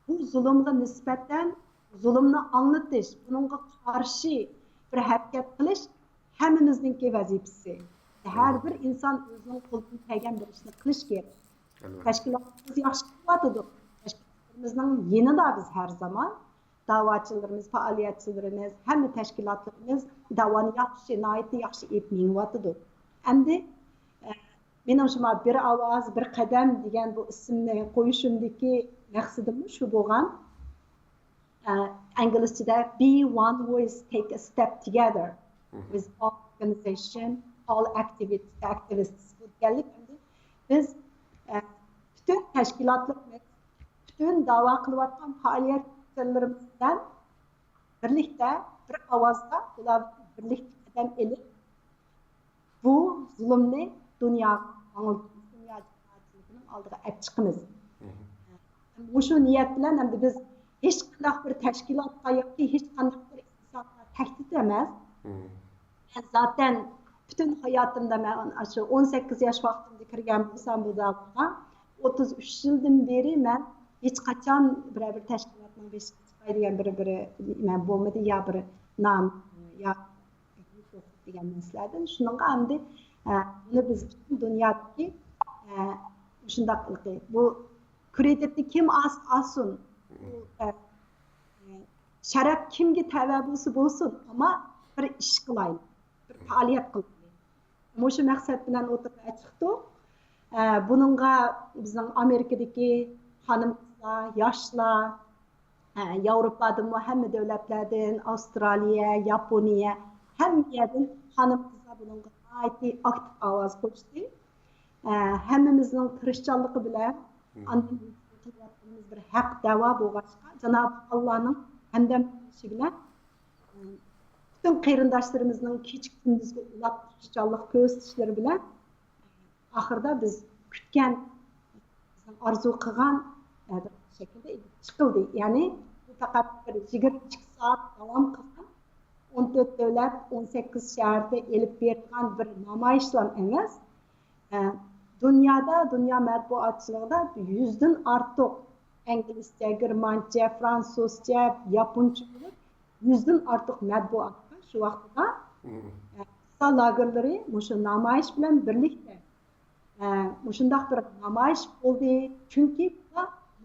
بۇ زۇلۇمغا نىسبەتەن زۇلۇمنى ئاڭلىتىش، بۇنىڭغا قارشى بىر ھەرىكەت قىلىش ھەممىمىزنىڭكى ۋەزىپىسى. ھەر بىر ئىنسان ئۆزىنىڭ قولىدىن كەلگەن بىر ئىشنى قىلىش كېرەك. تەشكىلاتلىرىمىز ياخشى قىلىۋاتىدۇ. تەشكىلاتلىرىمىزنىڭ يېنىدا بىز ھەر زامان. داۋاچىلىرىمىز، پائالىيەتچىلىرىمىز، ھەممە تەشكىلاتلىرىمىز داۋانى ياخشى، ناھايىتى ياخشى ئېلىپ مېڭىۋاتىدۇ. ئەمدى، ئە، مېنىڭ شۇما بىر ئاۋاز، بىر قەدەم دېگەن بۇ ئىسىمنى قويۇشۇمدىكى مەقسىتىممۇ شۇ بولغان. ئە، ئىنگلىزچىدە be one voice, take a step together with all organization, all activists, activists بولغانلىق. ئەمدى بىز، ئە، پۈتۈن تەشكىلاتلىرىمىز، پۈتۈن داۋا قىلىۋاتقان پائالىيەتچىلىرىمىز بىلەن بىرلىكتە، بىر ئاۋازدا، بۇلار بىرلىكتە قەدەم ئېلىپ، بۇ زۇلۇمنى دۇنياغا ئاڭلىتىمىز، دۇنيا جامائەتچىلىكىنىڭ ئالدىغا ئەپ چىقىمىز. مۇشۇ نىيەت بىلەن ئەمدى بىز ھېچقانداق بىر تەشكىلاتقا ياكى ھېچقانداق بىر ئىنسانغا تەھدىت ئەمەس. مەن زاتەن پۈتۈن ھاياتىمدا، مەن ئاشۇ ئون سەككىز ياش ۋاقتىمدا كىرگەن بولسام بۇ داۋاغا، ئوتتۇز ئۈچ يىلدىن بېرى مەن ھېچقاچان بىرەر بىر تەشكىلاتنىڭ بېشىغا چىقاي دېگەن بىر، بىر نېمە بولمىدى، يا بىر نام، يا دېگەن نەرسىلەردىن. شۇنىڭغا ئەمدى، ئە، بۇنى بىز پۈتۈن دۇنيادىكى، ئە، مۇشۇنداق بۇ كرېدىتنى كىم ئالسا ئالسۇن، بۇ، ئە، ئە، شەرەپ كىمگە تەۋە بولسا بولسۇن، ئەمما بىر ئىش قىلايلى، بىر پائالىيەت قىلايلى. مۇشۇ مەقسەت بىلەن ئوتتۇرىغا چىقتۇق. ئە، بۇنىڭغا بىزنىڭ ئامېرىكىدىكى خانىم-قىزلار، ياشلار، ئە، ياۋروپادىنمۇ ھەممە دۆلەتلەردىن، ئاۋسترالىيە، ياپونىيە، ھەممە يەردىن خانىم-قىزلار بۇنىڭغا ناھايىتى ئاكتىپ ئاۋاز قوشتى. ئە، ھەممىمىزنىڭ تىرىشچانلىقى بىلەن ئاندىن قىلىۋاتقىنىمىز بىر ھەق دەۋا بولغاچقا، جانابى ئاللانىڭ ھەمدەم قىلىشى بىلەن، ئە، پۈتۈن قېرىنداشلىرىمىزنىڭ كېچە-كۈندۈزگە ئۇلاپ تىرىشچانلىق كۆرسىتىشلىرى بىلەن، ئاخىرىدا بىز كۈتكەن بىزنىڭ ئارزۇ قىلغان، ئە، بىر شەكىلدە ئېلىپ چىقىلدى. يەنى بۇ پەقەت بىر يىگىرمە ئىككى سائەت داۋام قىلغان، ئون تۆت دۆلەت، ئون سەككىز شەھەردە ئېلىپ بېرىلغان بىر نامايىشلام ئەمەس. ئە، دۇنيادا، دۇنيا مەتبۇئاتچىلىقىدا يۈزدىن ئارتۇق ئىنگلىزچە، گېرمانچە، فرانسۇزچە، ياپونچە بولۇپ، يۈزدىن ئارتۇق مەتبۇئاتقا شۇ ۋاقتىدا، ئە، جازا لاگېرلىرى مۇشۇ نامايىش بىلەن بىرلىكتە، ئە، مۇشۇنداق بىر نامايىش بولدى. چۈنكى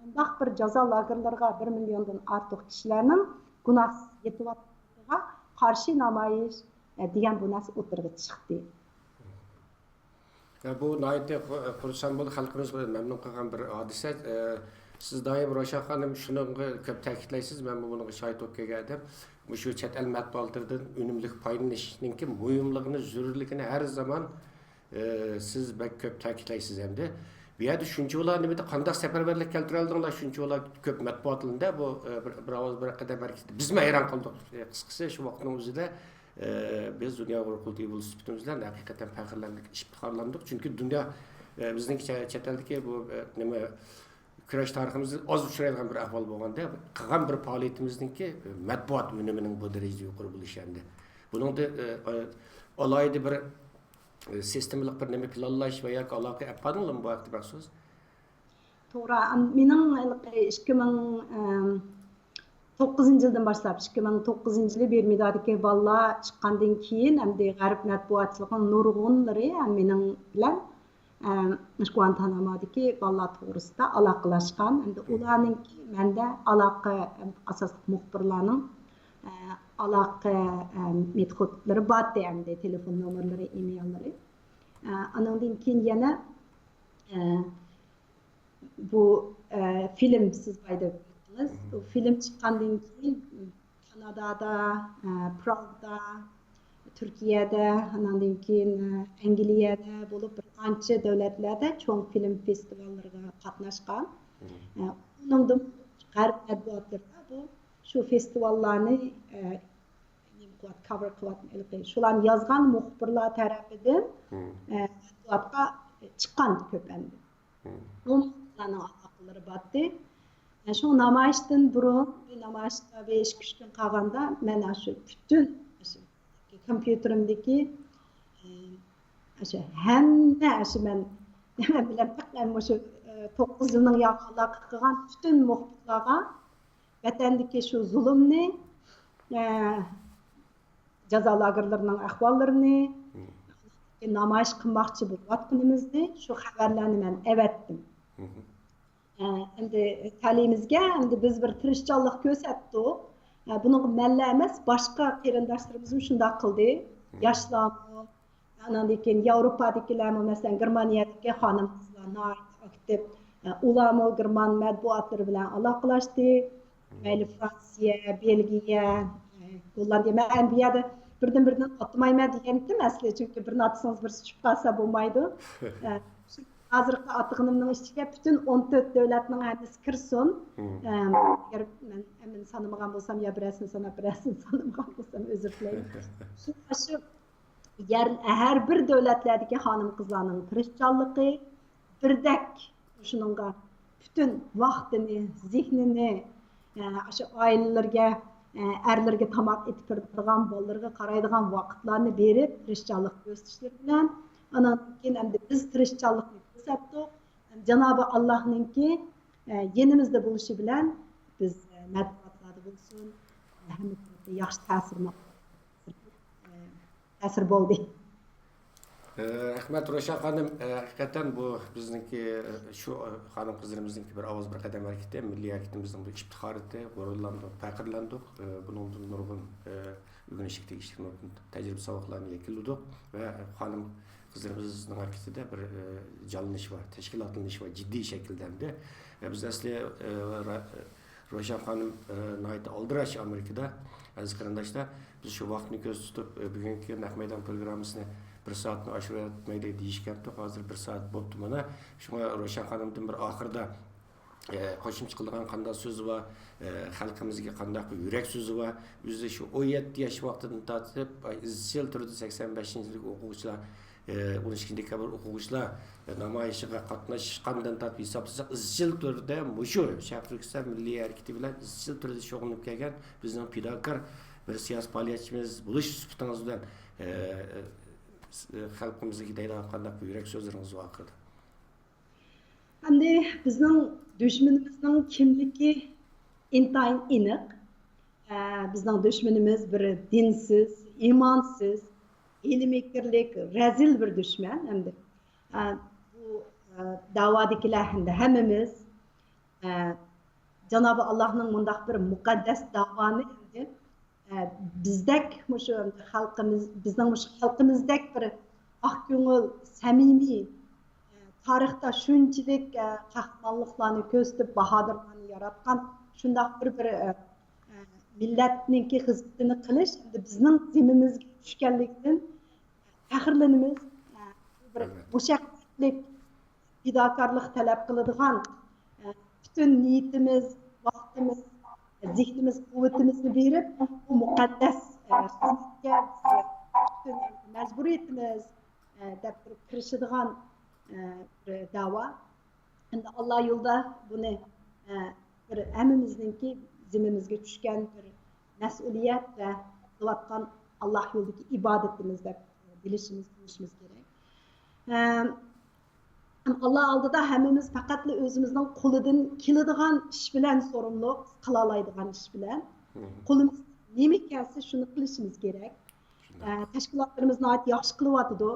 مۇنداق بىر جازا لاگېرلىرىغا بىر مىليوندىن ئارتۇق كىشىلەرنىڭ گۇناھسىز يېتىۋاتقانلىقىغا قارشى نامايىش، ئە، دېگەن بۇ نەرسە ئوتتۇرىغا چىقتى. بۇ ناھايىتى خۇ-، خۇرسەن بولدى، خەلقىمىز مەمنۇن قىلغان بىر ھادىسە. ئە، سىز دائىم روشەن خانىم شۇنىڭغا كۆپ تەكىتلەيسىز، مەنمۇ بۇنىڭغا شاھىت بولۇپ كەلگەن ئادەم. مۇشۇ چەت ئەل مەتبۇئاتلىرىدىن ئۈنۈملۈك پايدىلىنىشنىڭكى مۇھىملىقىنى، زۆرۈرلۈكىنى ھەر زامان، ئە، سىز بەك كۆپ تەكىتلەيسىز ھەمدە. بۇ يەردە شۇنچىۋالا نېمىدە قانداق سەپەرۋەرلىك كەلتۈرەلدىڭلار، شۇنچىۋالا كۆپ مەتبۇئاتلىرىدا بۇ، ئە، بىر، بىر ئاۋاز بىر قەدەم ھەرىكىتى. بىزمۇ ھەيران قالدۇق. ئە، قىسقىسى شۇ ۋاقىتنىڭ ئۆزىدە ئە، بىز دۇنيا ئۇيغۇر قۇرۇلتىيى يۇلتۇزى سۈپىتىمىز بىلەن ھەقىقەتەن پەخىرلەندۇق، ئىپتىخارلاندۇق. چۈنكى دۇنيا، ئە، بىزنىڭ چە-، چەت ئەلدىكى بۇ، ئە، نېمە، كۈرەش تارىخىمىزدا ئاز ئۇچرايدىغان بىر ئەھۋال بولغاندا، قىلغان بىر پائالىيىتىمىزنىڭكى، ئە، مەتبۇئات ئۈنۈمىنىڭ بۇ دەرىجىدە يۇقىرى بولۇشى ئەمدى. بۇنىڭدا، ئە، ئە، ئالاھىدە بىر، ئە، سىستېمىلىق بىر نېمە پىلانلاش ۋە ياكى ئالاقە ئېلىپ باردىڭلارمۇ بۇ ھەقتە مەخسۇس؟ توغرا. ئەم، مېنىڭ ھېلىقى ئىككى مىڭ توققۇزىنچى يىلدىن باشلاپ، ئىككى مىڭ توققۇزىنچى يىلى بىرمۇدادىكى بالىلار چىققاندىن كېيىن، ئەمدى غەرب مەتبۇئاتچىلىقىنىڭ نۇرغۇنلىرى، ئەم، مېنىڭ بىلەن، ئەم، مۇشۇ گۇانتانامودىكى بالىلار توغرىسىدا ئالاقىلاشقان. ئەمدى ئۇلارنىڭكى مەندە ئالاقە، ئەم، ئاساسلىق مۇخبىرلارنىڭ، ئە، ئالاقە، ئەم، مېتودلىرى بارتى، ئەمدى تېلېفون نومۇرلىرى، ئىمېيللىرى. ئە، ئانىڭدىن كېيىن يەنە، ئە، بۇ، ئە، فىلىم سىز پەيدا قىلدىڭىز. بۇ فىلىم چىققاندىن كېيىن كانادادا، ئە، پراگدا، تۈركىيەدە، ئاناندىن كېيىن، ئە، ئەنگلىيەدە بولۇپ بىر قانچە دۆلەتلەردە چوڭ فىلىم فېستىۋاللىرىغا قاتناشقان. ئە، ئۇنىڭدىن غەرب مەتبۇئاتلىرىدا بۇ شۇ فېستىۋاللارنى، ئە، نېمە قىلىۋات-، كاۋېر قىلىۋات-، ھېلىقى شۇلارنى يازغان مۇخبىرلار تەرىپىدىن، ئە، مەتبۇئاتقا چىققان كۆپ ئەمدى. ئۇلارنىڭ ئالاقىلىرى بارتى. ئە، شۇ نامايىشتىن بۇرۇن، بىر نامايىشقا بىر ئىككى ئۈچ كۈن قالغاندا، مەن ئاشۇ پۈتۈن ئاشۇ كومپيۇتېرىمدىكى، ئە، ئاشۇ ھەممە، ئاشۇ مەن نېمە بىلەن پەقەت مۇشۇ، ئە، توققۇز يىلنىڭ ياغىغا ئالاقە قىلغان پۈتۈن مۇخبىرلارغا ۋەتەندىكى شۇ زۇلۇمنى، ئە، جازا لاگېرلىرىنىڭ ئەھۋاللىرىنى، نامايىش قىلماقچى بولۇۋاتقىنىمىزنى، شۇ خەۋەرلەرنى مەن ئەۋەتتىم. ئە، ئەمدى تەلىيىمىزگە ئەمدى بىز بىر تىرىشچانلىق كۆرسەتتۇق. ئە، بۇنىڭغا مەنلا ئەمەس، باشقا قېرىنداشلىرىمىزمۇ شۇنداق قىلدى. ياشلارمۇ، ئاناندىن كېيىن ياۋروپادىكىلەرمۇ، مەسىلەن، گېرمانىيەدىكى خانىم-قىزلار ناھايىتى ئاكتىپ. ئە، ئۇلارمۇ گېرمان مەتبۇئاتلىرى بىلەن ئالاقىلاشتى. مەيلى فرانسىيە، بېلگىيە، ئە، گوللاندىيە. مەن بۇ يەردە بىردىن-بىردىن ئاتىمايمەن دېگەنتىم ئەسلى، چۈنكى بىرنى ئاتىسىڭىز بىرسى چۈشۈپ قالسا بولمايدۇ. ئە، ھازىرقى ئاتىغىنىمنىڭ ئىچىگە پۈتۈن ئون تۆت دۆلەتنىڭ ھەممىسى كىرسۇن. مم. ئەم، ئەگەر مەن ھەممىنى سانىمىغان بولسام، يا بىرەرسىنى ساناپ، بىرەرسىنى سانىمىغان بولسام، ئۆزۈر تىلەيمەن. شۇ، شۇ يەر، ھەر بىر دۆلەتلەردىكى خانىم-قىزلارنىڭ تىرىشچانلىقى، بىردەك شۇنىڭغا پۈتۈن ۋاقتىنى، زېھنىنى، ئە، ئاشۇ ئائىلىلىرىگە، ئە، ئەرلىرىگە تاماق ئېتىپ بېرىدىغان، بالىلىرىغا قارايدىغان ۋاقىتلارنى بېرىپ، تىرىشچانلىق كۆرسىتىشلىرى بىلەن، ئانان كېيىن ئەمدى بىز تىرىشچانلىقنى كۆرسەتتۇق. جانابى ئاللاھنىڭكى، ئە، يېنىمىزدا بولۇشى بىلەن بىز، ئە، مەتبۇئاتلاردا بولسۇن، ھەممە تەرەپتە ياخشى تەسىر، ئە، تەسىر بولدى. ئە، رەھمەت، روشەن خانىم. ئە، ھەقىقەتەن بۇ بىزنىڭكى، ئە، شۇ، ئە، خانىم-قىزلىرىمىزنىڭكى بىر ئاۋاز، بىر قەدەم ھەرىكىتى، مىللىي ھەرىكىتىمىزنىڭ بىر ئىپتىخارىتى، غۇرۇرلاندۇق، پەخىرلەندۇق. ئە، بۇنىڭدىن نۇرغۇن، ئە، ئۆگىنىشكە تېگىشلىك نۇرغۇن تەجرىبە-ساۋاقلارنى يەكۈنلىدۇق ۋە خانىم-قىزلىرىمىزنىڭ ھەرىكىتىدە بىر، ئە، جانلىنىش بار، تەشكىلاتلىنىش بار، جىددىي شەكىلدە ئەمدى. ئە، بىز ئەسلى، ئە، را-، روشەن خانىم، ئە، ناھايىتى ئالدىراش ئامېرىكىدا، ئەزىز قېرىنداشلار. بىز شۇ ۋاقىتنى كۆزدە تۇتۇپ، ئە، بۈگۈنكى نەق مەيدان پروگراممىسىنى بىر سائەتنى ئاشۇرۇۋەتمەيلى دېيىشكەنتۇق. ھازىر بىر سائەت بوپتۇ مانا. شۇڭا روشەن خانىمدىن بىر ئاخىرىدا، ئە، قوشۇمچە قىلىدىغان قانداق سۆزى بار، ئە، خەلقىمىزگە قانداق بىر يۈرەك سۆزى بار. ئۆزى شۇ ئون يەتتە ياش ۋاقتىدىن تارتىپ، ئە، ئىزچىل تۈردە سەكسەن بەشىنچى يىللىق ئوقۇغۇچىلار، ئە، ئون ئىككىنچى دېكابىر ئوقۇغۇچىلار، ئە، نامايىشىغا قاتناشقاندىن تارتىپ ھېسابلىساق، ئىزچىل تۈردە مۇشۇ شەرقىي تۈركىستان مىللىي ھەرىكىتى بىلەن ئىزچىل تۈردە شۇغۇللىنىپ كەلگەن بىزنىڭ پىداكار بىر سىياسىي پائالىيەتچىمىز بولۇش سۈپىتىڭىز بىلەن، ئە، ئە، خەلقىمىزگە دەيدىغان قانداق بىر يۈرەك سۆزلىرىڭىز بار ئاخىرىدا؟ ئەمدى بىزنىڭ دۈشمىنىمىزنىڭ كىملىكى ئىنتايىن ئېنىق. ئە، بىزنىڭ دۈشمىنىمىز بىر دىنسىز، ئىمانسىز، ھىيلە-مىكىرلىك، رەزىل بىر دۈشمەن. ئەمدى، ئە، بۇ، ئە، داۋادىكىلەر ھەمدە ھەممىمىز، ئە، جانابى ئاللاھنىڭ مۇنداق بىر مۇقەددەس داۋانى ئەمدى، ئە، بىزدەك مۇشۇ خەلقىمىز، بىزنىڭ مۇشۇ خەلقىمىزدەك بىر ئاق كۆڭۈل، سەمىمىي، ئە، تارىختا شۇنچىلىك، ئە، قەھرىمانلىقلارنى كۆرسىتىپ، باھادىرلارنى ياراتقان شۇنداق بىر، بىر، ئە، ئە، مىللەتنىڭكى خىزمىتىنى قىلىش ئەمدى بىزنىڭ زىممىمىزگە چۈشكەنلىكىدىن پەخىرلىنىمىز. ئە، بىر مۇشەققەتلىك پىداكارلىق تەلەپ قىلىدىغان، ئە، پۈتۈن نىيىتىمىز، ۋاقتىمىز، زېھنىمىز، قۇۋۋىتىمىزنى بېرىپ، بۇ مۇقەددەس، ئە، خىزمەتكە بىز پۈتۈن مەجبۇرىيىتىمىز، ئە، دەپ تۇرۇپ كىرىشىدىغان، ئە، بىر دەۋا. ئەمدى ئاللا يولىدا بۇنى، ئە، بىر ھەممىمىزنىڭكى زىممىمىزگە چۈشكەن بىر مەسئۇلىيەت ۋە قىلىۋاتقان ئاللا يولىدىكى ئىبادىتىمىز دەپ بىلىشىمىز، تونۇشىمىز كېرەك. ئە، ئاللا ئالدىدا ھەممىمىز پەقەتلا ئۆزىمىزنىڭ قولىدىن كېلىدىغان ئىش بىلەن سورۇنلۇق، قىلالايدىغان ئىش بىلەن. مم. قولىمىزدا نېمە كەلسە، شۇنى قىلىشىمىز كېرەك. شۇنداق. ئە، تەشكىلاتلىرىمىز ناھايىتى ياخشى قىلىۋاتىدۇ.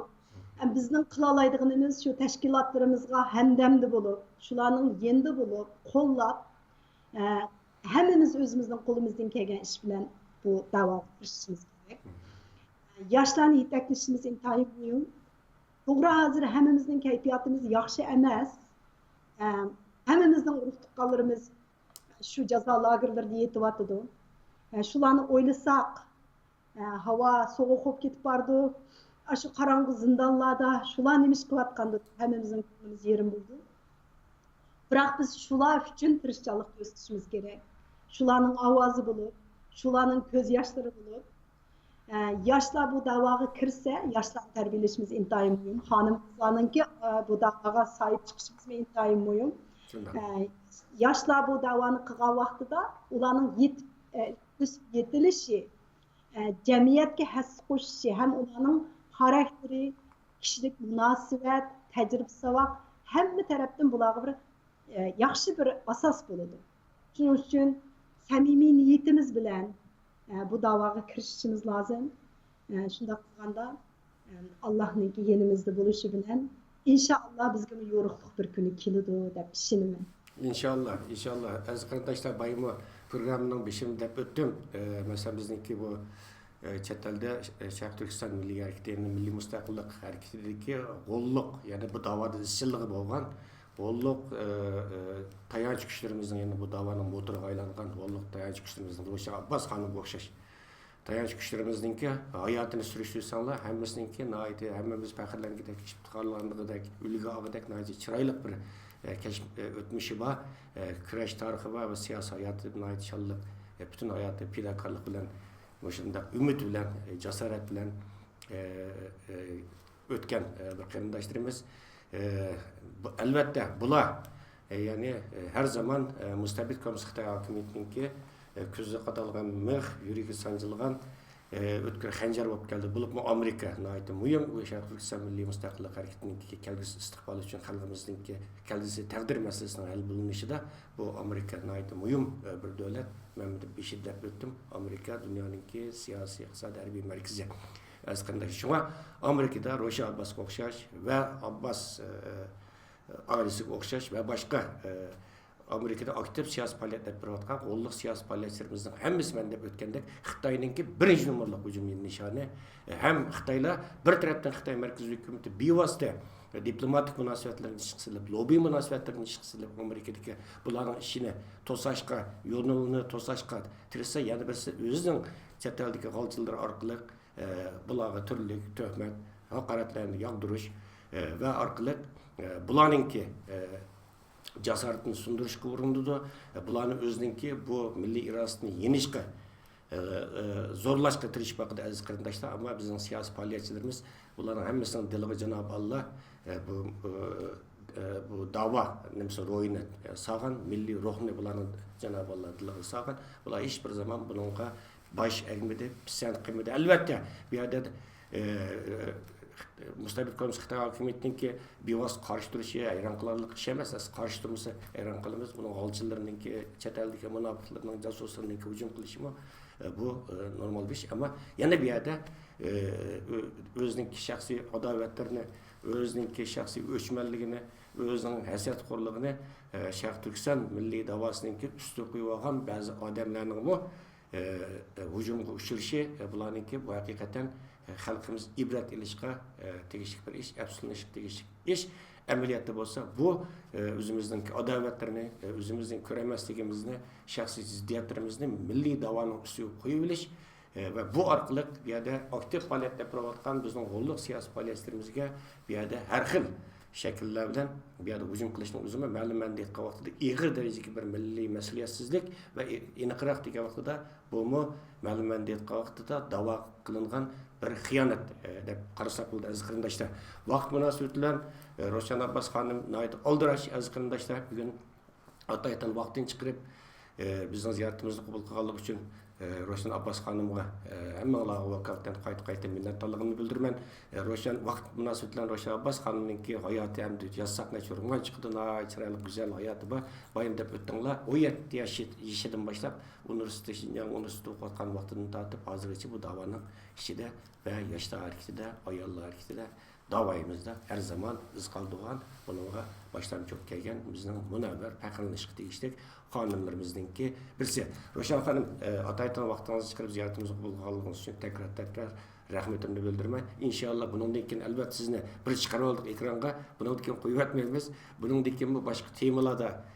ئە، بىزنىڭ قىلالايدىغىنىمىز شۇ تەشكىلاتلىرىمىزغا ھەمدەمدە بولۇپ، شۇلارنىڭ يېنىدا بولۇپ، قوللاپ، ئە، ھەممىمىز ئۆزىمىزنىڭ قولىمىزدىن كەلگەن ئىش بىلەن بۇ دەۋاغا كىرىشىشىمىز كېرەك. مم. ئە، ياشلارنى يېتەكلىشىمىز ئىنتايىن مۇھىم. توغرا، ھازىر ھەممىمىزنىڭ كەيپىياتىمىز ياخشى ئەمەس. ئە، ھەممىمىزنىڭ ئۇرۇق-تۇغقانلىرىمىز شۇ جازا لاگېرلىرىدا يېتىۋاتىدۇ. ئە، شۇلارنى ئويلىساق، ئە، ھاۋا سوغۇق بولۇپ كېتىپ بارىدۇ. ئاشۇ قاراڭغۇ زىندانلاردا شۇلار نېمە ئىش قىلىۋاتقاندۇ، ھەممىمىزنىڭ كۆڭلىمىز يېرىم بولىدۇ. بىراق بىز شۇلار ئۈچۈن تىرىشچانلىق كۆرسىتىشىمىز كېرەك. شۇلارنىڭ ئاۋازى بولۇپ، شۇلارنىڭ كۆز ياشلىرى بولۇپ، ئە، ياشلار بۇ دەۋاغا كىرسە، ياشلارنى تەربىيەلىشىمىز ئىنتايىن مۇھىم. خانىم-قىزلارنىڭكى، ئە، بۇ دەۋاغا ساھىب چىقىشىمىزمۇ ئىنتايىن مۇھىم. شۇنداق. ئە، ياشلار بۇ دەۋانى قىلغان ۋاقتىدا ئۇلارنىڭ يېتىپ، ئە، ئۆسۈپ يېتىلىشى، ئە، جەمئىيەتكە ھەسسە قوشۇشى ھەم ئۇلارنىڭ خاراكتېرى، كىشىلىك مۇناسىۋەت، تەجرىبە-ساۋاق، ھەممە تەرەپتىن بۇلارغا بىر، ئە، ياخشى بىر ئاساس بولىدۇ. شۇنىڭ ئۈچۈن سەمىمىي نىيىتىمىز بىلەن، ئە، بۇ دەۋاغا كىرىشىشىمىز لازىم. ئە، شۇنداق قىلغاندا، ئە، ئاللاھنىڭكى يېنىمىزدا بولۇشى بىلەن، ئىنشائاللا، بىزگىمۇ يورۇقلۇق بىر كۈنى كېلىدۇ دەپ ئىشىنىمەن. ئىنشائاللا، ئىنشائاللا. ئەزىز قېرىنداشلار، بايىمۇ پروگراممىنىڭ بېشىدا دەپ ئۆتتۈم. ئە، مەسىلەن، بىزنىڭكى بۇ، ئە، چەت ئەلدە، ئە، شەرقىي تۈركىستان مىللىي ھەرىكىتى، يەنى مىللىي مۇستەقىللىق ھەرىكىتىدىكى غوللۇق، يەنى بۇ داۋادا ئىزچىللىقى بولغان غوللۇق، ئە، ئە، تايانچ كۈچلىرىمىزنىڭ، يەنى بۇ داۋانىڭ موتورىغا ئايلانغان غوللۇق تايانچ كۈچلىرىمىزنىڭ روشەن ئابباس خانىمغا ئوخشاش تايانچ كۈچلىرىمىزنىڭكى ھاياتىنى سۈرۈشتۈرسەڭلار، ھەممىسىنىڭكى ناھايىتى ھەممىمىز پەخىرلەنگۈدەك، ئىپتىخارلانغۇدەك، ئۈلگە ئالغۇدەك ناھايىتى چىرايلىق بىر، ئە، كەچ-، ئە، ئۆتمۈشى بار، ئە، كۈرەش تارىخى بار ۋە سىياسىي ھاياتى ناھايىتى شانلىق، ئە، پۈتۈن ھاياتى پىداكارلىق بىلەن، مۇشۇنداق ئۈمىد بىلەن، ئە، جاسارەت بىلەن، ئە، ئە، ئۆتكەن، ئە، بىر قېرىنداشلىرىمىز. ئە، بۇ، ئەلۋەتتە، بۇلار، ئە، يەنى، ئە، ھەر زامان، ئە، مۇستەبىت كوممۇنىست خىتاي ھاكىمىيىتىنىڭكى، ئە، كۆزىگە قادالغان مىخ، يۈرىكىگە سانجىلغان، ئە، ئۆتكۈر خەنجەر بولۇپ كەلدى. بولۇپمۇ ئامېرىكا ناھايىتى مۇھىم، بۇ شەرقىي تۈركىستان مىللىي مۇستەقىللىق ھەرىكىتىنىڭكى كەلگۈسى ئىستىقبالى ئۈچۈن خەلقىمىزنىڭكى كەلگۈسى تەقدىر مەسىلىسىنىڭ ھەل بولۇنۇشىدا بۇ ئامېرىكا ناھايىتى مۇھىم، ئە، بىر دۆلەت. مەن بېشىدا دەپ ئۆتتۈم، ئامېرىكا دۇنيانىڭكى سىياسىي، ئىقتىسادىي، ھەربىي مەركىزى. ئەزىز قېرىنداش، شۇڭا ئامېرىكىدا روشەن ئابباسقا ئوخشاش ۋە ئابباس، ئە، ئائىلىسىگە ئوخشاش ۋە باشقا، ئە، ئامېرىكىدا ئاكتىپ سىياسىي پائالىيەت ئېلىپ بېرىۋاتقان غوللۇق سىياسىي پائالىيەتچىلىرىمىزنىڭ ھەممىسى، مەن دەپ ئۆتكەندەك، خىتاينىڭكى بىرىنچى نومۇرلۇق ھۇجۇم نىشانى. ھەم خىتايلار بىر تەرەپتىن خىتاي مەركىزىي ھۆكۈمىتى بىۋاسىتە دىپلوماتىك مۇناسىۋەتلىرىنى ئىشقا سېلىپ، لوببىي مۇناسىۋەتلىرىنى ئىشقا سېلىپ، ئامېرىكىدىكى بۇلارنىڭ ئىشىنى توساشقا، يولىنى توساشقا تىرىشسا، يەنە بىرسى ئۆزىنىڭ چەت ئەلدىكى غالچىلىرى ئارقىلىق، ئە، بۇلارغا تۈرلۈك تۆھمەت، ھاقارەتلەرنى ياغدۇرۇش، ئە، ۋە ئارقىلىق، ئە، بۇلارنىڭكى، ئە، جاسارىتىنى سۇندۇرۇشقا ئۇرۇنىدۇ. ئە، بۇلارنى ئۆزىنىڭكى بۇ مىللىي ئىرادىسىنى يېنىشقا، ئە، ئە، زورلاشقا تىرىشىپ باقىدۇ، ئەزىز قېرىنداشلار. ئەمما بىزنىڭ سىياسىي پائالىيەتچىلىرىمىز بۇلارنىڭ ھەممىسىنىڭ دىلىغا جانابى ئاللا، ئە، بۇ، ئە، ئە، بۇ داۋا نېمىسى روھىنى، ئە، سالغان، مىللىي روھنى بۇلارنىڭ جانابى ئاللا دىلىغا سالغان. بۇلار ھېچ بىر زامان بۇنىڭغا باش ئەگمىدى، پىسەنت قىلمىدى. ئەلۋەتتە، بۇ يەردە، ئە، مۇستەبىت كوممۇنىست خىتاي ھاكىمىيىتىنىڭكى بىۋاسىتە قارشى تۇرۇشى ھەيران قالارلىق ئىش ئەمەس. ئەسلى قارشى تۇرمىسا ھەيران قالىمىز. ئۇنىڭ غالچىلىرىنىڭكى، چەت ئەلدىكى مۇناپىقلىرىنىڭ، جاسۇسلىرىنىڭكى ھۇجۇم قىلىشىمۇ، ئە، بۇ، ئە، نورمال بىر ئىش. ئەمما يەنە بۇ يەردە، ئە، ئۆ-، ئۆزىنىڭكى شەخسىي ئاداۋەتلىرىنى، ئۆزىنىڭكى شەخسىي ئۆچمەنلىكىنى، ئۆزىنىڭ ھەسەتخورلۇقىنى، ئە، شەرقىي تۈركىستان مىللىي داۋاسىنىڭكى ئۈستىگە قويۇۋالغان بەزى ئادەملەرنىڭمۇ، ئە، ئە، ھۇجۇمغا ئۇچرىشى، ئە، بۇلارنىڭكى بۇ ھەقىقەتەن، ئە، خەلقىمىز ئىبرەت ئېلىشقا، ئە، تېگىشلىك بىر ئىش، ئەپسۇسلىنىشقا تېگىشلىك ئىش. ئەمەلىيەتتە بولسا بۇ، ئە، ئۆزىمىزنىڭكى ئاداۋەتلىرىنى، ئە، ئۆزىمىزنىڭ كۆرەلمەسلىكىمىزنى، شەخسىي زىددىيەتلىرىمىزنى مىللىي داۋانىڭ ئۈستىگە قويۇۋېلىش، ئە، ۋە بۇ ئارقىلىق بۇ يەردە ئاكتىپ پائالىيەت ئېلىپ بېرىۋاتقان بىزنىڭ غوللۇق سىياسىي پائالىيەتچىلىرىمىزگە بۇ يەردە ھەر خىل شەكىللەر بىلەن بۇ يەردە ھۇجۇم قىلىشنىڭ ئۆزىمۇ مەلۇم مەنىدە ئېيتقان ۋاقتىدا ئېغىر دەرىجىدىكى بىر مىللىي مەسئۇلىيەتسىزلىك ۋە ئېنىقراق دېگەن ۋاقتىدا بۇمۇ مەلۇم مەنىدە ئېيتقان ۋاقتىدا داۋا قىلىنغان بىر خىيانەت، ئە، دەپ قارىساق بولىدۇ، ئەزىز قېرىنداشلار. ۋاقىت مۇناسىۋىتى بىلەن، ئە، روشەن ئابباس خانىم ناھايىتى ئالدىراش، ئەزىز قېرىنداشلار. بۈگۈن ئاتايتىن ۋاقتىنى چىقىرىپ، ئە، بىزنىڭ زىيارىتىمىزنى قوبۇل قىلغانلىقى ئۈچۈن، ئە، روشەن ئابباس خانىمغا، ئە، ھەممىڭلارغا ۋاكالىتەن قايتا-قايتا مىننەتدارلىقىمنى بىلدۈرىمەن. ئە، روشەن، ۋاقىت مۇناسىۋىتى بىلەن روشەن ئابباس خانىمنىڭكى ھاياتى ھەمدە يازساق نەچچە رومان چىقىدۇ، ناھايىتى چىرايلىق، گۈزەل ھاياتى بار. بايام دەپ ئۆتتۈڭلار، ئون يەتتە ياش، يېشىدىن باشلاپ ئۇنىۋېرسىتېت، شىنجاڭ ئۇنىۋېرسىتېتىدا ئوقۇۋاتقان ۋاقتىدىن تارتىپ ھازىرغىچە بۇ داۋانىڭ ئىچىدە ۋە ياشلار ھەرىكىتىدە، ئاياللار ھەرىكىتىدە، داۋايىمىزدا ھەر زامان ئىز قالدۇرغان، بۇنىڭغا باشلامچىلىق كەلگەن بىزنىڭ مۇنەۋۋەر، پەخىرلىنىشقا تېگىشلىك خانىملىرىمىزنىڭكى بىرسى. روشەن خانىم، ئە، ئاتايتىن ۋاقتىڭىزنى چىقىرىپ زىيارىتىمىزنى قوبۇل قىلغانلىقىڭىز ئۈچۈن تەكرار، تەكرار رەھمىتىمنى بىلدۈرىمەن. ئىنشائاللا، بۇنىڭدىن كېيىن ئەلۋەتتە سىزنى بىر چىقىرىۋالدۇق ئېكرانغا، بۇنىڭدىن كېيىن قويۇۋەتمەيمىز. بۇنىڭدىن كېيىنمۇ باشقا تېمىلاردا،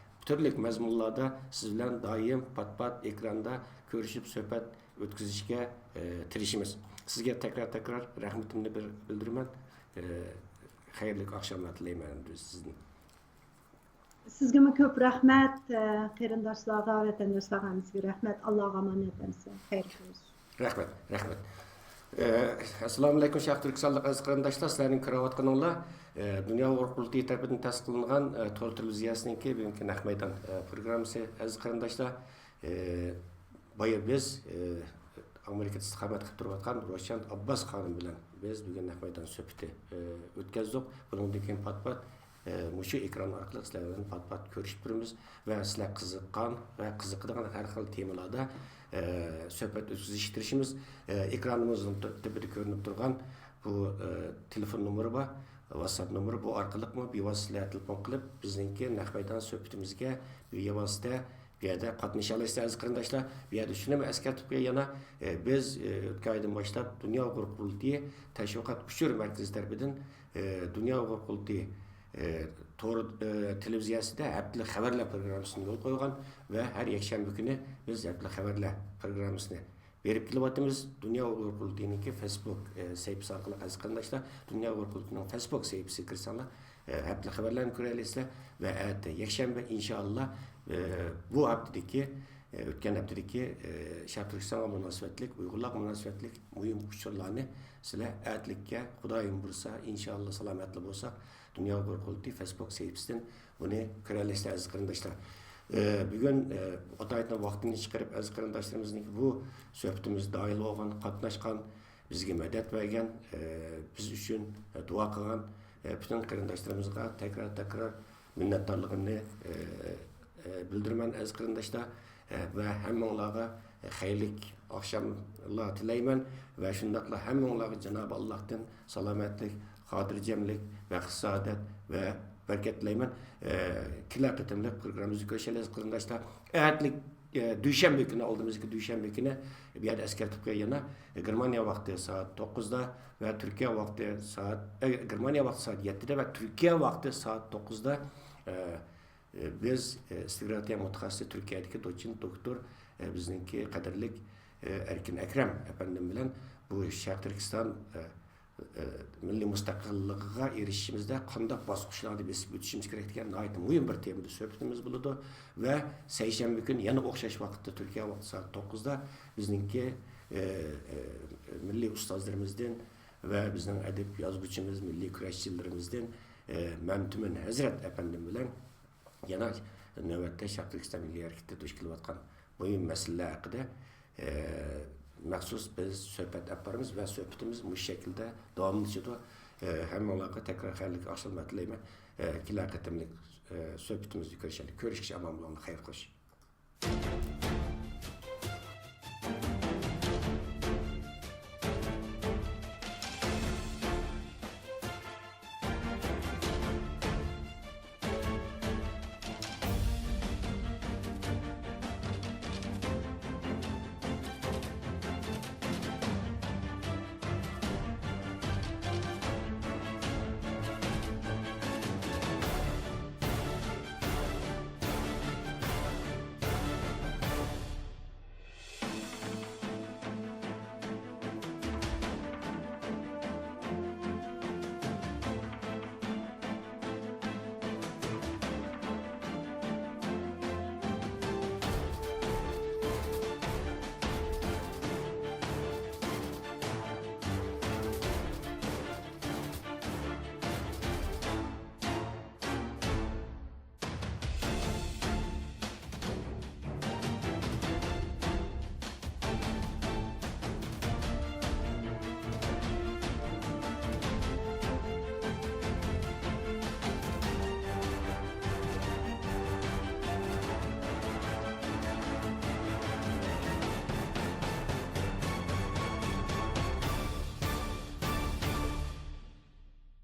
تۈرلۈك مەزمۇنلاردا سىز بىلەن دائىم پات-پات ئېكراندا كۆرۈشۈپ سۆھبەت ئۆتكۈزۈشكە، ئە، تىرىشىمىز. سىزگە تەكرار-تەكرار رەھمىتىمنى بىر-، بىلدۈرىمەن. ئە، خەيرلىك ئاخشاملار تىلەيمەن سىزدىن. سىزگىمۇ كۆپ رەھمەت، ئە، قېرىنداشلارغا، ۋەتەنداشلارغا ھەممىسىگە رەھمەت. ئاللاغا ئامانەت ئەمىسە. خەير كۆرۈشۈش. رەھمەت، رەھمەت. ئە، ئەسسالامۇئەلەيكۇم، شەرقىي تۈركىستانلىق ئەزىز قېرىنداشلار، سىلەرنىڭ كۆرۈۋاتقىنىڭلار، ئە، دۇنيا ئۇيغۇر قۇرۇلتىيى تەرىپىدىن تەسىس قىلىنغان، ئە، تور تېلېۋىزىيەسىنىڭكى بۈگۈنكى نەق مەيدان، ئە، پروگراممىسى، ئەزىز قېرىنداشلار. ئە، بايا بىز، ئە، ئامېرىكىدا ئىستىقامەت قىلىپ تۇرۇۋاتقان روشەن ئابباس خانىم بىلەن بىز بۈگۈن نەق مەيدان سۆھبىتى، ئە، ئۆتكۈزدۇق. بۇنىڭدىن كېيىن پات-پات، ئە، مۇشۇ ئېكران ئارقىلىق سىلەر بىلەن پات-پات كۆرۈشۈپ تۇرىمىز ۋە سىلەر قىزىققان ۋە قىزىقىدىغان ھەر خىل تېمىلاردا، ئە، سۆھبەت ئۆتكۈزۈشكە تىرىشىمىز. ئە، ئېكرانىمىزنىڭ تۆ-، تۆپىدە كۆرۈنۈپ تۇرغان بۇ، ئە، تېلېفون نومۇرى بار. ۋاتساپ نومۇرى، بۇ ئارقىلىقمۇ بىۋاسىتە تېلېفون قىلىپ، بىزنىڭكى نەق مەيدان سۆھبىتىمىزگە بىۋاسىتە بۇ يەردە قاتنىشالايسىز، ئەزىز قېرىنداشلار. بۇ يەردە شۇنىمۇ ئەسكەرتىپ قوياي يەنە، ئە، بىز، ئە، ئۆتكەن ئايدىن باشلاپ دۇنيا ئۇيغۇر قۇرۇلتىيى تەشۋىقات ئۇچۇر مەركىزى تەرىپىدىن، ئە، دۇنيا ئۇيغۇر قۇرۇلتىيى، ئە، تور، ئە، تېلېۋىزىيەسىدە ھەپتىلىك خەۋەرلەر پروگراممىسىنى يولغا قويغان ۋە ھەر يەكشەنبە كۈنى بىز ھەپتىلىك خەۋەرلەر پروگراممىسىنى بېرىپ كېلىۋاتىمىز. دۇنيا ئۇيغۇر قۇرۇلتىيىنىڭكى فېيسبۇك، ئە، سەھىپىسى ئارقىلىق، ئەزىز قېرىنداشلار، دۇنيا ئۇيغۇر قۇرۇلتىيىنىڭ فېيسبۇك سەھىپىسىگە كىرسەڭلار، ئە، ھەپتىلىك خەۋەرلەرنى كۆرەلەيسىلەر. ۋە ئەتە يەكشەنبە، ئىنشائاللا، ئە، بۇ ھەپتىدىكى، ئە، ئۆتكەن ھەپتىدىكى، ئە، شەرقىي تۈركىستانغا مۇناسىۋەتلىك، ئۇيغۇرلارغا مۇناسىۋەتلىك مۇھىم ئۇچۇرلارنى سىلەر ئەتىلىككە، خۇدايىم بۇيرۇسا، ئىنشائاللا، سالامەتلا بولساق، دۇنيا ئۇيغۇر قۇرۇلتىيى فېيسبۇك سەھىپىسىدىن بۇنى كۆرەلەيسىلەر، ئەزىز قېرىنداشلار. ئە، بۈگۈن، ئە، ئاتايىتنىڭ ۋاقتىنى چىقىرىپ، ئەزىز قېرىنداشلىرىمىزنىڭ بۇ سۆھبىتىمىزدە داھىي بولغان، قاتناشقان، بىزگە مەدەت بەرگەن، ئە، بىز ئۈچۈن دۇئا قىلغان، ئە، پۈتۈن قېرىنداشلىرىمىزغا تەكرار، تەكرار مىننەتدارلىقىمنى، ئە، ئە، بىلدۈرىمەن، ئەزىز قېرىنداشلار. ئە، ۋە ھەممىڭلارغا، ئە، خەيرلىك ئاخشاملار تىلەيمەن ۋە شۇنداقلا ھەممىڭلارغا جانابى ئاللاھتىن سالامەتلىك، خاتىرجەملىك، بەخت-سائادەت ۋە بەرىكەت تىلەيمەن. ئە، كېلەر قېتىملىق پروگراممىمىزدا كۆرۈشەيلى، ئەزىز قېرىنداشلار. ئەتىلىك، ئە، دۈشەنبە كۈنى، ئالدىمىزدىكى دۈشەنبە كۈنى بۇ يەردە ئەسكەرتىپ قوياي يەنە، گېرمانىيە ۋاقتى سائەت توققۇزدا ۋە تۈركىيە ۋاقتى سائەت، ئە، گېرمانىيە ۋاقتى سائەت يەتتىدە ۋە تۈركىيە ۋاقتى سائەت توققۇزدا، ئە، ئە، بىز، ئە، ئىستىكرارىيە مۇتەخەسسىسى، تۈركىيەدىكى دوتسېنت دوكتور، ئە، بىزنىڭكى قەدىرلىك، ئە، ئەركىن ئەكرەم ئەپەندىم بىلەن بۇ شەرقىي تۈركىستان، ئە، ئە، مىللىي مۇستەقىللىقىغا ئېرىشىشىمىزدە قانداق باسقۇچلارنى بېسىپ ئۆتۈشىمىز كېرەك دېگەن ناھايىتى مۇھىم بىر تېمىدا سۆھبىتىمىز بولىدۇ. ۋە سەيشەنبە كۈنى يەنە ئوخشاش ۋاقىتتا، تۈركىيە ۋاقتى سائەت توققۇزدا بىزنىڭكى، ئە، ئە، مىللىي ئۇستازلىرىمىزدىن ۋە بىزنىڭ ئەدىب يازغۇچىمىز، مىللىي كۈرەشچىلىرىمىزدىن، ئە، مەمتىمىن ھەزرەت ئەپەندىم بىلەن يەنە نۆۋەتتە شەرقىي تۈركىستان مىللىي ھەرىكىتىدە دۇچ كېلىۋاتقان مۇھىم مەسىلىلەر ھەققىدە، ئە، مەخسۇس بىز سۆھبەت ئېلىپ بارىمىز ۋە سۆھبىتىمىز مۇشۇ شەكىلدە داۋاملىشىدۇ. ئە، ھەممىڭلارغا تەكرار خەيرلىك ئاخشاملار تىلەيمەن. ئە، كېلەر قېتىملىق، ئە، سۆھبىتىمىزدە كۆرۈشەيلى. كۆرۈشكىچە ئامان بولۇڭلار. خەير خوش.